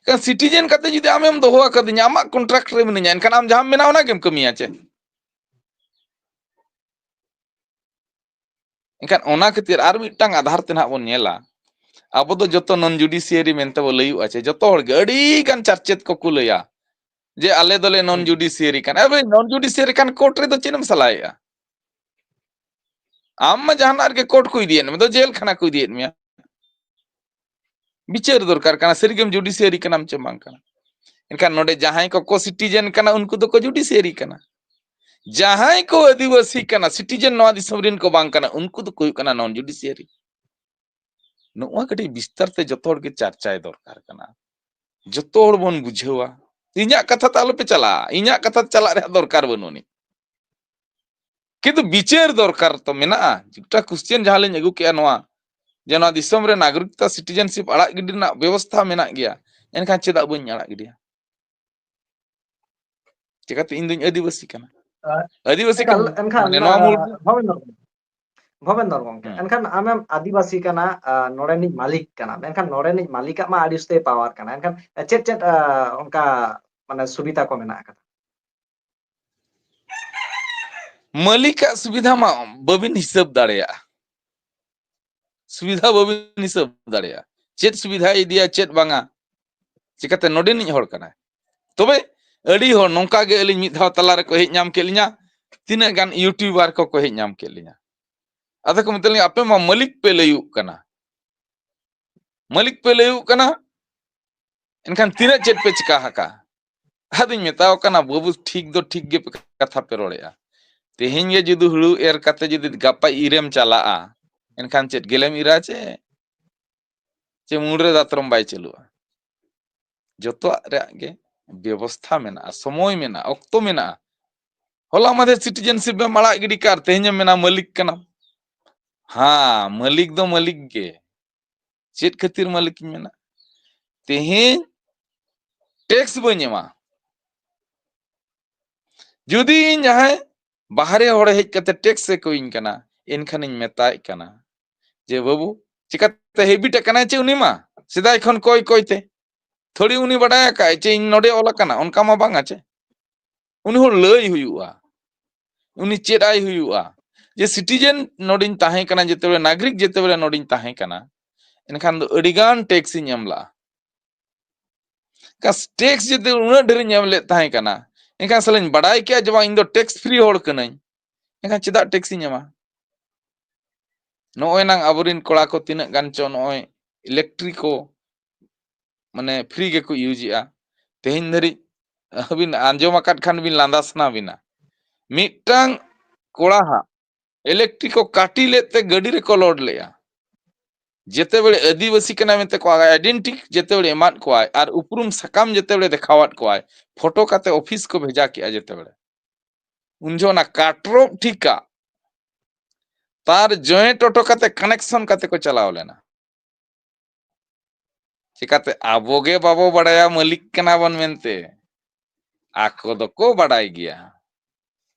ᱮᱱᱠᱷᱟᱱ citizen ᱠᱟᱛᱮ ᱡᱩᱫᱤ ᱟᱢᱮᱢ ᱫᱚᱦᱚ ᱟᱠᱟᱫᱤᱧᱟ, ᱟᱢᱟᱜ contract ᱨᱮ ᱢᱤᱱᱟᱹᱧᱟ, ᱮᱱᱠᱷᱟᱱ ᱟᱢ ᱡᱟᱦᱟᱸᱢ ᱢᱮᱱᱟ ᱚᱱᱟ ᱜᱮᱢ ᱠᱟᱹᱢᱤᱭᱟ ᱪᱮ? ᱮᱱᱠᱷᱟᱱ ᱚᱱᱟ ᱠᱷᱟᱹᱛᱤᱨ ᱟᱨ ᱢᱤᱫᱴᱟᱝ ᱟᱫᱷᱟᱨ ᱛᱮ ᱱᱟᱦᱟᱜ ᱵᱚᱱ ᱧᱮᱞᱟ, ᱟᱵᱚ ᱫᱚ ᱡᱚᱛᱚ non judiciary ᱢᱮᱱᱛᱮ ᱵᱚ ᱞᱟᱹᱭᱩᱜᱼᱟ ᱪᱮ, ᱡᱚᱛᱚ ᱦᱚᱲ ᱜᱮ ᱟᱹᱰᱤ ᱜᱟᱱ ᱪᱟᱨᱪᱮᱛ ᱠᱚᱠᱚ ᱞᱟᱹᱭᱟ ᱡᱮ ᱟᱞᱮ ᱫᱚᱞᱮ non ᱦᱩᱸ᱾ Judiciary ᱠᱟᱱᱟ᱾ ᱟᱵᱮ non judiciary ᱠᱟᱱ court ᱨᱮᱫᱚ ᱪᱮᱫ ᱮᱢ ᱥᱟᱞᱟᱭᱮᱜᱼᱟ? ᱟᱢ ᱢᱟ ᱡᱟᱦᱟᱱᱟᱜ ᱨᱮᱜᱮ court ᱠᱚ ᱤᱫᱤᱭᱮᱫ ᱢᱮ, ᱫᱚ ᱡᱮᱞ ᱠᱷᱟᱱᱟ ᱠᱚ ᱤᱫᱤᱭᱮᱫ ᱢᱮᱭᱟ᱾ ᱵᱤᱪᱟᱹᱨ ᱫᱚᱨᱠᱟᱨ ᱠᱟᱱᱟ, ᱥᱟᱹᱨᱤᱜᱮᱢ judiciary ᱠᱟᱱᱟᱢ ᱪᱮ ᱵᱟᱝ ᱠᱟᱱᱟ? ᱮᱱᱠᱷᱟᱱ ᱱᱚᱰᱮ ᱡᱟᱦᱟᱸᱭ ᱠᱚᱠᱚ citizen ᱠᱟᱱᱟ, ᱩᱱᱠᱩ ᱫᱚᱠᱚ judiciary ᱠᱟᱱᱟ᱾ ᱡᱟᱦᱟᱸᱭ ᱠᱚ ᱟᱹᱫᱤᱵᱟᱹᱥᱤ ᱠᱟᱱᱟ, citizen ᱱᱚᱣᱟ ᱫᱤᱥᱚᱢ ᱨᱮᱱ ᱠᱚ ᱵᱟᱝ ᱠᱟᱱᱟ, ᱩᱱᱠᱩ ᱫᱚᱠᱚ ᱦᱩᱭᱩᱜ ᱠᱟᱱᱟ non judiciary᱾ ᱱᱚᱣᱟ ᱠᱟᱹᱴᱤᱡ ᱵᱤᱥᱛᱟᱨ ᱛᱮ ᱡᱚᱛᱚ ᱦᱚᱲ ᱜᱮ ᱪᱟᱨᱪᱟᱭ ᱫᱚᱨᱠᱟᱨ ᱠᱟᱱᱟ, ᱡᱚᱛᱚ ᱦᱚᱲ ᱵᱚᱱ ᱵᱩᱡᱷᱟᱹᱣᱟ᱾ ᱤᱧᱟᱹᱜ ᱠᱟᱛᱷᱟ ᱛᱮ ᱟᱞᱚᱯᱮ ᱪᱟᱞᱟᱜᱼᱟ, ᱤᱧᱟᱹᱜ ᱠᱟᱛᱷᱟ ᱛᱮ ᱪᱟᱞᱟᱜ ᱨᱮᱭᱟᱜ ᱫᱚᱨᱠᱟᱨ ᱵᱟᱹᱱᱩᱜ ᱟᱹᱱᱤᱡ, ᱠᱤᱱᱛᱩ ᱵᱤᱪᱟᱹᱨ ᱫᱚᱨᱠᱟᱨ ᱛᱚ ᱢᱮᱱᱟᱜᱼᱟ᱾ ᱢᱤᱫᱴᱟᱝ question ᱡᱟᱦᱟᱸ ᱞᱤᱧ ᱟᱹᱜᱩ ᱠᱮᱜᱼᱟ ᱱᱚᱣᱟ, ᱡᱮ ᱱᱚᱣᱟ ᱫᱤᱥᱚᱢ ᱨᱮ ᱱᱟᱜᱚᱨᱤᱠᱛᱟ, citizenship ᱟᱲᱟᱜ ᱜᱤᱰᱤ ᱨᱮᱱᱟᱜ ᱵᱮᱵᱚᱥᱛᱷᱟ ᱢᱮᱱᱟᱜ ᱜᱮᱭᱟ, ᱮᱱᱠᱷᱟᱱ ᱪᱮᱫᱟᱜ ᱵᱟᱹᱧ ᱟᱲᱟᱜ ᱜᱤᱰᱤᱭᱟ? ᱪᱤᱠᱟᱹᱛᱮ ᱤᱧ ᱫᱩᱧ ᱟᱹᱫᱤᱵᱟᱹᱥᱤ ᱠᱟᱱᱟ᱾ ᱟᱨ ᱟᱹᱫᱤᱵᱟᱹᱥᱤ ᱮᱱᱠᱷᱟᱱ, ᱠᱟᱱᱟ᱾ ᱮᱱᱠᱷᱟᱱ, ᱢᱟᱱᱮ ᱱᱚᱣᱟ ᱢᱩᱞ ᱟᱨ, ᱵᱷᱚᱵᱮᱱᱫᱚᱨ, ᱵᱷᱚᱵᱮᱱᱫᱚᱨ ᱜᱚᱢᱠᱮ, ᱦᱩᱸ᱾ ᱮᱱᱠᱷᱟᱱ ᱟᱢᱮᱢ ᱟᱹᱫᱤᱵᱟᱹᱥᱤ ᱠᱟᱱᱟ, ᱟᱨ ᱱᱚᱰᱮᱱᱤᱡ ᱢᱟᱹᱞᱤᱠ ᱠᱟᱱᱟᱢ, ᱮᱱᱠᱷᱟᱱ ᱱᱚᱰᱮᱱᱤᱡ ᱢᱟᱹᱞᱤᱠᱟᱜ ᱢᱟ ᱟᱹᱰᱤ ᱩᱥᱛᱟᱹᱭ power ᱠᱟᱱᱟ, ᱮᱱᱠᱷᱟᱱ ᱪᱮᱫ ᱪᱮᱫ, ᱟᱨ, ᱚᱱᱠᱟ ᱢᱟᱱᱮ ᱥᱩᱵᱤᱫᱷᱟ ᱠᱚ ᱢᱮᱱᱟᱜ ᱟᱠᱟᱫᱟ? ᱢᱟᱹᱞᱤᱠᱟᱜ ᱥᱩᱵᱤᱫᱷᱟ ᱢᱟ ᱵᱟᱹᱵᱤᱱ ᱦᱤᱥᱟᱹᱵ ᱫᱟᱲᱮᱭᱟᱜᱼᱟ᱾ ᱥᱩᱵᱤᱫᱷᱟ ᱵᱟᱹᱵᱤᱱ ᱦᱤᱥᱟᱹᱵ ᱫᱟᱲᱮᱭᱟᱜᱼᱟ᱾ ᱪᱮᱫ ᱥᱩᱵᱤᱫᱷᱟᱭ ᱤᱫᱤᱭᱟ, ᱪᱮᱫ ᱵᱟᱝᱟ, ᱪᱤᱠᱟᱹᱛᱮ ᱱᱚᱰᱮᱱᱤᱡ ᱦᱚᱲ ᱠᱟᱱᱟᱭ᱾ ᱛᱚᱵᱮ ᱟᱹᱰᱤ ᱦᱚᱲ ᱱᱚᱝᱠᱟ ᱜᱮ ᱟᱹᱞᱤᱧ ᱢᱤᱫ ᱫᱷᱟᱣ ᱛᱟᱞᱟ ᱨᱮᱠᱚ ᱦᱮᱡ ᱧᱟᱢ ᱠᱮᱫ ᱞᱤᱧᱟ, ᱛᱤᱱᱟᱹᱜ ᱜᱟᱱ YouTuber ᱠᱚᱠᱚ ᱦᱮᱡ ᱧᱟᱢ ᱠᱮᱫ ᱞᱤᱧᱟ᱾ ᱟᱫᱚ ᱠᱚ ᱢᱮᱛᱟ ᱞᱤᱧᱟ, "ᱟᱯᱮ ᱢᱟ ᱢᱟᱹᱞᱤᱠ ᱯᱮ ᱞᱟᱹᱭᱩᱜ ᱠᱟᱱᱟ, ᱢᱟᱹᱞᱤᱠ ᱯᱮ ᱞᱟᱹᱭᱩᱜ ᱠᱟᱱᱟ, ᱮᱱᱠᱷᱟᱱ ᱛᱤᱱᱟᱹᱜ ᱪᱮᱫ ᱯᱮ ᱪᱤᱠᱟ ᱟᱠᱟᱫᱼᱟ?" ᱟᱫᱚᱧ ᱢᱮᱛᱟᱣ ᱠᱟᱱᱟ, "ᱵᱟᱹᱵᱩ, ᱴᱷᱤᱠ ᱫᱚ ᱴᱷᱤᱠ ᱜᱮ ᱠᱟᱛᱷᱟ ᱯᱮ ᱨᱚᱲᱮᱫᱼᱟ᱾ ᱛᱮᱦᱮᱧ ᱜᱮ ᱡᱩᱫᱤ ᱦᱩᱲᱩ ᱮᱨ ᱠᱟᱛᱮ ᱡᱩᱫᱤ ᱜᱟᱯᱟ ᱤᱨᱮᱢ ᱪᱟᱞᱟᱜᱼᱟ, ᱮᱱᱠᱷᱟᱱ ᱪᱮᱫ ᱜᱮᱞᱮᱢ ᱤᱨᱟ ᱪᱮ? ᱪᱮ ᱢᱩᱲ ᱨᱮ ᱫᱟᱛᱨᱚᱢ ᱵᱟᱭ ᱪᱟᱹᱞᱩᱜᱼᱟ?" ᱡᱚᱛᱚᱣᱟᱜ ᱨᱮᱭᱟᱜ ᱜᱮ ᱵᱮᱵᱚᱥᱛᱷᱟ ᱢᱮᱱᱟᱜᱼᱟ, ᱥᱚᱢᱚᱭ ᱢᱮᱱᱟᱜᱼᱟ, ᱚᱠᱛᱚ ᱢᱮᱱᱟᱜᱼᱟ᱾ ᱦᱚᱞᱟ ᱢᱟᱫᱷᱮᱨ citizenship ᱮᱢ ᱟᱲᱟᱜ ᱜᱤᱰᱤ ᱠᱟᱜ ᱟᱨ ᱛᱮᱦᱮᱧ ᱮᱢ ᱢᱮᱱᱟ ᱢᱟᱹᱞᱤᱠ ᱠᱟᱱᱟᱢ᱾ ᱦᱮᱸ, ᱢᱟᱹᱞᱤᱠ ᱫᱚ ᱢᱟᱹᱞᱤᱠ ᱜᱮ᱾ ᱪᱮᱫ ᱠᱷᱟᱹᱛᱤᱨ ᱢᱟᱹᱞᱤᱠ ᱤᱧ ᱢᱮᱱᱟ? ᱛᱮᱦᱮᱧ tax ᱵᱟᱹᱧ ᱮᱢᱟ᱾ ᱡᱩᱫᱤ ᱤᱧ ᱡᱟᱦᱟᱸᱭ ᱵᱟᱦᱨᱮ ᱦᱚᱲ ᱦᱮᱡ ᱠᱟᱛᱮ tax ᱮ ᱠᱚᱭᱤᱧ ᱠᱟᱱᱟ, ᱮᱱᱠᱷᱟᱱᱤᱧ ᱢᱮᱛᱟᱭ ᱠᱟᱱᱟ ᱡᱮ, "ᱵᱟᱹᱵᱩ, ᱪᱤᱠᱟᱛᱮ habit ᱟᱠᱟᱱᱟᱭ ᱪᱮ ᱩᱱᱤ ᱢᱟ ᱥᱮᱫᱟᱭ ᱠᱷᱚᱱ ᱠᱚᱭ ᱠᱚᱭ ᱛᱮ? ᱛᱷᱚᱲᱤ ᱩᱱᱤ ᱵᱟᱰᱟᱭ ᱟᱠᱟᱫ ᱪᱮ ᱤᱧ ᱱᱚᱰᱮ ᱚᱞ ᱟᱠᱟᱱᱟ?" ᱚᱱᱠᱟ ᱢᱟ ᱵᱟᱝᱟ ᱪᱮ᱾ ᱩᱱᱤ ᱦᱚᱲ ᱞᱟᱹᱭ ᱦᱩᱭᱩᱜᱼᱟ, ᱩᱱᱤ ᱪᱮᱫ ᱟᱭ ᱦᱩᱭᱩᱜᱼᱟ ᱡᱮ citizen ᱱᱚᱰᱮᱧ ᱛᱟᱦᱮᱸ ᱠᱟᱱᱟ, ᱡᱮᱛᱮᱵᱮᱞᱮ ᱱᱟᱜᱚᱨᱤᱠ ᱡᱮᱛᱮᱵᱮᱞᱮ ᱱᱚᱰᱮᱧ ᱛᱟᱦᱮᱸ ᱠᱟᱱᱟ, ᱮᱱᱠᱷᱟᱱ ᱫᱚ ᱟᱹᱰᱤᱜᱟᱱ tax ᱤᱧ ᱮᱢ ᱞᱟᱜᱼᱟ᱾ ᱠᱟᱥ-, tax ᱡᱩᱫᱤ ᱩᱱᱟᱹᱜ ᱰᱷᱮᱨᱤᱧ ᱮᱢ ᱞᱮᱫ ᱛᱟᱦᱮᱸ ᱠᱟᱱᱟ, ᱮᱱᱠᱷᱟᱱ ᱥᱟᱞᱟᱧ ᱵᱟᱰᱟᱭ ᱠᱮᱭᱟ ᱡᱮ ᱵᱟᱝ, ᱤᱧ ᱫᱚ tax free ᱦᱚᱲ ᱠᱟᱹᱱᱟᱹᱧ, ᱮᱱᱠᱷᱟᱱ ᱪᱮᱫᱟᱜ tax ᱤᱧ ᱮᱢᱟ? ᱱᱚᱜᱼᱚᱭ ᱱᱟᱝ ᱟᱵᱚᱨᱮᱱ ᱠᱚᱲᱟ ᱠᱚ ᱛᱤᱱᱟᱹᱜ ᱜᱟᱱ ᱪᱚ ᱱᱚᱜᱼᱚᱭ electric ᱠᱚ ᱢᱟᱱᱮ free ᱜᱮᱠᱚ use ᱮᱜᱼᱟ᱾ ᱛᱮᱦᱮᱧ ᱫᱷᱟᱹᱨᱤᱡ ᱟᱹᱵᱤᱱ ᱟᱸᱡᱚᱢ ᱟᱠᱟᱫ ᱠᱷᱟᱱ ᱵᱤᱱ ᱞᱟᱸᱫᱟ ᱥᱟᱱᱟ ᱵᱤᱱᱟ, ᱢᱤᱫᱴᱟᱝ ᱠᱚᱲᱟ ᱦᱟᱸᱜ electric ᱠᱚ ᱠᱟᱹᱴᱤ ᱞᱮᱫ ᱛᱮ ᱜᱟᱹᱰᱤ ᱨᱮᱠᱚ load ᱞᱮᱜᱼᱟ᱾ ᱡᱮᱛᱮᱵᱮᱞᱮ ᱟᱹᱫᱤᱵᱟᱹᱥᱤ ᱠᱟᱱᱟᱭ ᱢᱮᱱᱛᱮ ᱠᱚ identity ᱡᱮᱛᱮᱵᱮᱞᱮ ᱮᱢᱟᱫ ᱠᱚᱣᱟᱭ ᱟᱨ ᱩᱯᱨᱩᱢ ᱥᱟᱠᱟᱢ ᱡᱮᱛᱮᱵᱮᱞᱮ ᱫᱮᱠᱷᱟᱣᱟᱫ ᱠᱚᱣᱟᱭ, photo ᱠᱟᱛᱮ office ᱠᱚ ᱵᱷᱮᱡᱟ ᱠᱮᱜᱼᱟ ᱡᱮᱛᱮᱵᱮᱞᱮ, ᱩᱱ ᱡᱚᱦᱚᱜ ᱚᱱᱟ cut off ᱴᱷᱤᱠᱟ ᱛᱟᱨ joint ᱚᱴᱚ ᱠᱟᱛᱮ connection ᱠᱟᱛᱮ ᱠᱚ ᱪᱟᱞᱟᱣ ᱞᱮᱱᱟ᱾ ᱪᱤᱠᱟᱛᱮ? ᱟᱵᱚ ᱜᱮ ᱵᱟᱵᱚ ᱵᱟᱲᱟᱭᱟ ᱢᱟᱹᱞᱤᱠ ᱠᱟᱱᱟ ᱵᱚᱱ ᱢᱮᱱᱛᱮ, ᱟᱠᱚ ᱫᱚᱠᱚ ᱵᱟᱲᱟᱭ ᱜᱮᱭᱟ᱾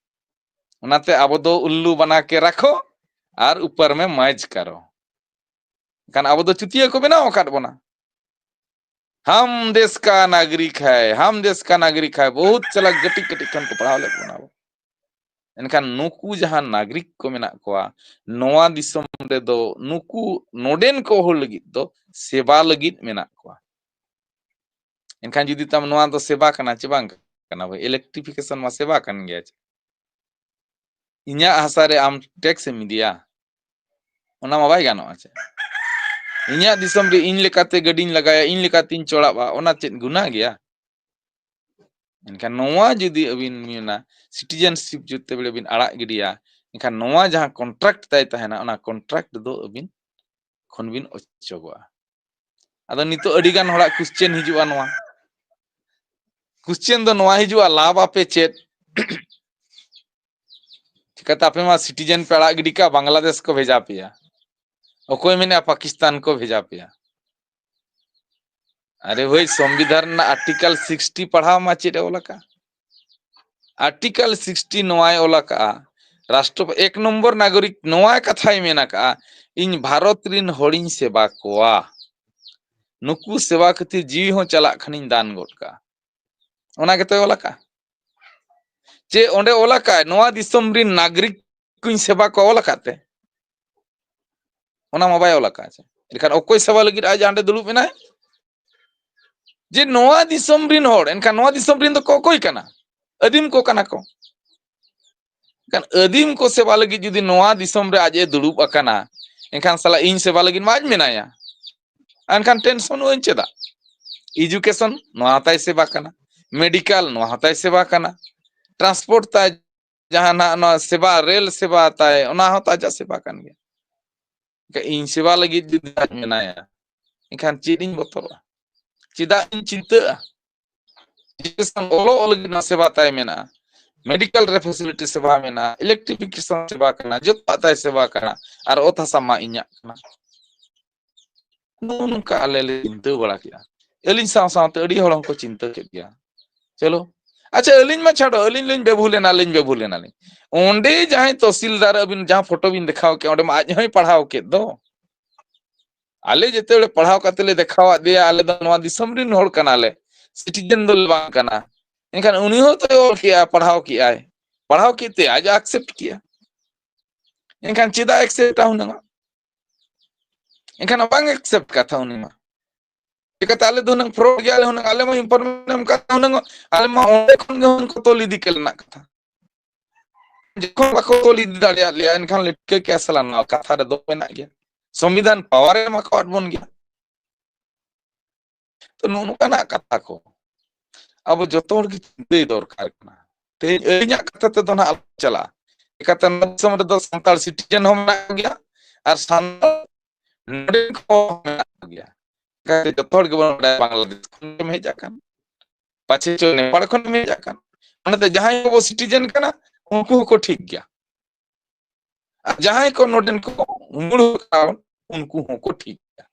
ᱚᱱᱟᱛᱮ ᱟᱵᱚ ᱫᱚ ᱩᱞᱞᱩ ᱵᱟᱱᱟ ᱠᱮ ᱨᱟᱠᱷᱚ ᱟᱨ ᱩᱯᱟᱨ ᱢᱮ ᱢᱟᱡᱽ ᱠᱟᱨᱚ᱾ ᱠᱷᱟᱱ ᱟᱵᱚ ᱫᱚ ᱪᱩᱛᱤᱭᱟᱹ ᱠᱚ ᱵᱮᱱᱟᱣ ᱟᱠᱟᱫ ᱵᱚᱱᱟ᱾ ᱦᱟᱢ ᱫᱮᱥ ᱠᱟ ᱱᱟᱜᱚᱨᱤᱠ ᱦᱟᱭ, ᱦᱟᱢ ᱫᱮᱥ ᱠᱟ ᱱᱟᱜᱚᱨᱤᱠ ᱦᱟᱭ, ᱵᱚᱦᱩᱛ ᱪᱟᱞᱟᱠ ᱠᱟᱹᱴᱤᱡ ᱠᱟᱹᱴᱤᱡ ᱠᱷᱚᱱ ᱠᱚ ᱯᱟᱲᱦᱟᱣ ᱞᱮᱫ ᱵᱚᱱᱟ ᱟᱵᱚ᱾ ᱮᱱᱠᱷᱟᱱ ᱱᱩᱠᱩ ᱡᱟᱦᱟᱸ ᱱᱟᱜᱚᱨᱤᱠ ᱠᱚ ᱢᱮᱱᱟᱜ ᱠᱚᱣᱟ, ᱱᱚᱣᱟ ᱫᱤᱥᱚᱢ ᱨᱮᱫᱚ ᱱᱩᱠᱩ ᱱᱚᱰᱮᱱ ᱠᱚ ᱦᱚᱲ ᱞᱟᱹᱜᱤᱫ ᱫᱚ ᱥᱮᱵᱟ ᱞᱟᱹᱜᱤᱫ ᱢᱮᱱᱟᱜ ᱠᱚᱣᱟ᱾ ᱮᱱᱠᱷᱟᱱ ᱡᱩᱫᱤ ᱛᱟᱢ ᱱᱚᱣᱟ ᱫᱚ ᱥᱮᱵᱟ ᱠᱟᱱᱟ ᱪᱮ ᱵᱟᱝ ᱠᱟᱱᱟ? ᱵᱷᱟᱹᱭ, ᱤᱞᱮᱠᱴᱨᱤᱯᱷᱤᱠᱮᱥᱚᱱ ᱢᱟ ᱥᱮᱵᱟ ᱠᱟᱱ ᱜᱮᱭᱟ ᱪᱮ? ᱤᱧᱟᱹᱜ ᱦᱟᱥᱟ ᱨᱮ ᱟᱢ ᱴᱮᱠᱥ ᱮᱢ ᱤᱫᱤᱭᱟ, ᱚᱱᱟ ᱢᱟ ᱵᱟᱭ ᱜᱟᱱᱚᱜᱼᱟ ᱪᱮ? ᱤᱧᱟᱹᱜ ᱫᱤᱥᱚᱢ ᱨᱮ ᱤᱧ ᱞᱮᱠᱟᱛᱮ ᱜᱟᱹᱰᱤᱧ ᱞᱟᱜᱟᱭᱟ, ᱤᱧ ᱞᱮᱠᱟᱛᱤᱧ ᱪᱚᱲᱟᱜᱼᱟ, ᱚᱱᱟ ᱪᱮᱫ ᱜᱩᱱᱟᱹ ᱜᱮᱭᱟ? ᱮᱱᱠᱷᱟᱱ ᱱᱚᱣᱟ ᱡᱩᱫᱤ ᱟᱹᱵᱤᱱ ᱢᱮᱱᱟ, ᱥᱤᱴᱤᱡᱮᱱᱥᱤᱯ ᱡᱩᱛ ᱛᱮ ᱵᱚᱞᱮ ᱵᱤᱱ ᱟᱲᱟᱜ ᱜᱤᱰᱤᱭᱟ, ᱮᱱᱠᱷᱟᱱ ᱱᱚᱣᱟ ᱡᱟᱦᱟᱸ ᱠᱚᱱᱴᱨᱟᱠᱴ ᱛᱟᱭ ᱛᱟᱦᱮᱱᱟ, ᱚᱱᱟ ᱠᱚᱱᱴᱨᱟᱠᱴ ᱫᱚ ᱟᱹᱵᱤᱱ ᱠᱷᱚᱱ ᱵᱤᱱ ᱚᱪᱚᱜᱚᱜᱼᱟ᱾ ᱟᱫᱚ ᱱᱤᱛᱚᱜ ᱟᱹᱰᱤ ᱜᱟᱱ ᱦᱚᱲᱟᱜ ᱠᱚᱥᱪᱮᱱ ᱦᱤᱡᱩᱜᱼᱟ ᱱᱚᱣᱟ, ᱠᱚᱥᱪᱮᱱ ᱫᱚ ᱱᱚᱣᱟ ᱦᱤᱡᱩᱜᱼᱟ, ᱞᱟᱵᱷ ᱟᱯᱮ ᱪᱮᱫ? ᱪᱤᱠᱟᱹᱛᱮ ᱟᱯᱮ ᱢᱟ ᱥᱤᱴᱤᱡᱮᱱ ᱯᱮ ᱟᱲᱟᱜ ᱜᱤᱰᱤ ᱠᱟᱜᱼᱟ, ᱵᱟᱝᱞᱟᱫᱮᱥ ᱠᱚ ᱵᱷᱮᱡᱟ ᱯᱮᱭᱟ᱾ ᱚᱠᱚᱭ ᱢᱮᱱᱮᱜᱼᱟ ᱯᱟᱠᱤᱥᱛᱟᱱ ᱠᱚ ᱵᱷᱮᱡᱟ ᱯᱮᱭᱟ? ᱟᱨᱮ ᱵᱷᱟᱹᱭ, ᱥᱚᱝᱵᱤᱫᱷᱟᱱ ᱨᱮᱱᱟᱜ ᱟᱨᱴᱤᱠᱟᱞ ᱥᱤᱠᱥᱴᱤ ᱯᱟᱲᱦᱟᱣ ᱢᱟ, ᱪᱮᱫ ᱮ ᱚᱞ ᱟᱠᱟᱫ? ᱟᱨᱴᱤᱠᱟᱞ ᱥᱤᱠᱥᱴᱤ ᱱᱚᱣᱟᱭ ᱚᱞ ᱟᱠᱟᱫᱼᱟ, ᱨᱟᱥᱴᱨᱚᱯ-, ᱮᱠ ᱱᱚᱢᱵᱚᱨ ᱱᱟᱜᱚᱨᱤᱠ ᱱᱚᱣᱟ ᱠᱟᱛᱷᱟᱭ ᱢᱮᱱ ᱟᱠᱟᱫᱼᱟ, "ᱤᱧ ᱵᱷᱟᱨᱚᱛ ᱨᱤᱱ ᱦᱚᱲᱤᱧ ᱥᱮᱵᱟ ᱠᱚᱣᱟ, ᱱᱩᱠᱩ ᱥᱮᱵᱟ ᱠᱷᱟᱹᱛᱤᱨ ᱡᱤᱣᱤ ᱦᱚᱸ ᱪᱟᱞᱟᱜ ᱠᱷᱟᱱᱤᱧ ᱫᱟᱱ ᱜᱚᱫ ᱠᱟᱜᱼᱟ᱾" ᱚᱱᱟ ᱜᱮᱛᱚᱭ ᱚᱞ ᱟᱠᱟᱫᱼᱟ᱾ ᱪᱮ ᱚᱸᱰᱮ ᱚᱞ ᱟᱠᱟᱫ, "ᱱᱚᱣᱟ ᱫᱤᱥᱚᱢ ᱨᱤᱱ ᱱᱟᱜᱚᱨᱤᱠ ᱠᱚᱧ ᱥᱮᱵᱟ ᱠᱚᱣᱟ", ᱚᱞ ᱟᱠᱟᱫ ᱛᱮ? ᱚᱱᱟ ᱢᱟ ᱵᱟᱭ ᱚᱞ ᱟᱠᱟᱫ ᱪᱮ᱾ ᱮᱱᱠᱷᱟᱱ ᱚᱠᱚᱭ ᱥᱮᱵᱟ ᱞᱟᱹᱜᱤᱫ ᱟᱡ ᱚᱸᱰᱮ ᱫᱩᱲᱩᱵ ᱮᱱᱟᱭ? ᱡᱮ ᱱᱚᱣᱟ ᱫᱤᱥᱚᱢ ᱨᱤᱱ ᱦᱚᱲ, ᱮᱱᱠᱷᱟᱱ ᱱᱚᱣᱟ ᱫᱤᱥᱚᱢ ᱨᱤᱱ ᱫᱚᱠᱚ ᱚᱠᱚᱭ ᱠᱟᱱᱟ? ᱟᱹᱫᱤᱢ ᱠᱚ ᱠᱟᱱᱟ ᱠᱚ᱾ ᱮᱱᱠᱷᱟᱱ ᱟᱹᱫᱤᱢ ᱠᱚ ᱥᱮᱵᱟ ᱞᱟᱹᱜᱤᱫ ᱡᱩᱫᱤ ᱱᱚᱣᱟ ᱫᱤᱥᱚᱢ ᱨᱮ ᱟᱡ ᱮ ᱫᱩᱲᱩᱵ ᱟᱠᱟᱱᱟ, ᱮᱱᱠᱷᱟᱱ ᱥᱟᱞᱟ ᱤᱧ ᱥᱮᱵᱟ ᱞᱟᱹᱜᱤᱫ ᱢᱟ ᱟᱡ ᱢᱮᱱᱟᱭᱟ᱾ ᱮᱱᱠᱷᱟᱱ ᱴᱮᱱᱥᱚᱱᱚᱜ ᱟᱹᱧ ᱪᱮᱫᱟᱜ? ᱮᱡᱩᱠᱮᱥᱚᱱ ᱱᱚᱣᱟ ᱦᱚᱸᱛᱟᱭ ᱥᱮᱵᱟ ᱠᱟᱱᱟ, ᱢᱮᱰᱤᱠᱟᱞ ᱱᱚᱣᱟ ᱦᱚᱸᱛᱟᱭ ᱥᱮᱵᱟ ᱠᱟᱱᱟ, ᱴᱨᱟᱱᱥᱯᱳᱨᱴ ᱛᱟᱭ ᱡᱟᱦᱟᱱᱟᱜ ᱱᱚᱣᱟ ᱥᱮᱵᱟ, ᱨᱮᱞ ᱥᱮᱵᱟ ᱛᱟᱭ, ᱚᱱᱟ ᱦᱚᱸ ᱛᱟᱡᱟ ᱥᱮᱵᱟ ᱠᱟᱱ ᱜᱮᱭᱟ᱾ ᱮᱱᱠᱷᱟᱱ ᱤᱧ ᱥᱮᱵᱟ ᱞᱟᱹᱜᱤᱫ ᱡᱩᱫᱤ ᱟᱡ ᱢᱮᱱᱟᱭᱟ, ᱮᱱᱠᱷᱟᱱ ᱪᱮᱫ ᱤᱧ ᱵᱚᱛᱚᱨᱚᱜᱼᱟ? ᱪᱮᱫᱟᱜ ᱤᱧ ᱪᱤᱱᱛᱟᱹᱜᱼᱟ? ᱮᱡᱩᱠᱮᱥᱚᱱ ᱚᱞᱚᱜ ᱞᱟᱹᱜᱤᱫ ᱱᱚᱣᱟ ᱥᱮᱵᱟ ᱛᱟᱭ ᱢᱮᱱᱟᱜᱼᱟ, ᱢᱮᱰᱤᱠᱟᱞ ᱨᱮ ᱯᱷᱮᱥᱤᱞᱤᱴᱤ ᱥᱮᱵᱟ ᱢᱮᱱᱟᱜᱼᱟ, ᱤᱞᱮᱠᱴᱨᱤᱯᱷᱤᱠᱮᱥᱚᱱ ᱥᱮᱵᱟ ᱠᱟᱱᱟ, ᱡᱚᱛᱚᱣᱟᱜ ᱛᱟᱭ ᱥᱮᱵᱟ ᱠᱟᱱᱟ, ᱟᱨ ᱚᱛ ᱦᱟᱥᱟ ᱢᱟ ᱤᱧᱟᱜ ᱠᱟᱱᱟ᱾ ᱱᱚᱜᱼᱚ ᱱᱚᱝᱠᱟ ᱟᱞᱮ ᱞᱮ ᱪᱤᱱᱛᱟᱹ ᱵᱟᱲᱟ ᱠᱮᱜᱼᱟ᱾ ᱟᱹᱞᱤᱧ ᱥᱟᱶ ᱥᱟᱶᱛᱮ ᱟᱹᱰᱤ ᱦᱚᱲ ᱦᱚᱸᱠᱚ ᱪᱤᱱᱛᱟᱹ ᱠᱮᱫ ᱜᱮᱭᱟ᱾ ᱪᱚᱞᱚ, ᱟᱪᱪᱷᱟ, ᱟᱹᱞᱤᱧ ᱢᱟ ᱪᱷᱟᱰᱚ, ᱟᱹᱞᱤᱧ ᱞᱤᱧ ᱵᱮᱵᱷᱩᱞ ᱮᱱᱟ, ᱞᱤᱧ ᱵᱮᱵᱷᱩᱞ ᱮᱱᱟᱞᱤᱧ᱾ ᱚᱸᱰᱮ ᱡᱟᱦᱟᱸᱭ ᱛᱚᱦᱥᱤᱞᱫᱟᱨ ᱟᱹᱵᱤᱱ ᱡᱟᱦᱟᱸ ᱯᱷᱳᱴᱳ ᱵᱤᱱ ᱫᱮᱠᱷᱟᱣ ᱠᱮᱫ, ᱚᱸᱰᱮ ᱢᱟ ᱟᱡ ᱦᱚᱸᱭ ᱯᱟᱲᱦᱟᱣ ᱠᱮᱫ ᱫᱚ᱾ ᱟᱞᱮ ᱡᱮᱛᱮ ᱦᱚᱲ ᱯᱟᱲᱦᱟᱣ ᱠᱟᱛᱮ ᱞᱮ ᱫᱮᱠᱷᱟᱣᱟᱫ ᱫᱮᱭᱟ, ᱟᱞᱮ ᱫᱚ ᱱᱚᱣᱟ ᱫᱤᱥᱚᱢ ᱨᱤᱱ ᱦᱚᱲ ᱠᱟᱱᱟᱞᱮ, ᱥᱤᱴᱤᱡᱮᱱ ᱫᱚᱞᱮ ᱵᱟᱝ ᱠᱟᱱᱟ᱾ ᱮᱱᱠᱷᱟᱱ ᱩᱱᱤ ᱦᱚᱸ ᱛᱚᱭ ᱚᱞ ᱠᱮᱜᱼᱟ, ᱯᱟᱲᱦᱟᱣ ᱠᱮᱜᱼᱟᱭ᱾ ᱯᱟᱲᱦᱟᱣ ᱠᱮᱫ ᱛᱮ ᱟᱡ accept ᱠᱮᱜᱼᱟ᱾ ᱮᱱᱠᱷᱟᱱ ᱪᱮᱫᱟᱜ accept ᱟ ᱦᱩᱱᱟᱹᱝ? ᱮᱱᱠᱷᱟᱱ ᱵᱟᱝ accept ᱠᱟᱛᱷᱟ ᱩᱱᱤ ᱢᱟ᱾ ᱪᱤᱠᱟᱹᱛᱮ ᱟᱞᱮ ᱫᱚ ᱦᱩᱱᱟᱹᱝ fraud ᱜᱮᱭᱟᱞᱮ ᱦᱩᱱᱟᱹᱝ, ᱟᱞᱮ ᱢᱟ information ᱮᱢ ᱠᱟᱛᱷᱟ ᱦᱩᱱᱟᱹᱝ, ᱟᱞᱮ ᱢᱟ ᱚᱸᱰᱮ ᱠᱷᱚᱱ ᱜᱮ ᱦᱩᱱᱟᱹᱝ ᱠᱚ ᱛᱚᱞ ᱤᱫᱤ ᱠᱮᱫ ᱨᱮᱱᱟᱜ ᱠᱟᱛᱷᱟ᱾ ᱡᱚᱠᱷᱚᱱ ᱵᱟᱠᱚ ᱛᱚᱞ ᱤᱫᱤ ᱫᱟᱲᱮᱭᱟᱜ ᱞᱮᱭᱟ, ᱮᱱᱠᱷᱟᱱ ᱞᱮ ᱴᱷᱤᱠᱟᱹ ᱠᱮᱜᱼᱟ, ᱥᱟᱞᱟ ᱱᱚᱣᱟ ᱠᱟᱛᱷᱟ ᱨᱮᱫᱚ ᱢᱮᱱᱟᱜ ᱜᱮᱭᱟ, ᱥᱚᱝᱵᱤᱫᱷᱟᱱ power ᱮ ᱮᱢᱟ ᱠᱟᱣᱟᱫ ᱵᱚᱱ ᱜᱮᱭᱟ᱾ ᱛᱚ ᱱᱚᱜᱼᱚ ᱱᱚᱝᱠᱟᱱᱟᱜ ᱠᱟᱛᱷᱟ ᱠᱚ ᱟᱵᱚ ᱡᱚᱛᱚ ᱦᱚᱲ ᱜᱮ ᱪᱤᱱᱛᱟᱹᱭ ᱫᱚᱨᱠᱟᱨ ᱠᱟᱱᱟ᱾ ᱛᱮᱦᱮᱧ ᱟᱹᱞᱤᱧᱟᱜ ᱠᱟᱛᱷᱟ ᱛᱮᱫᱚ ᱱᱟᱦᱟᱜ ᱟᱞᱚ ᱪᱟᱞᱟᱜᱼᱟ᱾ ᱪᱤᱠᱟᱹᱛᱮ ᱱᱚᱣᱟ ᱫᱤᱥᱚᱢ ᱨᱮᱫᱚ ᱥᱟᱱᱛᱟᱲ citizen ᱦᱚᱸ ᱢᱮᱱᱟᱜ ᱠᱚᱜᱮᱭᱟ ᱟᱨ ᱥᱟᱱᱛᱟᱲ ᱱᱚᱰᱮᱱ ᱠᱚ ᱦᱚᱸ ᱢᱮᱱᱟᱜ ᱠᱚᱜᱮᱭᱟ᱾ ᱪᱤᱠᱟᱹᱛᱮ ᱡᱚᱛᱚ ᱦᱚᱲ ᱜᱮᱵᱚᱱ ᱵᱟᱰᱟᱭᱟ ᱵᱟᱝᱞᱟᱫᱮᱥ ᱠᱷᱚᱱ ᱜᱮᱢ ᱦᱮᱡ ᱟᱠᱟᱱ, ᱯᱟᱪᱷᱮ ᱪᱚ ᱱᱮᱯᱟᱲ ᱠᱷᱚᱱ ᱮᱢ ᱦᱮᱡ ᱟᱠᱟᱱ᱾ ᱚᱱᱟᱛᱮ ᱡᱟᱦᱟᱸᱭ ᱠᱚᱵᱚ citizen ᱠᱟᱱᱟ, ᱩᱱᱠᱩ ᱦᱚᱸᱠᱚ ᱴᱷᱤᱠ ᱜᱮᱭᱟ᱾ ᱟᱨ ᱡᱟᱦᱟᱸᱭ ᱠᱚ ᱱᱚᱰᱮᱱ ᱠᱚ ᱢᱩᱲ ᱟᱠᱟᱱ, ᱩᱱᱠᱩ ᱦᱚᱸᱠᱚ ᱴᱷᱤᱠ ᱜᱮᱭᱟ᱾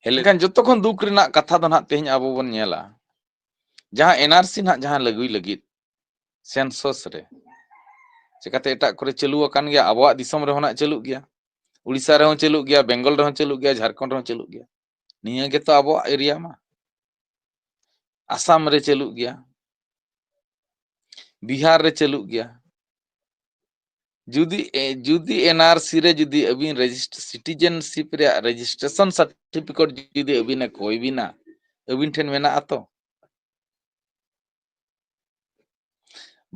ᱦᱮᱸ, ᱞᱮᱠᱷᱟᱱ ᱡᱚᱛᱚ ᱠᱷᱚᱱ ᱫᱩᱠ ᱨᱮᱱᱟᱜ ᱠᱟᱛᱷᱟ ᱫᱚ ᱱᱟᱦᱟᱜ ᱛᱮᱦᱮᱧ ᱟᱵᱚ ᱵᱚᱱ ᱧᱮᱞᱟ, ᱡᱟᱦᱟᱸ NRC ᱱᱟᱦᱟᱜ ᱡᱟᱦᱟᱸ ᱞᱟᱹᱜᱩᱭ ᱞᱟᱹᱜᱤᱫ census ᱨᱮ, ᱪᱤᱠᱟᱹᱛᱮ ᱮᱴᱟᱜ ᱠᱚᱨᱮ ᱪᱟᱹᱞᱩ ᱟᱠᱟᱱ ᱜᱮᱭᱟ, ᱟᱵᱚᱣᱟᱜ ᱫᱤᱥᱚᱢ ᱨᱮᱦᱚᱸ ᱱᱟᱦᱟᱜ ᱪᱟᱹᱞᱩᱜ ᱜᱮᱭᱟ, ᱩᱲᱤᱥᱥᱟ ᱨᱮᱦᱚᱸ ᱪᱟᱹᱞᱩᱜ ᱜᱮᱭᱟ, ᱵᱮᱝᱜᱚᱞ ᱨᱮᱦᱚᱸ ᱪᱟᱹᱞᱩᱜ ᱜᱮᱭᱟ, ᱡᱷᱟᱲᱠᱷᱚᱸᱰ ᱨᱮᱦᱚᱸ ᱪᱟᱹᱞᱩᱜ ᱜᱮᱭᱟ᱾ ᱱᱤᱭᱟᱹ ᱜᱮᱛᱚ ᱟᱵᱚᱣᱟᱜ area ᱢᱟ᱾ ᱟᱥᱟᱢ ᱨᱮ ᱪᱟᱹᱞᱩᱜ ᱜᱮᱭᱟ, ᱵᱤᱦᱟᱨ ᱨᱮ ᱪᱟᱹᱞᱩᱜ ᱜᱮᱭᱟ᱾ ᱡᱩᱫᱤ, ᱮ, ᱡᱩᱫᱤ NRC ᱨᱮ ᱡᱩᱫᱤ ᱟᱹᱵᱤᱱ regist-, citizenship ᱨᱮᱭᱟᱜ registration certificate ᱡᱩᱫᱤ ᱟᱹᱵᱤᱱᱮ ᱠᱚᱭ ᱵᱤᱱᱟ, ᱟᱹᱵᱤᱱ ᱴᱷᱮᱱ ᱢᱮᱱᱟᱜᱼᱟ ᱛᱚ?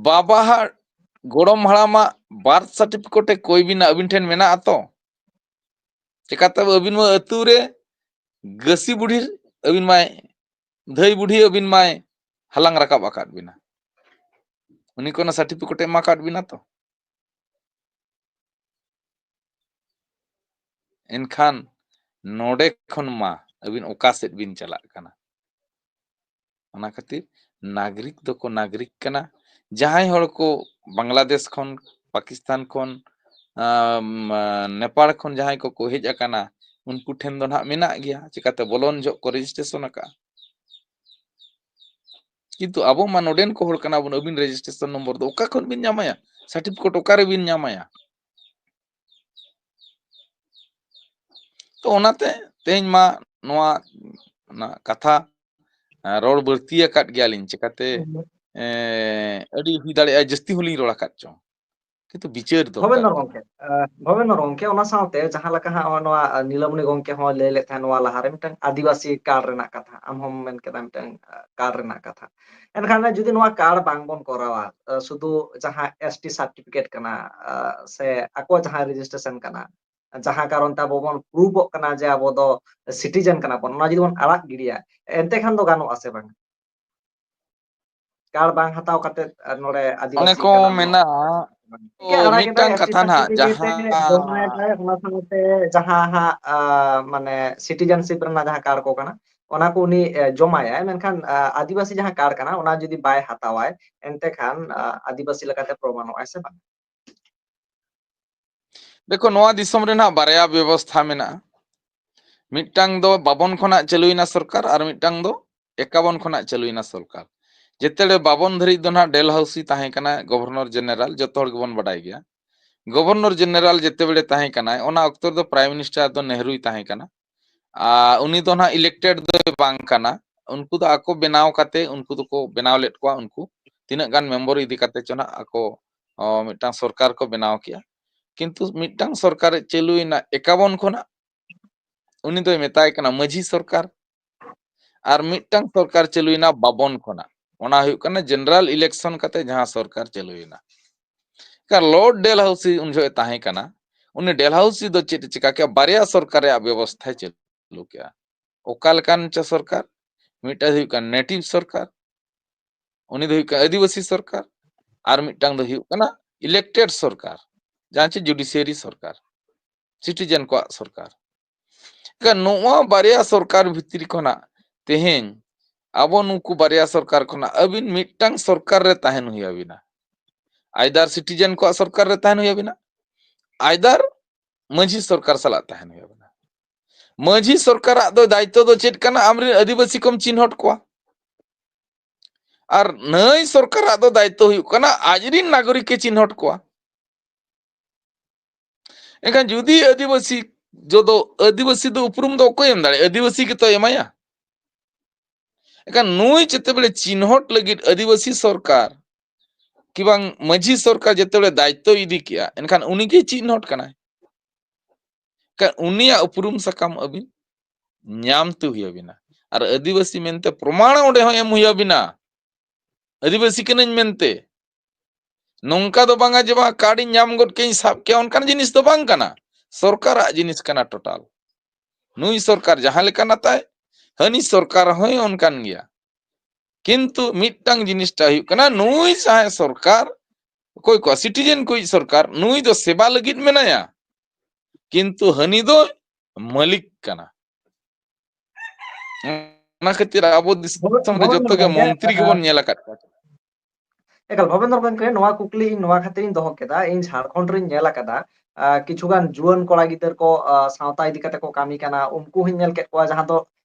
ᱵᱟᱵᱟᱣᱟᱜ, ᱜᱚᱲᱚᱢ ᱦᱟᱲᱟᱢᱟᱜ birth certificate ᱮ ᱠᱚᱭ ᱵᱤᱱᱟ, ᱟᱹᱵᱤᱱ ᱴᱷᱮᱱ ᱢᱮᱱᱟᱜᱼᱟ ᱛᱚ? ᱪᱮᱠᱟᱛᱮ ᱟᱹᱵᱤᱱ ᱢᱟ ᱟᱹᱛᱩ ᱨᱮ ᱜᱟᱹᱥᱤ ᱵᱩᱰᱷᱤ, ᱟᱹᱵᱤᱱ ᱢᱟᱭ ᱫᱷᱟᱹᱭ ᱵᱩᱰᱷᱤ ᱟᱹᱵᱤᱱ ᱢᱟᱭ ᱦᱟᱞᱟᱝ ᱨᱟᱠᱟᱵ ᱟᱠᱟᱫ ᱵᱤᱱᱟ, ᱩᱱᱤ ᱠᱚᱱᱚ certificate ᱮ ᱮᱢ ᱟᱠᱟᱫ ᱵᱤᱱᱟ ᱛᱚ? ᱮᱱᱠᱷᱟᱱ ᱱᱚᱰᱮ ᱠᱷᱚᱱ ᱢᱟ ᱟᱹᱵᱤᱱ ᱚᱠᱟ ᱥᱮᱫ ᱵᱤᱱ ᱪᱟᱞᱟᱜ ᱠᱟᱱᱟ? ᱚᱱᱟ ᱠᱷᱟᱹᱛᱤᱨ ᱱᱟᱜᱽᱨᱤᱠ ᱫᱚᱠᱚ ᱱᱟᱜᱽᱨᱤᱠ ᱠᱟᱱᱟ᱾ ᱡᱟᱦᱟᱸᱭ ᱦᱚᱲ ᱠᱚ ᱵᱟᱝᱞᱟᱫᱮᱥ ᱠᱷᱚᱱ, ᱯᱟᱠᱤᱥᱛᱟᱱ ᱠᱷᱚᱱ, ᱟᱢ, ᱱᱮᱯᱟᱲ ᱠᱷᱚᱱ ᱡᱟᱦᱟᱸᱭ ᱠᱚᱠᱚ ᱦᱮᱡ ᱟᱠᱟᱱᱟ, ᱩᱱᱠᱩ ᱴᱷᱮᱱ ᱫᱚ ᱱᱟᱦᱟᱜ ᱢᱮᱱᱟᱜ ᱜᱮᱭᱟ, ᱪᱤᱠᱟᱹᱛᱮ ᱵᱚᱞᱚᱱ ᱡᱚᱦᱚᱜ ᱠᱚ registration ᱟᱠᱟᱫᱼᱟ᱾ ᱠᱤᱱᱛᱩ ᱟᱵᱚ ᱢᱟ ᱱᱚᱰᱮᱱ ᱠᱚ ᱦᱚᱲ ᱠᱟᱱᱟ ᱵᱚᱱ, ᱟᱹᱵᱤᱱ registration number ᱫᱚ ᱚᱠᱟ ᱠᱷᱚᱱ ᱵᱤᱱ ᱧᱟᱢᱟᱭᱟ? Certificate ᱚᱠᱟᱨᱮ ᱵᱤᱱ ᱧᱟᱢᱟᱭᱟ? ᱛᱚ ᱚᱱᱟᱛᱮ ᱛᱮᱦᱮᱧ ᱢᱟ ᱱᱚᱣᱟ, ᱚᱱᱟ ᱠᱟᱛᱷᱟ, ᱟᱸ, ᱨᱚᱲ ᱵᱟᱹᱲᱛᱤ ᱟᱠᱟᱫ ᱜᱮᱭᱟᱞᱤᱧ, ᱪᱤᱠᱟᱹᱛᱮ, ᱦᱩᱸ᱾ ᱮᱸ, ᱟᱹᱰᱤ ᱦᱩᱭ ᱫᱟᱲᱮᱭᱟᱜᱼᱟ ᱡᱟᱹᱥᱛᱤ ᱦᱚᱸᱞᱤᱧ ᱨᱚᱲ ᱟᱠᱟᱫ ᱪᱚᱝ, ᱠᱤᱱᱛᱩ ᱵᱤᱪᱟᱹᱨ ᱫᱚᱨᱠᱟᱨ᱾ ᱵᱷᱚᱵᱮᱱᱫᱨᱚ ᱜᱚᱝᱠᱮ, ᱟᱸ, ᱵᱷᱚᱵᱮᱱᱫᱨᱚ ᱜᱚᱝᱠᱮ, ᱚᱱᱟ ᱥᱟᱶᱛᱮ ᱡᱟᱦᱟᱸ ᱞᱮᱠᱟ ᱦᱟᱸᱜ ᱱᱚᱣᱟ, ᱟᱸ, ᱱᱤᱞᱟᱢᱚᱱᱤ ᱜᱚᱝᱠᱮ ᱦᱚᱸ ᱞᱟᱹᱭ ᱞᱮᱫ ᱛᱟᱦᱮᱸᱫ ᱱᱚᱣᱟ ᱞᱟᱦᱟᱨᱮ ᱢᱤᱫᱴᱟᱝ ᱟᱹᱫᱤᱵᱟᱹᱥᱤ ᱠᱟᱨᱰ ᱨᱮᱱᱟᱜ ᱠᱟᱛᱷᱟ, ᱟᱢ ᱦᱚᱸᱢ ᱢᱮᱱ ᱠᱮᱫᱟ ᱢᱤᱫᱴᱟᱝ, ᱟᱸ, ᱠᱟᱨᱰ ᱨᱮᱱᱟᱜ ᱠᱟᱛᱷᱟ᱾ ᱮᱱᱠᱷᱟᱱ ᱡᱩᱫᱤ ᱱᱚᱣᱟ ᱠᱟᱨᱰ ᱵᱟᱝ ᱵᱚᱱ ᱠᱚᱨᱟᱣᱟ, ᱟᱸ, ᱥᱩᱫᱷᱩ ᱡᱟᱦᱟᱸ ᱮᱥ ᱴᱤ certificate ᱠᱟᱱᱟ, ᱟᱸ, ᱥᱮ ᱟᱠᱚ ᱡᱟᱦᱟᱸ registration ᱠᱟᱱᱟ, ᱡᱟᱦᱟᱸ ᱠᱟᱨᱚᱱ ᱛᱮ ᱟᱵᱚ ᱵᱚᱱ ᱯᱨᱩᱵᱷᱚᱜ ᱠᱟᱱᱟ ᱡᱮ ᱟᱵᱚ ᱫᱚ citizen ᱠᱟᱱᱟ ᱵᱚᱱ, ᱚᱱᱟ ᱡᱩᱫᱤ ᱵᱚᱱ ᱟᱲᱟᱜ ᱜᱤᱰᱤᱭᱟ, ᱮᱱᱛᱮ ᱠᱷᱟᱱ ᱫᱚ ᱜᱟᱱᱚᱜᱼᱟ ᱥᱮ ᱵᱟᱝ? ᱠᱟᱨᱰ ᱵᱟᱝ ᱦᱟᱛᱟᱣ ᱠᱟᱛᱮ, ᱟᱨ ᱱᱚᱰᱮ ᱚᱱᱮ ᱟᱹᱫᱤᱵᱟᱹᱥᱤ ᱠᱚ ᱠᱟᱱᱟ ᱵᱚᱱ᱾ ᱢᱮᱱᱟ, ᱴᱷᱤᱠ ᱜᱮᱭᱟ, ᱚ, ᱟᱲᱟᱜ ᱢᱤᱫᱴᱟᱝ ᱮᱫᱟᱭ, ᱮᱥ ᱴᱤ ᱠᱟᱛᱷᱟ ᱱᱟᱦᱟᱜ, certificate ᱮ ᱡᱟᱦᱟᱸ ᱡᱚᱢᱟᱭ ᱫᱟᱭ, ᱚᱱᱟ ᱥᱟᱶᱛᱮ ᱡᱟᱦᱟᱸ ᱦᱟᱸᱜ, ᱟ, ᱢᱟᱱᱮ citizenship ᱨᱮᱱᱟᱜ ᱡᱟᱦᱟᱸ ᱠᱟᱨᱰ ᱠᱚ ᱠᱟᱱᱟ, ᱚᱱᱟ ᱠᱚ ᱩᱱᱤ, ᱮ, ᱡᱚᱢᱟᱭᱟᱭ, ᱢᱮᱱᱠᱷᱟᱱ, ᱟ, ᱟᱹᱫᱤᱵᱟᱹᱥᱤ ᱡᱟᱦᱟᱸ ᱠᱟᱨᱰ ᱠᱟᱱᱟ, ᱚᱱᱟ ᱡᱩᱫᱤ ᱵᱟᱭ ᱦᱟᱛᱟᱣᱟᱭ, ᱮᱱᱛᱮ ᱠᱷᱟᱱ, ᱟ, ᱟᱹᱫᱤᱵᱟᱹᱥᱤ ᱞᱮᱠᱟᱛᱮ ᱯᱨᱚᱢᱟᱱᱚᱜᱼᱟᱭ ᱥᱮ ᱵᱟᱝ? ᱫᱮᱠᱷᱚ, ᱱᱚᱣᱟ ᱫᱤᱥᱚᱢ ᱨᱮᱱᱟᱜ ᱵᱟᱨᱭᱟ ᱵᱮᱵᱚᱥᱛᱷᱟ ᱢᱮᱱᱟᱜᱼᱟ᱾ ᱢᱤᱫᱴᱟᱝ ᱫᱚ ᱵᱟᱵᱚᱱ ᱠᱷᱚᱱᱟᱜ ᱪᱟᱹᱞᱩᱭᱮᱱᱟ ᱥᱚᱨᱠᱟᱨ, ᱟᱨ ᱢᱤᱫᱴᱟᱝ ᱫᱚ ᱮᱠᱟᱵᱚᱱ ᱠᱷᱚᱱᱟᱜ ᱪᱟᱹᱞᱩᱭᱮᱱᱟ ᱥᱚᱨᱠᱟᱨ᱾ ᱡᱮᱛᱮᱲᱮ ᱵᱟᱵᱚᱱ ᱫᱷᱟᱹᱨᱤᱡ ᱫᱚ ᱱᱟᱦᱟᱜ ᱰᱮᱞᱦᱟᱣᱥᱤ ᱛᱟᱦᱮᱸ ᱠᱟᱱᱟ, ᱜᱚᱵᱷᱚᱨᱱᱚᱨ ᱡᱮᱱᱟᱨᱟᱞ, ᱡᱚᱛᱚ ᱦᱚᱲ ᱜᱮᱵᱚᱱ ᱵᱟᱰᱟᱭ ᱜᱮᱭᱟ᱾ ᱜᱚᱵᱷᱚᱨᱱᱚᱨ ᱡᱮᱱᱟᱨᱟᱞ ᱡᱮᱛᱮᱵᱮᱲᱮ ᱛᱟᱦᱮᱸ ᱠᱟᱱᱟᱭ, ᱚᱱᱟ ᱚᱠᱛᱚ ᱨᱮᱫᱚ ᱯᱨᱟᱭᱤᱢ ᱢᱤᱱᱤᱥᱴᱟᱨ ᱫᱚ ᱱᱮᱦᱨᱩᱭ ᱛᱟᱦᱮᱸ ᱠᱟᱱᱟ᱾ ᱟᱨ ᱩᱱᱤ ᱫᱚ ᱱᱟᱦᱟᱜ elected ᱫᱚᱭ ᱵᱟᱝ ᱠᱟᱱᱟ᱾ ᱩᱱᱠᱩ ᱫᱚ ᱟᱠᱚ ᱵᱮᱱᱟᱣ ᱠᱟᱛᱮ, ᱩᱱᱠᱩ ᱫᱚᱠᱚ ᱵᱮᱱᱟᱣ ᱞᱮᱫ ᱠᱚᱣᱟ, ᱩᱱᱠᱩ ᱛᱤᱱᱟᱹᱜ ᱜᱟᱱ ᱢᱮᱢᱵᱚᱨ ᱤᱫᱤ ᱠᱟᱛᱮ ᱪᱚ ᱱᱟᱦᱟᱜ ᱟᱠᱚ, ᱚ, ᱢᱤᱫᱴᱟᱝ ᱥᱚᱨᱠᱟᱨ ᱠᱚ ᱵᱮᱱᱟᱣ ᱠᱮᱜᱼᱟ᱾ ᱠᱤᱱᱛᱩ ᱢᱤᱫᱴᱟᱝ ᱥᱚᱨᱠᱟᱨ ᱪᱟᱹᱞᱩᱭᱮᱱᱟ ᱮᱠᱟᱵᱚᱱ ᱠᱷᱚᱱᱟᱜ, ᱩᱱᱤ ᱫᱚᱭ ᱢᱮᱛᱟᱭ ᱠᱟᱱᱟ ᱢᱟᱹᱡᱷᱤ ᱥᱚᱨᱠᱟᱨ᱾ ᱟᱨ ᱢᱤᱫᱴᱟᱝ ᱥᱚᱨᱠᱟᱨ ᱪᱟᱹᱞᱩᱭᱮᱱᱟ ᱵᱟᱵᱚᱱ ᱠᱷᱚᱱᱟᱜ, ᱚᱱᱟ ᱦᱩᱭᱩᱜ ᱠᱟᱱᱟ ᱡᱮᱱᱟᱨᱮᱞ ᱤᱞᱮᱠᱥᱚᱱ ᱠᱟᱛᱮ ᱡᱟᱦᱟᱸ ᱥᱚᱨᱠᱟᱨ ᱪᱟᱹᱞᱩᱭᱮᱱᱟ᱾ ᱮᱱᱠᱷᱟᱱ ᱞᱚᱨᱰ ᱰᱮᱞᱦᱟᱣᱥᱤ ᱩᱱ ᱡᱚᱦᱚᱜ ᱮ ᱛᱟᱦᱮᱸ ᱠᱟᱱᱟ, ᱩᱱᱤ ᱰᱮᱞᱦᱟᱣᱥᱤ ᱫᱚ ᱪᱮᱫ ᱮ ᱪᱤᱠᱟ ᱠᱮᱜᱼᱟ? ᱵᱟᱨᱭᱟ ᱥᱚᱨᱠᱟᱨ ᱨᱮᱭᱟᱜ ᱵᱮᱵᱚᱥᱛᱷᱟᱭ ᱪᱟᱹᱞᱩ ᱠᱮᱜᱼᱟ᱾ ᱚᱠᱟ ᱞᱮᱠᱟᱱ ᱪᱚ ᱥᱚᱨᱠᱟᱨ? ᱢᱤᱫᱴᱟᱝ ᱦᱩᱭᱩᱜ ᱠᱟᱱᱟ ᱱᱮᱴᱤᱵᱷ ᱥᱚᱨᱠᱟᱨ, ᱩᱱᱤ ᱫᱚ ᱦᱩᱭᱩᱜ ᱠᱟᱱᱟ ᱟᱹᱫᱤᱵᱟᱹᱥᱤ ᱥᱚᱨᱠᱟᱨ, ᱟᱨ ᱢᱤᱫᱴᱟᱝ ᱫᱚ ᱦᱩᱭᱩᱜ ᱠᱟᱱᱟ elected ᱥᱚᱨᱠᱟᱨ, ᱡᱟᱦᱟᱸ ᱪᱮ ᱡᱩᱰᱤᱥᱤᱭᱟᱨᱤ ᱥᱚᱨᱠᱟᱨ, ᱥᱤᱴᱤᱡᱮᱱ ᱠᱚᱣᱟᱜ ᱥᱚᱨᱠᱟᱨ᱾ ᱮᱱᱠᱷᱟᱱ ᱱᱚᱣᱟ ᱵᱟᱨᱭᱟ ᱥᱚᱨᱠᱟᱨ ᱵᱷᱤᱛᱨᱤ ᱠᱷᱚᱱᱟᱜ ᱛᱮᱦᱮᱧ ᱟᱵᱚ ᱱᱩᱠᱩ ᱵᱟᱨᱭᱟ ᱥᱚᱨᱠᱟᱨ ᱠᱷᱚᱱᱟᱜ ᱟᱹᱵᱤᱱ ᱢᱤᱫᱴᱟᱝ ᱥᱚᱨᱠᱟᱨ ᱨᱮ ᱛᱟᱦᱮᱱ ᱦᱩᱭ ᱟᱵᱤᱱᱟ᱾ Either ᱥᱤᱴᱤᱡᱮᱱ ᱠᱚᱣᱟᱜ ᱥᱚᱨᱠᱟᱨ ᱨᱮ ᱛᱟᱦᱮᱱ ᱦᱩᱭ ᱟᱵᱤᱱᱟ, either ᱢᱟᱹᱡᱷᱤ ᱥᱚᱨᱠᱟᱨ ᱥᱟᱞᱟᱜ ᱛᱟᱦᱮᱱ ᱦᱩᱭ ᱟᱵᱤᱱᱟ᱾ ᱢᱟᱹᱡᱷᱤ ᱥᱚᱨᱠᱟᱨᱟᱜ ᱫᱚ ᱫᱟᱭᱤᱛᱛᱚ ᱫᱚ ᱪᱮᱫ ᱠᱟᱱᱟ? ᱟᱢᱨᱮᱱ ᱟᱹᱫᱤᱵᱟᱹᱥᱤ ᱠᱚᱢ ᱪᱤᱱᱦᱚᱴ ᱠᱚᱣᱟ᱾ ᱟᱨ ᱱᱟᱹᱭ ᱥᱚᱨᱠᱟᱨᱟᱜ ᱫᱚ ᱫᱟᱭᱤᱛᱛᱚ ᱦᱩᱭᱩᱜ ᱠᱟᱱᱟ ᱟᱡᱨᱤᱱ ᱱᱟᱜᱚᱨᱤᱠ ᱮ ᱪᱤᱱᱦᱚᱴ ᱠᱚᱣᱟ᱾ ᱮᱱᱠᱷᱟᱱ ᱡᱩᱫᱤ ᱟᱹᱫᱤᱵᱟᱹᱥᱤ ᱡᱚᱫᱚ, ᱟᱹᱫᱤᱵᱟᱹᱥᱤ ᱫᱚ ᱩᱯᱨᱩᱢ ᱫᱚ ᱚᱠᱚᱭ ᱮᱢ ᱫᱟᱲᱮᱭᱟᱜᱼᱟ? ᱟᱹᱫᱤᱵᱟᱹᱥᱤ ᱜᱮᱛᱚᱭ ᱮᱢᱟᱭᱟ᱾ ᱮᱱᱠᱷᱟᱱ ᱱᱩᱭ ᱡᱮᱛᱮᱵᱮᱞᱮ ᱪᱤᱱᱦᱚᱴ ᱞᱟᱹᱜᱤᱫ ᱟᱹᱫᱤᱵᱟᱹᱥᱤ ᱥᱚᱨᱠᱟᱨ ᱠᱤ ᱵᱟᱝ ᱢᱟᱹᱡᱷᱤ ᱥᱚᱨᱠᱟᱨ ᱡᱮᱛᱮᱵᱮᱞᱮ ᱫᱟᱭᱤᱛᱛᱚ ᱤᱫᱤ ᱠᱮᱜᱼᱟ, ᱮᱱᱠᱷᱟᱱ ᱩᱱᱤᱜᱮ ᱪᱤᱱᱦᱚᱴ ᱠᱟᱱᱟᱭ᱾ ᱮᱱᱠᱷᱟᱱ ᱩᱱᱤᱭᱟᱜ ᱩᱯᱨᱩᱢ ᱥᱟᱠᱟᱢ ᱟᱹᱵᱤᱱ ᱧᱟᱢ ᱛᱮ ᱦᱩᱭ ᱟᱹᱵᱤᱱᱟ᱾ ᱟᱨ ᱟᱹᱫᱤᱵᱟᱹᱥᱤ ᱢᱮᱱᱛᱮ ᱯᱨᱚᱢᱟᱬ ᱚᱸᱰᱮ ᱦᱚᱸ ᱮᱢ ᱦᱩᱭ ᱟᱹᱵᱤᱱᱟ, ᱟᱹᱫᱤᱵᱟᱹᱥᱤ ᱠᱟᱹᱱᱟᱹᱧ ᱢᱮᱱᱛᱮ᱾ ᱱᱚᱝᱠᱟ ᱫᱚ ᱵᱟᱝᱟ ᱡᱮ ᱵᱟᱝ ᱠᱟᱨᱰ ᱤᱧ ᱧᱟᱢ ᱜᱚᱫ ᱠᱮᱫ ᱤᱧ ᱥᱟᱵ ᱠᱮᱜᱼᱟ, ᱚᱱᱠᱟᱱ ᱡᱤᱱᱤᱥ ᱫᱚ ᱵᱟᱝ ᱠᱟᱱᱟ᱾ ᱥᱚᱨᱠᱟᱨᱟᱜ ᱡᱤᱱᱤᱥ ᱠᱟᱱᱟ ᱴᱳᱴᱟᱞ᱾ ᱱᱩᱭ ᱥᱚᱨᱠᱟᱨ ᱡᱟᱦᱟᱸ ᱞᱮᱠᱟᱱᱟ ᱛᱟᱭ, ᱦᱟᱹᱱᱤ ᱥᱚᱨᱠᱟᱨ ᱦᱚᱸᱭ ᱚᱱᱠᱟᱱ ᱜᱮᱭᱟ᱾ ᱠᱤᱱᱛᱩ ᱢᱤᱫᱴᱟᱝ ᱡᱤᱱᱤᱥᱴᱟ ᱦᱩᱭᱩᱜ ᱠᱟᱱᱟ, ᱱᱩᱭ ᱡᱟᱦᱟᱸᱭ ᱥᱚᱨᱠᱟᱨ, ᱚᱠᱚᱭ ᱠᱚᱣᱟ ᱥᱤᱴᱤᱡᱮᱱ ᱠᱚᱭᱤᱡ ᱥᱚᱨᱠᱟᱨ, ᱱᱩᱭ ᱫᱚ ᱥᱮᱵᱟ ᱞᱟᱹᱜᱤᱫ ᱢᱮᱱᱟᱭᱟ, ᱠᱤᱱᱛᱩ ᱦᱟᱹᱱᱤ ᱫᱚ ᱢᱟᱹᱞᱤᱠ ᱠᱟᱱᱟ᱾ ᱚᱱᱟ ᱠᱷᱟᱹᱛᱤᱨ ᱟᱵᱚ ᱫᱤᱥᱚᱢ ᱨᱮ ᱡᱚᱛᱚ ᱜᱮ ᱢᱚᱱᱛᱨᱤ ᱜᱮᱵᱚᱱ ᱧᱮᱞ ᱟᱠᱟᱫ ᱠᱚᱣᱟ᱾ ᱮᱠᱟᱞ, ᱵᱷᱚᱵᱮᱱᱫᱨᱚ ᱜᱚᱢᱠᱮ, ᱱᱚᱣᱟ ᱠᱩᱠᱞᱤ ᱤᱧ ᱱᱚᱣᱟ ᱠᱷᱟᱹᱛᱤᱨ ᱤᱧ ᱫᱚᱦᱚ ᱠᱮᱫᱟ, ᱤᱧ ᱡᱷᱟᱲᱠᱷᱚᱸᱰ ᱨᱤᱧ ᱧᱮᱞ ᱟᱠᱟᱫᱟ, ᱟᱨ ᱠᱤᱪᱷᱩ ᱜᱟᱱ ᱡᱩᱣᱟᱹᱱ ᱠᱚᱲᱟ ᱜᱤᱫᱟᱹᱨ ᱠᱚ, ᱟᱨ ᱥᱟᱶᱛᱟ ᱤᱫᱤ ᱠᱟᱛᱮ ᱠᱚ ᱠᱟᱹᱢᱤ ᱠᱟᱱᱟ, ᱩᱱᱠᱩ ᱦᱚᱸᱧ ᱧᱮᱞ ᱠᱮᱫ ᱠᱚᱣᱟ ᱡᱟᱦᱟᱸ ᱫᱚ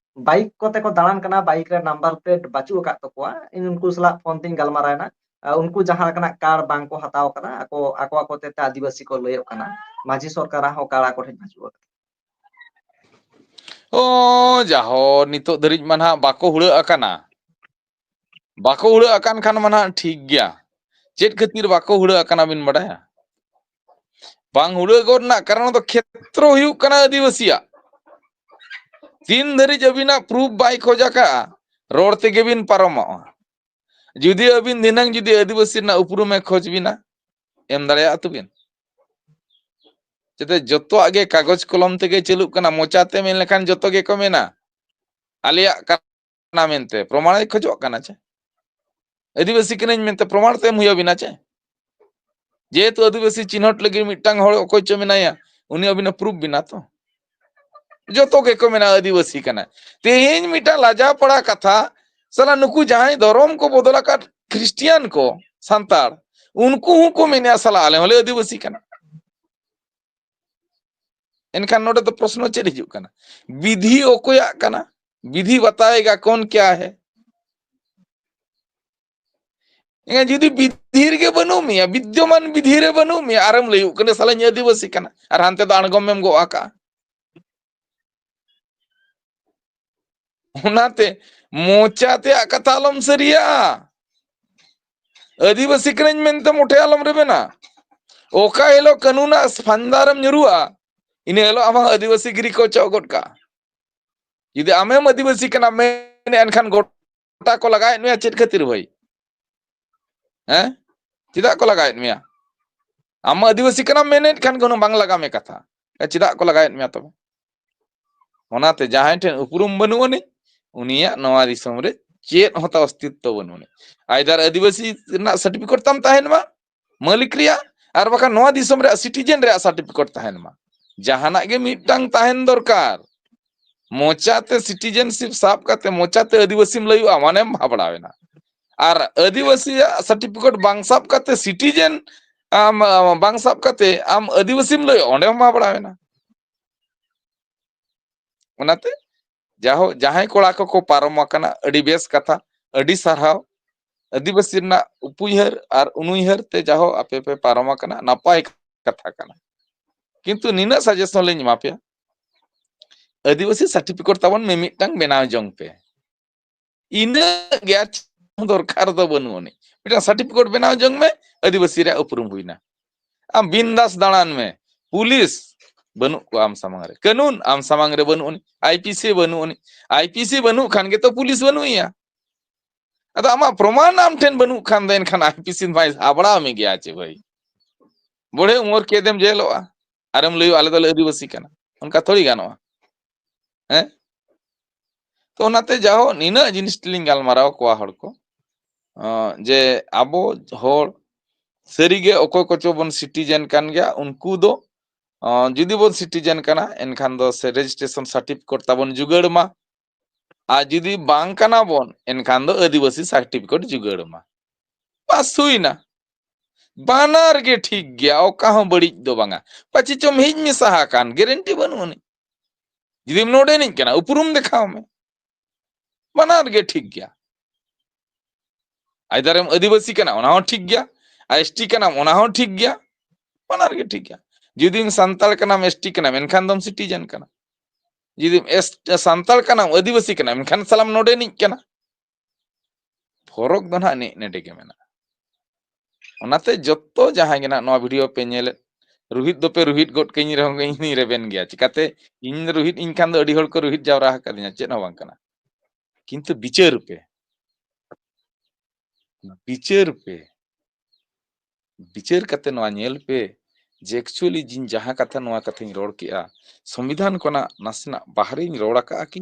ᱵᱟᱭᱤᱠ ᱠᱚᱛᱮ ᱠᱚ ᱫᱟᱬᱟᱱ ᱠᱟᱱᱟ, ᱵᱟᱭᱤᱠ ᱨᱮ ᱱᱟᱢᱵᱟᱨ ᱯᱞᱮᱴ ᱵᱟᱹᱪᱩᱜ ᱟᱠᱟᱫ ᱛᱟᱠᱚᱣᱟ᱾ ᱤᱧ ᱩᱱᱠᱩ ᱥᱟᱞᱟᱜ ᱯᱷᱳᱱ ᱛᱤᱧ ᱜᱟᱞᱢᱟᱨᱟᱣ ᱮᱱᱟ᱾ ᱟᱨ ᱩᱱᱠᱩ ᱡᱟᱦᱟᱸ ᱞᱮᱠᱟᱱᱟᱜ ᱠᱟᱨᱰ ᱵᱟᱝ ᱠᱚ ᱦᱟᱛᱟᱣ ᱟᱠᱟᱫᱟ, ᱟᱠᱚ, ᱟᱠᱚ ᱟᱠᱚ ᱛᱮ ᱟᱹᱫᱤᱵᱟᱹᱥᱤ ᱠᱚ ᱞᱟᱹᱭᱚᱜ ᱠᱟᱱᱟ, ᱢᱟᱹᱡᱷᱤ ᱥᱚᱨᱠᱟᱨᱟᱜ ᱦᱚᱸ ᱠᱟᱨᱰ ᱟᱠᱚ ᱴᱷᱮᱱ ᱵᱟᱹᱪᱩᱜ ᱟᱠᱟᱫᱟ᱾ ᱚ, ᱡᱟᱦᱳ, ᱱᱤᱛᱚᱜ ᱫᱷᱟᱹᱨᱤᱡ ᱢᱟ ᱱᱟᱦᱟᱜ ᱵᱟᱠᱚ ᱦᱩᱲᱟᱹᱜ ᱟᱠᱟᱱᱟ᱾ ᱵᱟᱠᱚ ᱦᱩᱲᱟᱹᱜ ᱟᱠᱟᱱ ᱠᱷᱟᱱ ᱢᱟ ᱱᱟᱦᱟᱜ ᱴᱷᱤᱠ ᱜᱮᱭᱟ᱾ ᱪᱮᱫ ᱠᱷᱟᱹᱛᱤᱨ ᱵᱟᱠᱚ ᱦᱩᱲᱟᱹᱜ ᱟᱠᱟᱱᱟ ᱵᱤᱱ ᱵᱟᱰᱟᱭᱟ? ᱵᱟᱝ ᱦᱩᱲᱟᱹᱜ ᱨᱮᱱᱟᱜ ᱠᱟᱨᱚᱱ ᱫᱚ ᱠᱷᱮᱛᱨᱚ ᱦᱩᱭᱩᱜ ᱠᱟᱱᱟ ᱟᱹᱫᱤᱵᱟᱹᱥᱤᱭᱟᱜ᱾ ᱛᱤᱱ ᱫᱷᱟᱹᱨᱤᱡ ᱟᱹᱵᱤᱱᱟᱜ ᱯᱨᱩᱯᱷ ᱵᱟᱭ ᱠᱷᱚᱡ ᱟᱠᱟᱫᱼᱟ, ᱨᱚᱲ ᱛᱮᱜᱮ ᱵᱤᱱ ᱯᱟᱨᱚᱢᱚᱜᱼᱟ᱾ ᱡᱩᱫᱤ ᱟᱹᱵᱤᱱ ᱫᱷᱤᱱᱟᱹᱝ ᱡᱩᱫᱤ ᱟᱹᱫᱤᱵᱟᱹᱥᱤ ᱨᱮᱱᱟᱜ ᱩᱯᱨᱩᱢᱮ ᱠᱷᱚᱡᱽ ᱵᱤᱱᱟ, ᱮᱢ ᱫᱟᱲᱮᱭᱟᱜᱼᱟ ᱛᱚᱵᱤᱱ? ᱪᱮᱫᱟᱜ ᱡᱚᱛᱚᱣᱟᱜ ᱜᱮ ᱠᱟᱜᱚᱡᱽ ᱠᱚᱞᱚᱢ ᱛᱮᱜᱮ ᱪᱟᱹᱞᱩᱜ ᱠᱟᱱᱟ, ᱢᱚᱪᱟᱛᱮ ᱢᱮᱱ ᱞᱮᱠᱷᱟᱱ ᱡᱚᱛᱚ ᱜᱮᱠᱚ ᱢᱮᱱᱟ ᱟᱞᱮᱭᱟᱜ ᱠᱟᱱᱟ ᱢᱮᱱᱛᱮ, ᱯᱨᱚᱢᱟᱬᱮ ᱠᱷᱚᱡᱚᱜ ᱠᱟᱱᱟ ᱪᱮ? ᱟᱹᱫᱤᱵᱟᱹᱥᱤ ᱠᱟᱹᱱᱟᱹᱧ ᱢᱮᱱᱛᱮ ᱯᱨᱚᱢᱟᱬ ᱛᱮ ᱮᱢ ᱦᱩᱭ ᱟᱹᱵᱤᱱᱟ ᱪᱮ? ᱡᱮᱦᱮᱛᱩ ᱟᱹᱫᱤᱵᱟᱹᱥᱤ ᱪᱤᱱᱦᱟᱹᱴ ᱞᱟᱹᱜᱤᱫ ᱢᱤᱫᱴᱟᱝ ᱦᱚᱲ ᱚᱠᱚᱭ ᱪᱚ ᱢᱮᱱᱟᱭᱟ, ᱩᱱᱤ ᱟᱹᱵᱤᱱᱮ ᱯᱨᱩᱯᱷ ᱵᱤᱱᱟ ᱛᱚ᱾ ᱡᱚᱛᱚ ᱜᱮᱠᱚ ᱢᱮᱱᱟ ᱟᱹᱫᱤᱵᱟᱹᱥᱤ ᱠᱟᱱᱟ᱾ ᱛᱮᱦᱮᱧ ᱢᱤᱫᱴᱟᱝ ᱞᱟᱡᱟᱣ ᱯᱟᱲᱟ ᱠᱟᱛᱷᱟ, ᱥᱟᱞᱟ ᱱᱩᱠᱩ ᱡᱟᱦᱟᱸᱭ ᱫᱷᱚᱨᱚᱢ ᱠᱚ ᱵᱚᱫᱚᱞ ᱟᱠᱟᱫ ᱠᱷᱨᱤᱥᱴᱤᱭᱟᱱ ᱠᱚ, ᱥᱟᱱᱛᱟᱲ, ᱩᱱᱠᱩ ᱦᱚᱸᱠᱚ ᱢᱮᱱᱮᱜᱼᱟ, ᱥᱟᱞᱟ ᱟᱞᱮ ᱦᱚᱸᱞᱮ ᱟᱹᱫᱤᱵᱟᱹᱥᱤ ᱠᱟᱱᱟ᱾ ᱮᱱᱠᱷᱟᱱ ᱱᱚᱰᱮ ᱫᱚ ᱯᱨᱚᱥᱱᱚ ᱪᱮᱫ ᱦᱤᱡᱩᱜ ᱠᱟᱱᱟ? ᱵᱤᱫᱷᱤ ᱚᱠᱚᱭᱟᱜ ᱠᱟᱱᱟ? ᱵᱤᱫᱷᱤ ᱵᱟᱛᱟᱭᱮᱜᱟ ᱠᱚᱱ ᱠᱭᱟ ᱦᱮ? ᱮᱱᱠᱷᱟᱱ ᱡᱩᱫᱤ ᱵᱤᱫᱷᱤ ᱨᱮᱜᱮ ᱵᱟᱹᱱᱩᱜ ᱢᱮᱭᱟ, ᱵᱤᱫᱽᱭᱚᱢᱟᱱ ᱵᱤᱫᱷᱤ ᱨᱮ ᱵᱟᱹᱱᱩᱜ ᱢᱮᱭᱟ, ᱟᱨᱮᱢ ᱞᱟᱹᱭᱩᱜ ᱠᱟᱱᱟ ᱥᱟᱞᱟᱧ ᱟᱹᱫᱤᱵᱟᱹᱥᱤ ᱠᱟᱱᱟ, ᱟᱨ ᱦᱟᱱᱛᱮ ᱫᱚ ᱟᱬᱜᱚᱢᱮᱢ ᱜᱚᱜ ᱟᱠᱟᱜᱼᱟ᱾ ᱚᱱᱟᱛᱮ ᱢᱚᱪᱟ ᱛᱮᱭᱟᱜ ᱠᱟᱛᱷᱟ ᱟᱞᱚᱢ ᱥᱟᱹᱨᱤᱭᱟ᱾ ᱟᱹᱫᱤᱵᱟᱹᱥᱤ ᱠᱟᱹᱱᱟᱹᱧ ᱢᱮᱱᱛᱮ ᱢᱚᱴᱷᱮ ᱟᱞᱚᱢ ᱨᱮᱵᱮᱱᱟ᱾ ᱚᱠᱟ ᱦᱤᱞᱳᱜ ᱠᱟᱹᱱᱩᱱᱟᱜ ᱯᱷᱟᱱᱫᱟ ᱨᱮᱢ ᱧᱩᱨᱩᱜᱼᱟ, ᱤᱱᱟᱹ ᱦᱤᱞᱳᱜ ᱟᱢᱟᱜ ᱟᱹᱫᱤᱵᱟᱹᱥᱤ ᱜᱤᱨᱤ ᱠᱚ ᱚᱪᱚᱜ ᱜᱚᱫ ᱠᱟᱜᱼᱟ᱾ ᱡᱩᱫᱤ ᱟᱢᱮᱢ ᱟᱹᱫᱤᱵᱟᱹᱥᱤ ᱠᱟᱱᱟ ᱢᱮᱱᱮᱫᱼᱟ, ᱮᱱᱠᱷᱟᱱ ᱜᱚᱴᱟ ᱠᱚ ᱞᱟᱜᱟᱭᱮᱫ ᱢᱮᱭᱟ᱾ ᱪᱮᱫ ᱠᱷᱟᱹᱛᱤᱨ ᱵᱷᱟᱹᱭ? ᱦᱮᱸ? ᱪᱮᱫᱟᱜ ᱠᱚ ᱞᱟᱜᱟᱭᱮᱫ ᱢᱮᱭᱟ? ᱟᱢ ᱢᱟ ᱟᱹᱫᱤᱵᱟᱹᱥᱤ ᱠᱟᱱᱟᱢ ᱢᱮᱱᱮᱫ ᱠᱷᱟᱱ ᱠᱳᱱᱳ ᱵᱟᱝ ᱞᱟᱜᱟ ᱢᱮ ᱠᱟᱛᱷᱟ᱾ ᱪᱮᱫᱟᱜ ᱠᱚ ᱞᱟᱜᱟᱭᱮᱫ ᱢᱮᱭᱟ ᱛᱚᱵᱮ? ᱚᱱᱟᱛᱮ ᱡᱟᱦᱟᱸᱭ ᱴᱷᱮᱱ ᱩᱯᱨᱩᱢ ᱵᱟᱹᱱᱩᱜ ᱟᱹᱱᱤᱡ, ᱩᱱᱤᱭᱟᱜ ᱱᱚᱣᱟ ᱫᱤᱥᱚᱢ ᱨᱮ ᱪᱮᱫ ᱦᱚᱸ ᱛᱟᱣ ᱚᱥᱛᱤᱛᱛᱚ ᱵᱟᱹᱱᱩᱜ ᱟᱹᱱᱤᱡ᱾ ᱟᱭᱫᱟᱨ ᱟᱹᱫᱤᱵᱟᱹᱥᱤ ᱨᱮᱱᱟᱜ ᱥᱟᱨᱴᱤᱯᱷᱤᱠᱮᱴ ᱛᱟᱢ ᱛᱟᱦᱮᱱ ᱢᱟ, ᱢᱟᱹᱞᱤᱠ ᱨᱮᱭᱟᱜ, ᱟᱨ ᱵᱟᱠᱷᱟᱱ ᱱᱚᱣᱟ ᱫᱤᱥᱚᱢ ᱨᱮᱭᱟᱜ ᱥᱤᱴᱤᱡᱮᱱ ᱨᱮᱭᱟᱜ ᱥᱟᱨᱴᱤᱯᱷᱤᱠᱮᱴ ᱛᱟᱦᱮᱱ ᱢᱟ᱾ ᱡᱟᱦᱟᱱᱟᱜ ᱜᱮ ᱢᱤᱫᱴᱟᱝ ᱛᱟᱦᱮᱱ ᱫᱚᱨᱠᱟᱨ᱾ ᱢᱚᱪᱟᱛᱮ ᱥᱤᱴᱤᱡᱮᱱᱥᱤᱯ ᱥᱟᱵ ᱠᱟᱛᱮ ᱢᱚᱪᱟᱛᱮ ᱟᱹᱫᱤᱵᱟᱹᱥᱤᱢ ᱞᱟᱹᱭᱚᱜᱼᱟ, ᱢᱟᱱᱮᱢ ᱵᱷᱟᱵᱽᱲᱟᱣᱮᱱᱟ᱾ ᱟᱨ ᱟᱹᱫᱤᱵᱟᱹᱥᱤᱭᱟᱜ ᱥᱟᱨᱴᱤᱯᱷᱤᱠᱮᱴ ᱵᱟᱝ ᱥᱟᱵ ᱠᱟᱛᱮ ᱥᱤᱴᱤᱡᱮᱱ ᱟᱢ, ᱟᱢ ᱵᱟᱝ ᱥᱟᱵ ᱠᱟᱛᱮ ᱟᱢ ᱟᱹᱫᱤᱵᱟᱹᱥᱤᱢ ᱞᱟᱹᱭᱚᱜᱼᱟ, ᱚᱸᱰᱮ ᱦᱚᱸ ᱵᱷᱟᱵᱽᱲᱟᱣᱮᱱᱟ᱾ ᱚᱱᱟᱛᱮ ᱡᱟᱦᱳ, ᱡᱟᱦᱟᱸᱭ ᱠᱚᱲᱟ ᱠᱚᱠᱚ ᱯᱟᱨᱚᱢ ᱟᱠᱟᱱᱟ, ᱟᱹᱰᱤ ᱵᱮᱥ ᱠᱟᱛᱷᱟ, ᱟᱹᱰᱤ ᱥᱟᱨᱦᱟᱣ᱾ ᱟᱹᱫᱤᱵᱟᱹᱥᱤ ᱨᱮᱱᱟᱜ ᱩᱯᱩᱭᱦᱟᱹᱨ ᱟᱨ ᱩᱱᱩᱭᱦᱟᱹᱨ ᱛᱮ ᱡᱟᱦᱳ ᱟᱯᱮ ᱯᱮ ᱯᱟᱨᱚᱢ ᱟᱠᱟᱱᱟ, ᱱᱟᱯᱟᱭ ᱠᱟᱛᱷᱟ ᱠᱟᱱᱟ᱾ ᱠᱤᱱᱛᱩ ᱱᱤᱱᱟᱹᱜ ᱥᱟᱡᱮᱥᱚᱱ ᱞᱤᱧ ᱮᱢᱟ ᱯᱮᱭᱟ, ᱟᱹᱫᱤᱵᱟᱹᱥᱤ ᱥᱟᱨᱴᱤᱯᱷᱤᱠᱮᱴ ᱛᱟᱵᱚᱱ ᱢᱤᱢᱤᱫᱴᱟᱝ ᱵᱮᱱᱟᱣ ᱡᱚᱝ ᱯᱮ᱾ ᱤᱱᱟᱹᱜ ᱜᱮ, ᱟᱨ ᱪᱮᱫ ᱦᱚᱸ ᱫᱚᱨᱠᱟᱨ ᱫᱚ ᱵᱟᱹᱱᱩᱜ ᱟᱹᱱᱤᱡ᱾ ᱢᱤᱫᱴᱟᱝ ᱥᱟᱨᱴᱤᱯᱷᱤᱠᱮᱴ ᱵᱮᱱᱟᱣ ᱡᱚᱝ ᱢᱮ, ᱟᱹᱫᱤᱵᱟᱹᱥᱤ ᱨᱮᱭᱟᱜ ᱩᱯᱨᱩᱢ ᱦᱩᱭᱱᱟ᱾ ᱟᱢ ᱵᱤᱱᱫᱟᱥ ᱫᱟᱬᱟᱱ ᱢᱮ, ᱯᱩᱞᱤᱥ ᱵᱟᱹᱱᱩᱜ ᱠᱚᱣᱟ ᱟᱢ ᱥᱟᱢᱟᱝ ᱨᱮ, ᱠᱟᱹᱱᱩᱱ ᱟᱢ ᱥᱟᱢᱟᱝ ᱨᱮ ᱵᱟᱹᱱᱩᱜ ᱟᱹᱱᱤᱡ, ᱟᱭᱯᱤᱥᱤ ᱵᱟᱹᱱᱩᱜ ᱟᱹᱱᱤᱡ᱾ ᱟᱭᱯᱤᱥᱤ ᱵᱟᱹᱱᱩᱜ ᱠᱷᱟᱱ ᱜᱮᱛᱚ ᱯᱩᱞᱤᱥ ᱵᱟᱹᱱᱩᱜ ᱮᱭᱟ᱾ ᱟᱫᱚ ᱟᱢᱟᱜ ᱯᱨᱚᱢᱟᱱ ᱟᱢ ᱴᱷᱮᱱ ᱵᱟᱹᱱᱩᱜ ᱠᱷᱟᱱ ᱫᱚ ᱮᱱᱠᱷᱟᱱ ᱟᱭᱯᱤᱥᱤ ᱢᱟᱭ ᱦᱟᱵᱲᱟᱣ ᱢᱮ ᱜᱮᱭᱟ ᱪᱮ ᱵᱷᱟᱹᱭ? ᱵᱚᱲᱮ ᱩᱢᱚᱨ ᱠᱮᱫᱮᱢ ᱡᱮᱞᱚᱜᱼᱟ, ᱟᱨᱮᱢ ᱞᱟᱹᱭᱚᱜᱼᱟ, "ᱟᱞᱮ ᱫᱚᱞᱮ ᱟᱹᱫᱤᱵᱟᱹᱥᱤ ᱠᱟᱱᱟ", ᱚᱱᱠᱟ ᱛᱷᱚᱲᱤ ᱜᱟᱱᱚᱜᱼᱟ᱾ ᱦᱮᱸ? ᱛᱚ ᱚᱱᱟᱛᱮ ᱡᱟᱦᱳ ᱱᱤᱱᱟᱹᱜ ᱡᱤᱱᱤᱥ ᱞᱤᱧ ᱜᱟᱞᱢᱟᱨᱟᱣ ᱠᱚᱣᱟ ᱦᱚᱲ ᱠᱚ, ᱟᱸ, ᱡᱮ ᱟᱵᱚ ᱦᱚᱲ ᱥᱟᱹᱨᱤᱜᱮ ᱚᱠᱚᱭ ᱠᱚᱪᱚ ᱵᱚᱱ ᱥᱤᱴᱤᱡᱮᱱ ᱠᱟᱱ ᱜᱮᱭᱟ, ᱩᱱᱠᱩ ᱫᱚ, ᱟᱸ, ᱡᱩᱫᱤ ᱵᱚᱱ ᱥᱤᱴᱤᱡᱮᱱ ᱠᱟᱱᱟ, ᱮᱱᱠᱷᱟᱱ ᱫᱚ ᱥᱮ ᱨᱮᱡᱤᱥᱴᱨᱮᱥᱚᱱ ᱥᱟᱨᱴᱤᱯᱷᱤᱠᱮᱴ ᱛᱟᱵᱚᱱ ᱡᱩᱜᱟᱹᱲ ᱢᱟ᱾ ᱟᱨ ᱡᱩᱫᱤ ᱵᱟᱝ ᱠᱟᱱᱟ ᱵᱚᱱ, ᱮᱱᱠᱷᱟᱱ ᱫᱚ ᱟᱹᱫᱤᱵᱟᱹᱥᱤ ᱥᱟᱨᱴᱤᱯᱷᱤᱠᱮᱴ ᱡᱩᱜᱟᱹᱲ ᱢᱟ᱾ ᱵᱟᱥ ᱦᱩᱭᱱᱟ᱾ ᱵᱟᱱᱟᱨ ᱜᱮ ᱴᱷᱤᱠ ᱜᱮᱭᱟ, ᱚᱠᱟ ᱦᱚᱸ ᱵᱟᱹᱲᱤᱡ ᱫᱚ ᱵᱟᱝᱟ᱾ ᱯᱟᱪᱮ ᱪᱚᱢ ᱦᱮᱡ ᱢᱮᱥᱟ ᱟᱠᱟᱱ, ᱜᱮᱨᱮᱱᱴᱤ ᱵᱟᱹᱱᱩᱜ ᱟᱹᱱᱤᱡ᱾ ᱡᱩᱫᱤᱢ ᱱᱚᱰᱮᱱᱤᱡ ᱠᱟᱱᱟ, ᱩᱯᱨᱩᱢ ᱫᱮᱠᱷᱟᱣ ᱢᱮ᱾ ᱵᱟᱱᱟᱨ ᱜᱮ ᱴᱷᱤᱠ ᱜᱮᱭᱟ᱾ ᱟᱭᱫᱟᱨᱮᱢ ᱟᱹᱫᱤᱵᱟᱹᱥᱤ ᱠᱟᱱᱟ, ᱚᱱᱟ ᱦᱚᱸ ᱴᱷᱤᱠ ᱜᱮᱭᱟ᱾ ᱟᱨ ᱮᱥᱴᱤ ᱠᱟᱱᱟᱢ, ᱚᱱᱟ ᱦᱚᱸ ᱴᱷᱤᱠ ᱜᱮᱭᱟ᱾ ᱵᱟᱱᱟᱨ ᱜᱮ ᱴᱷᱤᱠ ᱜᱮᱭᱟ᱾ ᱡᱩᱫᱤᱢ ᱥᱟᱱᱛᱟᱲ ᱠᱟᱱᱟᱢ, ᱮᱥᱴᱤ ᱠᱟᱱᱟᱢ, ᱮᱱᱠᱷᱟᱱ ᱫᱚᱢ ᱥᱤᱴᱤᱡᱮᱱ ᱠᱟᱱᱟ᱾ ᱡᱩᱫᱤ ᱮᱥ-, ᱥᱟᱱᱛᱟᱲ ᱠᱟᱱᱟᱢ, ᱟᱹᱫᱤᱵᱟᱹᱥᱤ ᱠᱟᱱᱟᱢ, ᱮᱱᱠᱷᱟᱱ ᱥᱟᱞᱟᱢ ᱱᱚᱰᱮᱱᱤᱡ ᱠᱟᱱᱟ᱾ ᱯᱷᱚᱨᱚᱠ ᱫᱚ ᱱᱟᱦᱟᱜ ᱱᱮ-, ᱱᱮᱰᱮ ᱜᱮ ᱢᱮᱱᱟᱜᱼᱟ᱾ ᱚᱱᱟᱛᱮ ᱡᱚᱛᱚ ᱡᱟᱦᱟᱸᱭ ᱜᱮ ᱱᱟᱦᱟᱜ ᱱᱚᱣᱟ video ᱯᱮ ᱧᱮᱞᱮᱫ, ᱨᱩᱦᱤᱛ ᱫᱚᱯᱮ ᱨᱩᱦᱤᱛ ᱜᱚᱫ ᱠᱟᱹᱧ ᱨᱮᱦᱚᱸ ᱤᱧ ᱦᱚᱸᱧ ᱨᱮᱵᱮᱱ ᱜᱮᱭᱟ᱾ ᱪᱤᱠᱟᱛᱮ? ᱤᱧ ᱨᱩᱦᱤᱛ ᱤᱧ ᱠᱷᱟᱱ ᱫᱚ ᱟᱹᱰᱤ ᱦᱚᱲ ᱠᱚ ᱨᱩᱦᱤᱛ ᱡᱟᱣᱨᱟ ᱟᱠᱟᱫᱤᱧᱟ, ᱪᱮᱫ ᱦᱚᱸ ᱵᱟᱝ ᱠᱟᱱᱟ᱾ ᱠᱤᱱᱛᱩ ᱵᱤᱪᱟᱹᱨ ᱯᱮ, ᱵᱤᱪᱟᱹᱨ ᱯᱮ, ᱵᱤᱪᱟᱹᱨ ᱠᱟᱛᱮ ᱱᱚᱣᱟ ᱧᱮᱞ ᱯᱮ ᱡᱮ actually ᱤᱧ ᱡᱟᱦᱟᱸ ᱠᱟᱛᱷᱟ, ᱱᱚᱣᱟ ᱠᱟᱛᱷᱟᱧ ᱨᱚᱲ ᱠᱮᱜᱼᱟ, ᱥᱚᱝᱵᱤᱫᱷᱟᱱ ᱠᱷᱚᱱᱟᱜ ᱱᱟᱥᱮᱱᱟᱜ ᱵᱟᱦᱨᱮᱧ ᱨᱚᱲ ᱟᱠᱟᱜᱼᱟ ᱠᱤ?